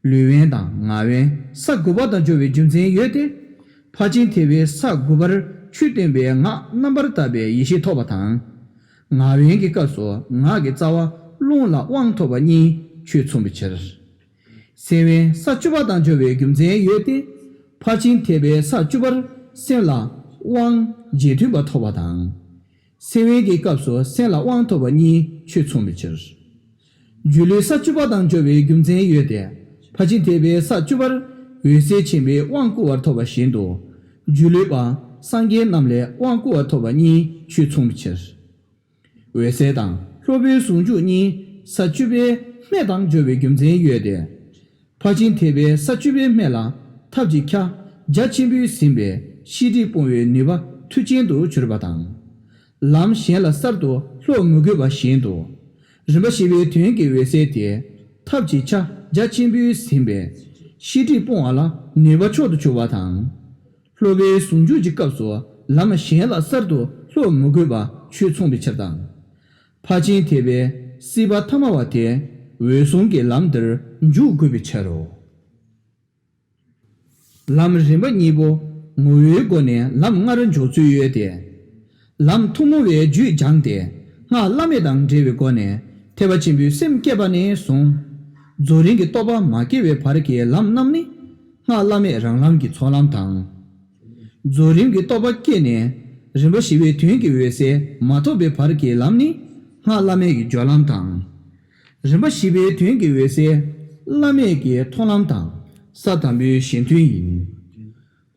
ལུས་དབེན་དང་ངག་དབེན་ས་དགུ་པ་དང་སྦྱོར་བའི་རྒྱུ་མཚན་ཡོད་དེ། ཕར་ཕྱིན་ཐེག་པའི་ས་དགུ་པར་ཆོས་སྟོན་པའི་ངག་རྣམ་པར་དག་པའི་ཡེ་ཤེས་ཐོབ་པ་དང་། ངག་དབེན་གྱི་སྐབས་སུ་ངག་གི་རྩ་བ་རླུང་ལ་དབང་ཐོབ་པ་གཉིས་ཆོས་མཚུངས་པའི་ཕྱིར། སེམས་དབེན་ས་བཅུ་པ་དང་སྦྱོར་བའི་རྒྱུ་མཚན་ཡོད་དེ། ཕར་ཕྱིན་ཐེག་པའི་ས་བཅུ་པར་སེམས་ལ་དབང་རྗེས་མཐུན་པ་ཐོབ་པ་དང་། སེམས་དབེན་གྱི་སྐབས་སུ་སེམས་ལ་དབང་ཐོབ་པ་གཉིས་ཆོས་མཚུངས་པའི་ཕྱིར། སྒྱུ་ལུས་ས་བཅུ་པ་དང་སྦྱོར་བའི་རྒྱུ་མཚན་ཡོད་དེ། ཕར་ཕྱིན་ཐེག་པའི་ས་བཅུ་པར་འོད་གསལ་ཆེན་པོའི་དབང་བསྐུར་བར་ཐོབ་པ་བཞིན་དུ། སྒྱུ་ལུས་པ་སངས་རྒྱས་རྣམས་ལས་དབང་བསྐུར་བར་ཐོབ་པ་གཉིས་ཆོས་མཚུངས་པའི་ཕྱིར། འོད་གསལ་དང་སློབ་པའི་ཟུང་འཇུག་གཉིས་ས་བཅུ་པའི་སྨད་དང་སྦྱོར་བའི་རྒྱུ་མཚན་ཡོད་དེ། ཕར་ཕྱིན་ཐེག་པའི་ས་བཅུ་པའི་སྨད་ལ་ཐབས་ཀྱི་ཆ་རྒྱ་ཆེན་པོས་ཟིན་པས་ཤེས་སྒྲིབ་སྤོང་བའི་ནུས་པ་མཐུ་ཅན་དུ་གྱུར་པ་དང་། ལམ་གཞན་ལ་གསར་དུ་སློབ་མི་དགོས་པ་བཞིན་དུ། རིམ་པ་བཞི་པའི་དོན་གྱི་འོད་གསལ་དེ་ཐབས་ཀྱི་ཆ་རྒྱ་ཆེན་པོས་ཟིན་པས་ཤེས་སྒྲིབ་སྤོང་བ་ལ་ནུས་པ་མཆོག་ཏུ་གྱུར་པ་དང་། སློབ་པའི་ཟུང་འཇུག་གི་སྐབས་སུ་ལམ་གཞན་ལ་གསར་དུ་སློབ་མི་དགོས་པ་ཆོས་མཚུངས་པའི་ཕྱིར་དང་། ཕར་ཕྱིན་ཐེག་པའི་སྲིད་པ་ཐ་མ་བ་དེ་འོད་སྲུང་གི་ལམ་འདིར་འཇུག་དགོས་པའི་ཕྱིར་རོ། ལམ་རིམ་པ་གཉིས་པོ་ངོ་བོའི་སྒོ་ནས་ལམ་ལྔར་འཇོག་ཚུལ་ཡོད་དེ། ལམ་ཐུན་མོང་བའི་རྒྱུད་སྦྱངས་ཏེ་སྔགས་བླ་མེད་དང་འབྲེལ་བའི་སྒོ་ནས་ཐེག་པ་ཆེན་པོའི་སེམས་བསྐྱེད་པ་ནས་བཟུང་། རྫོགས་རིམ་གྱི་རྟོགས་པ་མ་སྐྱེས་པའི་བར་གྱི་ལམ་རྣམས་ནི་སྔགས་བླ་མེད་རང་ལམ་གྱི་ཚོགས་ལམ་དང་། རྫོགས་རིམ་གྱི་རྟོགས་པ་སྐྱེས་ནས་རིམ་པ་བཞི་པའི་དོན་གྱི་འོད་གསལ་མ་ཐོབ་པའི་བར་གྱི་ལམ་ནི་སྔགས་བླ་མེད་ཀྱི་སྦྱོར་ལམ་དང་། རིམ་པ་བཞི་པའི་དོན་གྱི་འོད་གསལ་བླ་མེད་ཀྱི་མཐོང་ལམ་དང་ས་དང་པོའི་གཞན་དོན་ཡིན།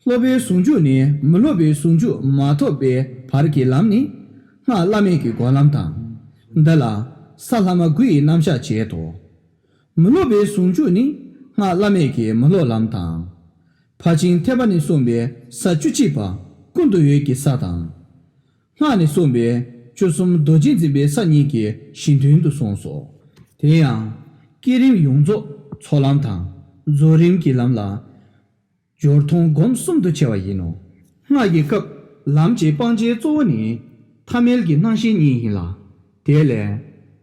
སློབ་པའི་ཟུང་འཇུག་ནི་མི་སློབ་པའི་ཟུང་འཇུག་མ་ཐོབ་པའི་བར་གྱི་ལམ་ནི་སྔགས་བླ་མེད་ཀྱི་སྒོམ་ལམ་དང་། འདི་ལ་ས་ལྷག་མ་དགུ་ཡི་རྣམ་གཞག་བྱེད་དོ། མི་སློབ་པའི་ཟུང་འཇུག་ནི་ སྔགས་བླ་མེད་ཀྱི་མི་སློབ་ལམ་དང་། ཕར་ཕྱིན་ཐེག་པ་ནས་གསུངས་པའི་ས་བཅུ་གཅིག་པ་ཀུན་ཏུ་འོད་ཀྱི་ས་དང་། སྔགས་ནས་གསུངས་པའི་བཅུ་གསུམ་རྡོ་རྗེ་འཛིན་པའི་ས་གཉིས་ཀྱི་གཞི་མཐུན་དུ་གསུངས་སོ། དེ་ཡང་བསྐྱེད་རིམ་ཡོངས་རྫོགས་ཚོགས་ལམ་དང་རྫོགས་རིམ་གྱི་ལམ་ལ། སྦྱོར་མཐོང་སྒོམ་གསུམ་དུ་ཕྱེ་བ་ཡིན་ནོ། སྔགས་ཀྱི་སྐབས་ལམ་གྱི་སྤང་བྱའི་གཙོ་བོ་ནི་ཐ་མལ་གྱི་སྣང་ཞེན་གཉིས་ཡིན་ལ། དེ་ལས་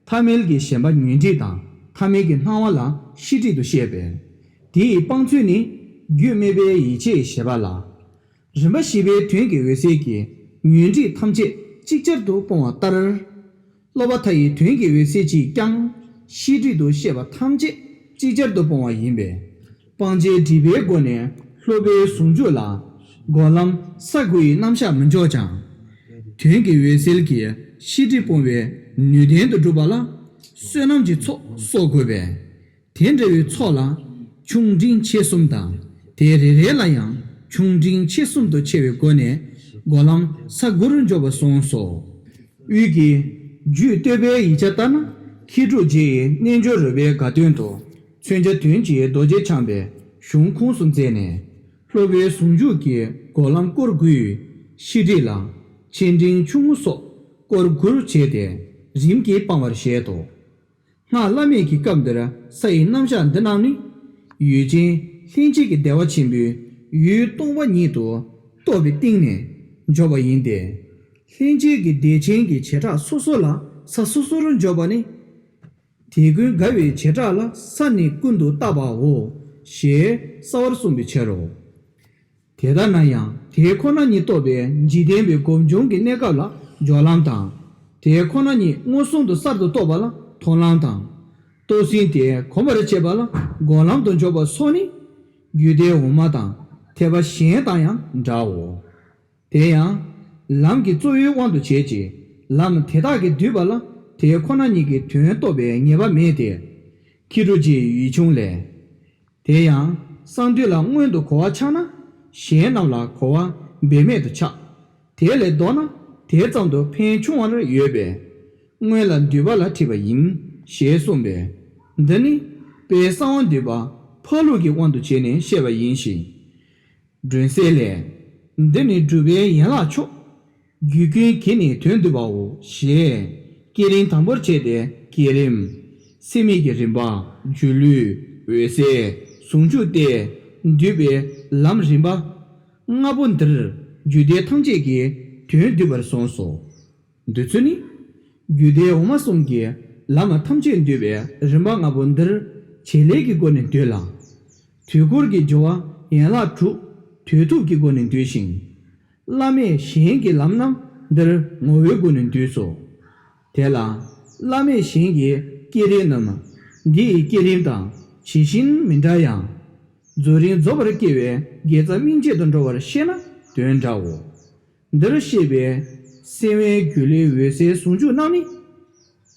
ཐ་མལ་གྱི་ཞེན་པ་ཉོན་སྒྲིབ་དང་ཐ་མལ་གྱི་སྣང་བ་ལ་ཤེས་སྒྲིབ་ཏུ་བཤད་པས། དེ་ཡི་སྤང་ཚུལ་ནི་རྒྱུད་སྨད་པའི་ཡིད་ཆེས་ཞེས་པ་ལ། རིམ་པ་བཞི་པའི་དོན་གྱི་འོད་གསལ་གྱིས་ཉོན་སྒྲིབ་ཐམས་ཅད་ཅིག་ཅར་དུ་སྤོང་བ་ལྟར། སློབ་པ་མཐའ་ཡི་དོན་གྱི་འོད་གསལ་གྱིས་ཀྱང་ཤེས་སྒྲིབ་ཏུ་བཤད་པ་ཐམས་ཅད་ཅིག་ཅར་དུ་སྤོང་བ་ཡིན་པས། སྤང་བྱའི་སྒྲིབ་པའི་སྒོ་ནས་སློབ་པའི་ཟུང་འཇུག་ལ་སྒོམ་ལམ་ས་དགུ་ཡི་རྣམ་གཞག་མི་འཇོག་ཀྱང་། དོན་གྱི་འོད་གསལ་གྱིས་ཤེས་སྒྲིབ་སྤོང་བའི་ནུས་ལྡན་དུ་སྒྲུབ་པ་ལ་བསོད་ནམས་ཀྱི་ཚོགས་གསོག་དགོས་པས། དེ་འདྲ་བའི་ཚོགས་ལ་ཆུང་འབྲིང་ཆེ་གསུམ་དང་། དེ་རེ་རེ་ལ་ཡང་ཆུང་འབྲིང་ཆེ་གསུམ་དུ་ཕྱེ་བའི་སྒོ་ནས་སྒོམ་ལམ་ས་དགུར་འཇོག་པ་གསུངས་སོ། དབུས་ཀྱི་རྒྱུད་བསྟོད་པའི་ཡིག་ཆ་ལྟར་ན། མཁས་གྲུབ་རྗེ་ཡི་རྣལ་འབྱོར་རོལ་པའི་དགའ་སྟོན་དུ། མཚོན་བྱ་དོན་གྱི་རྡོ་རྗེ་འཆང་པའི་གཞུང་ཁོངས་སུ་མཛད་ནས། སློབ་པའི་ཟུང་འཇུག་གི་སྒོམ་ལམ་སྐོར་དགུའི་ཤེས་སྒྲིབ་ལ་ཆེ་འབྲིང་ཆུང་ངུ་སོགས་སྐོར་དགུར་བྱས་ཏེ་རིམ་གྱིས་སྤང་བར་བཞེད་དོ། སྔགས་བླ་མེད་ཀྱི་སྐབས་འདིར་ས་ཡི་རྣམ་གཞག་འདི་རྣམས་ནི། ཡུལ་ཅན་ལྷན་སྐྱེས་ཀྱི་བདེ་བ་ཆེན་པོའི་ཡུལ་སྟོང་པ་ཉིད་དུ་རྟོགས་པའི་སྟེང་ནས་འཇོག་པ་ཡིན་ཏེ། ལྷན་སྐྱེས་ཀྱི་བདེ་ཆེན་གྱི་བྱེ་བྲག་སོ་སོ་ལ་ས་སོ་སོར་འཇོག་པ་ནི། དེ་ཀུན་དགའ་བའི་བྱེ་བྲག་ལ་ས་ནི་ཀུན་ཏུ་བརྟགས་པའོ། ཞེས་གསལ་བར་གསུངས་པའི་ཕྱིར་རོ། དེ་ལྟ་ན་ཡང་དེ་ཁོ་ན་ཉིད་རྟོགས་པའི་འཇིག་རྟེན་པའི་སྒོམ་བྱུང་གི་གནས་སྐབས་ལ་སྦྱོར་ལམ་དང་། དེ་ཁོ་ན་ཉིད་མངོན་སུམ་དུ་གསར་དུ་རྟོགས་པ་ལ་མཐོང་ལམ་དང་། རྟོགས་ཟིན་དེ་གོམས་པར་བྱེད་པ་ལ་སྒོམ་ལམ་དུ་འཇོག་པ་སོགས་ནི། རྒྱུད་སྡེ་འོག་མ་དང་ཐེག་པ་གཞན་དང་ཡང་འདྲའོ། དེ་ཡང་། ལམ་གྱི་གཙོ་བོའི་དབང་དུ་བྱས་ཀྱི་ལམ་དེ་དག་གིས་བསྡུས་པ་ལ་དེ་ཁོ་ན་ཉིད་ཀྱི་དོན་རྟོགས་པའི་ངེས་པ་མེད་དེ། མཁས་གྲུབ་རྗེའི་ཡིག་ཆུང་ལས། དེ་ཡང་གསང་འདུས་ལ་སྔོན་དུ་གོ་བ་ཆགས་ན་གཞན་རྣམས་ལ་གོ་བ་འབད་མེད་དུ་ཆགས། དེ་ལས་ལྡོག་ན་དེ་ཙམ་དུ་ཕན་ཆུང་བར་ཡོད་པས། སྔོན་ལ་འདུས་པ་ལ་ཁྲིད་པ་ཡིན་ཞེས་གསུངས་པས། འདི་ནི་དཔལ་གསང་བ་འདུས་པ་འཕགས་ལུགས་ཀྱི་དབང་དུ་བྱས་ནས་བཤད་པ་ཡིན་ཞིང་། སྒྲོན་གསལ་ལས། འདི་ནི་སྒྲུབ་པའི་ཡན་ལག་མཆོག་རྒྱུད་ཀུན་གྱིས་ནི་དོན་བསྡུ་བའོ། ཞེས། བསྐྱེད་རིམ་དང་པོར་བྱས་ཏེ་བསྐྱེད་རིམ། སེམས་ཡིད་ཀྱི་རིམ་པ། སྒྱུ་ལུས། འོད་གསལ། ཟུང་འཇུག་སྟེ། འདུས་པའི་ལམ་རིམ་པ། ལྔ་པོ་འདིར་རྒྱུད་སྡེ་ཐམས་ཅད་ཀྱི་དོན་བསྡུས་པར་གསུངས་སོ། འདི་ཚུལ་ནི། རྒྱུད་སྡེ་འོག་མ་གསུམ་གྱི་ལམ་ཐམས་ཅད་འདུས་པའི་རིམ་པ་ལྔ་པོ་འདིར་བྱེད་ལས་ཀྱི་སྒོ་ནས་འདུས་ལ། དུས་འཁོར་གྱི་སྦྱོར་བ་ཡན་ལག་དྲུག་དུས་ཐུབ་ཀྱི་སྒོ་ནས་འདུས་ཤིང་། བླ་མེད་གཞན་གྱི་ལམ་རྣམས་འདིར་ངོ་བོའི་སྒོ་ནས་འདུས་སོ། དེ་ལ་བླ་མེད་གཞན་གྱི་བསྐྱེད་རིམ་རྣམས་འདི་ཡི་བསྐྱེད་རིམ་དང་ཇི་བཞིན་མི་འདྲ་ཡང་། རྫོགས་རིམ་རྫོགས་པར་སྐྱེ་བའི་དགེ་རྩ་སྨིན་བྱེད་དུ་འགྲོ་བར་ཤེས་ན་དོན་འདྲའོ། འདིར་བཤད་པའི་སེམས་དབེན་སྒྱུ་ལུས་འོད་གསལ་ཟུང་འཇུག་རྣམས་ནི།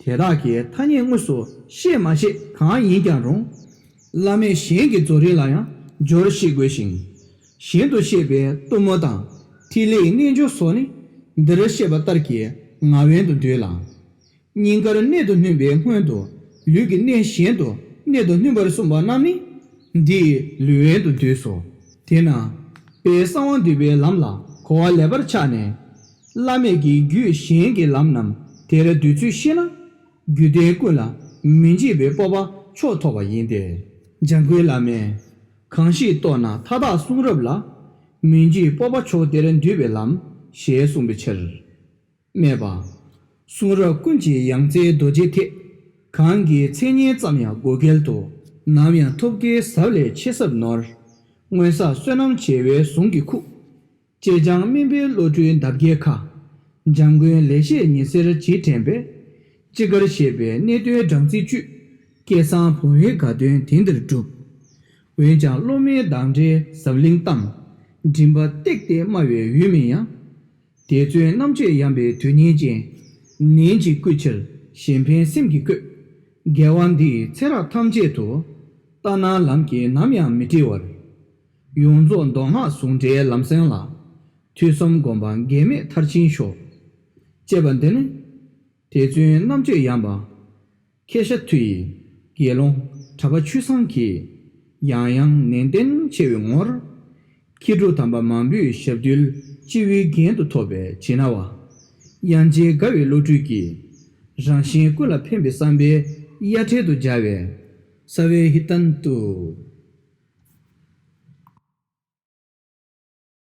དེ་དག་གི་ཐ་སྙད་དངོས་སུ་ཤེས་མ་ཤེས་གང་ཡིན་ཀྱང་རུང་། བླ་མེད་གཞན་གྱི་རྫོགས་རིམ་ལ་ཡང་སྦྱོར་ཤེས་དགོས་ཤིང་། གཞན་དུ་བཤད་པའི་གཏུམ་མོ་དང་ཐིག་ལེའི་རྣལ་འབྱོར་སོགས་ནི་འདིར་བཤད་པ་ལྟར་གྱི་ངག་དབེན་དུ་འདུས་ལ། སྙིང་གར་གནད་དུ་བསྣུན་པའི་སྔོན་དུ་ལུས་ཀྱི་གནད་གཞན་དུ་གནད་དུ་བསྣུན་པར་གསུངས་པ་རྣམས་ནི་འདི་ཡི་ལུས་དབེན་དུ་འདུས་སོ། དེས་ན་དཔལ་གསང་བ་འདུས་པའི་ལམ་ལ་གོ་བ་ལེགས་པར་ཆགས་ནས། བླ་མེད་ཀྱི་རྒྱུད་གཞན་གྱི་ལམ་རྣམས་དེར་འདུས་ཚུལ་ཤེས་ན། རྒྱུད་དོན་ཀུན་ལ་མི་འཇིགས་པའི་སྤོབས་པ་མཆོག་ཐོབ་པ་ཡིན་ཏེ། འཇམ་མགོན་བླ་མས། གང་ཞིག་རྟོགས་ན་མཐའ་དག་གསུང་རབ་ལ། མི་འཇིགས་སྤོབས་པ་མཆོག་དེར་འདུས་པའི་ལམ། ཞེས་གསུངས་པའི་ཕྱིར། སྨྲས་པ། གསུང་རབ་ཀུན་གྱི་ཡང་རྩེ་རྡོ་རྗེ་ཐེག་གང་གི་མཚན་སྙན་ཙམ་ཡང་བགོ་སྐལ་དུ། ནམ་ཡང་ཐོབ་དཀའི་ཟབ་ལས་ཆེས་ཟབ་ནོར། སྔོན་བསགས་བསོད་ནམས་བྱེ་བའི་ཟུང་གིས་ཁུག་ཅེ་སྤྱང་དམན་པའི་བློ་གྲོས་འདབ་བརྒྱའི་ཁ། འཇམ་མགོན་ལེགས་བཤད་ཉི་ཟེར་ཇི་དྲན་པས། ཅི་དགར་བཤད་པའི་གནད་དོན་སྦྲང་རྩིའི་བཅུད། སྐལ་བཟང་བུང་བའི་དགའ་སྟོན་དེང་འདིར་བསྒྲུབས། འོན་ཀྱང་སློབ་མའི་གདངས་འདྲའི་ཟབ་བརླིང་གཏམ། མགྲིན་པ་བཏེགས་ཏེ་སྨྲ་བའི་འོས་མིན་ཡང་། དེ་ཚུན་རྣམ་དཔྱོད་ཡངས་པའི་དོན་གཉེར་ཅན། ནན་གྱིས་བསྐུལ་ཕྱིར་གཞན་ཕན་སེམས་ཀྱིས་བཀོད། དགེ་བ་འདི་ཡི་ཚེ་རབས་ཐམས་ཅད་དུ། ལྟ་ན་ལམ་གྱིས་ནམ་ཡང་མི་བཀྲི་བར། ཡོངས་རྫོགས་མདོ་སྔགས་ཟུང་འབྲེལ་ལམ་སེང་ལ། ཐོས་བསམ་སྒོམ་པ་འགལ་མེད་མཐར་ཕྱིན་ཤོག་ཅེས་པ་འདི་ནི། དེ་ཚུན་རྣམ་དཔྱོད་ཡངས་པ། མཁས་ཤ་མཐུ་ཡི་དགེ་སློང་གྲྭ་པ་ཆོས་བཟང་གིས། ཡང་ཡང་ནན་ཏན་ཆེ་བའི་ངོར། མཁས་གྲུབ་དམ་པ་མང་པོའི་ཞབས་རྡུལ་སྤྱི་བོའི་རྒྱན་དུ་ཐོབ་པའི་བྱིན་རླབས་པ། དབྱངས་ཅན་དགའ་བའི་བློ་གྲོས་ཀྱིས། རང་གཞན་ཀུན་ལ་ཕན་པའི་བསམ་པའི་གཡའ་བྲལ་དུ་སྦྱར་བའི་རྩ་བའི་ཧི་ཏན་ཏུ།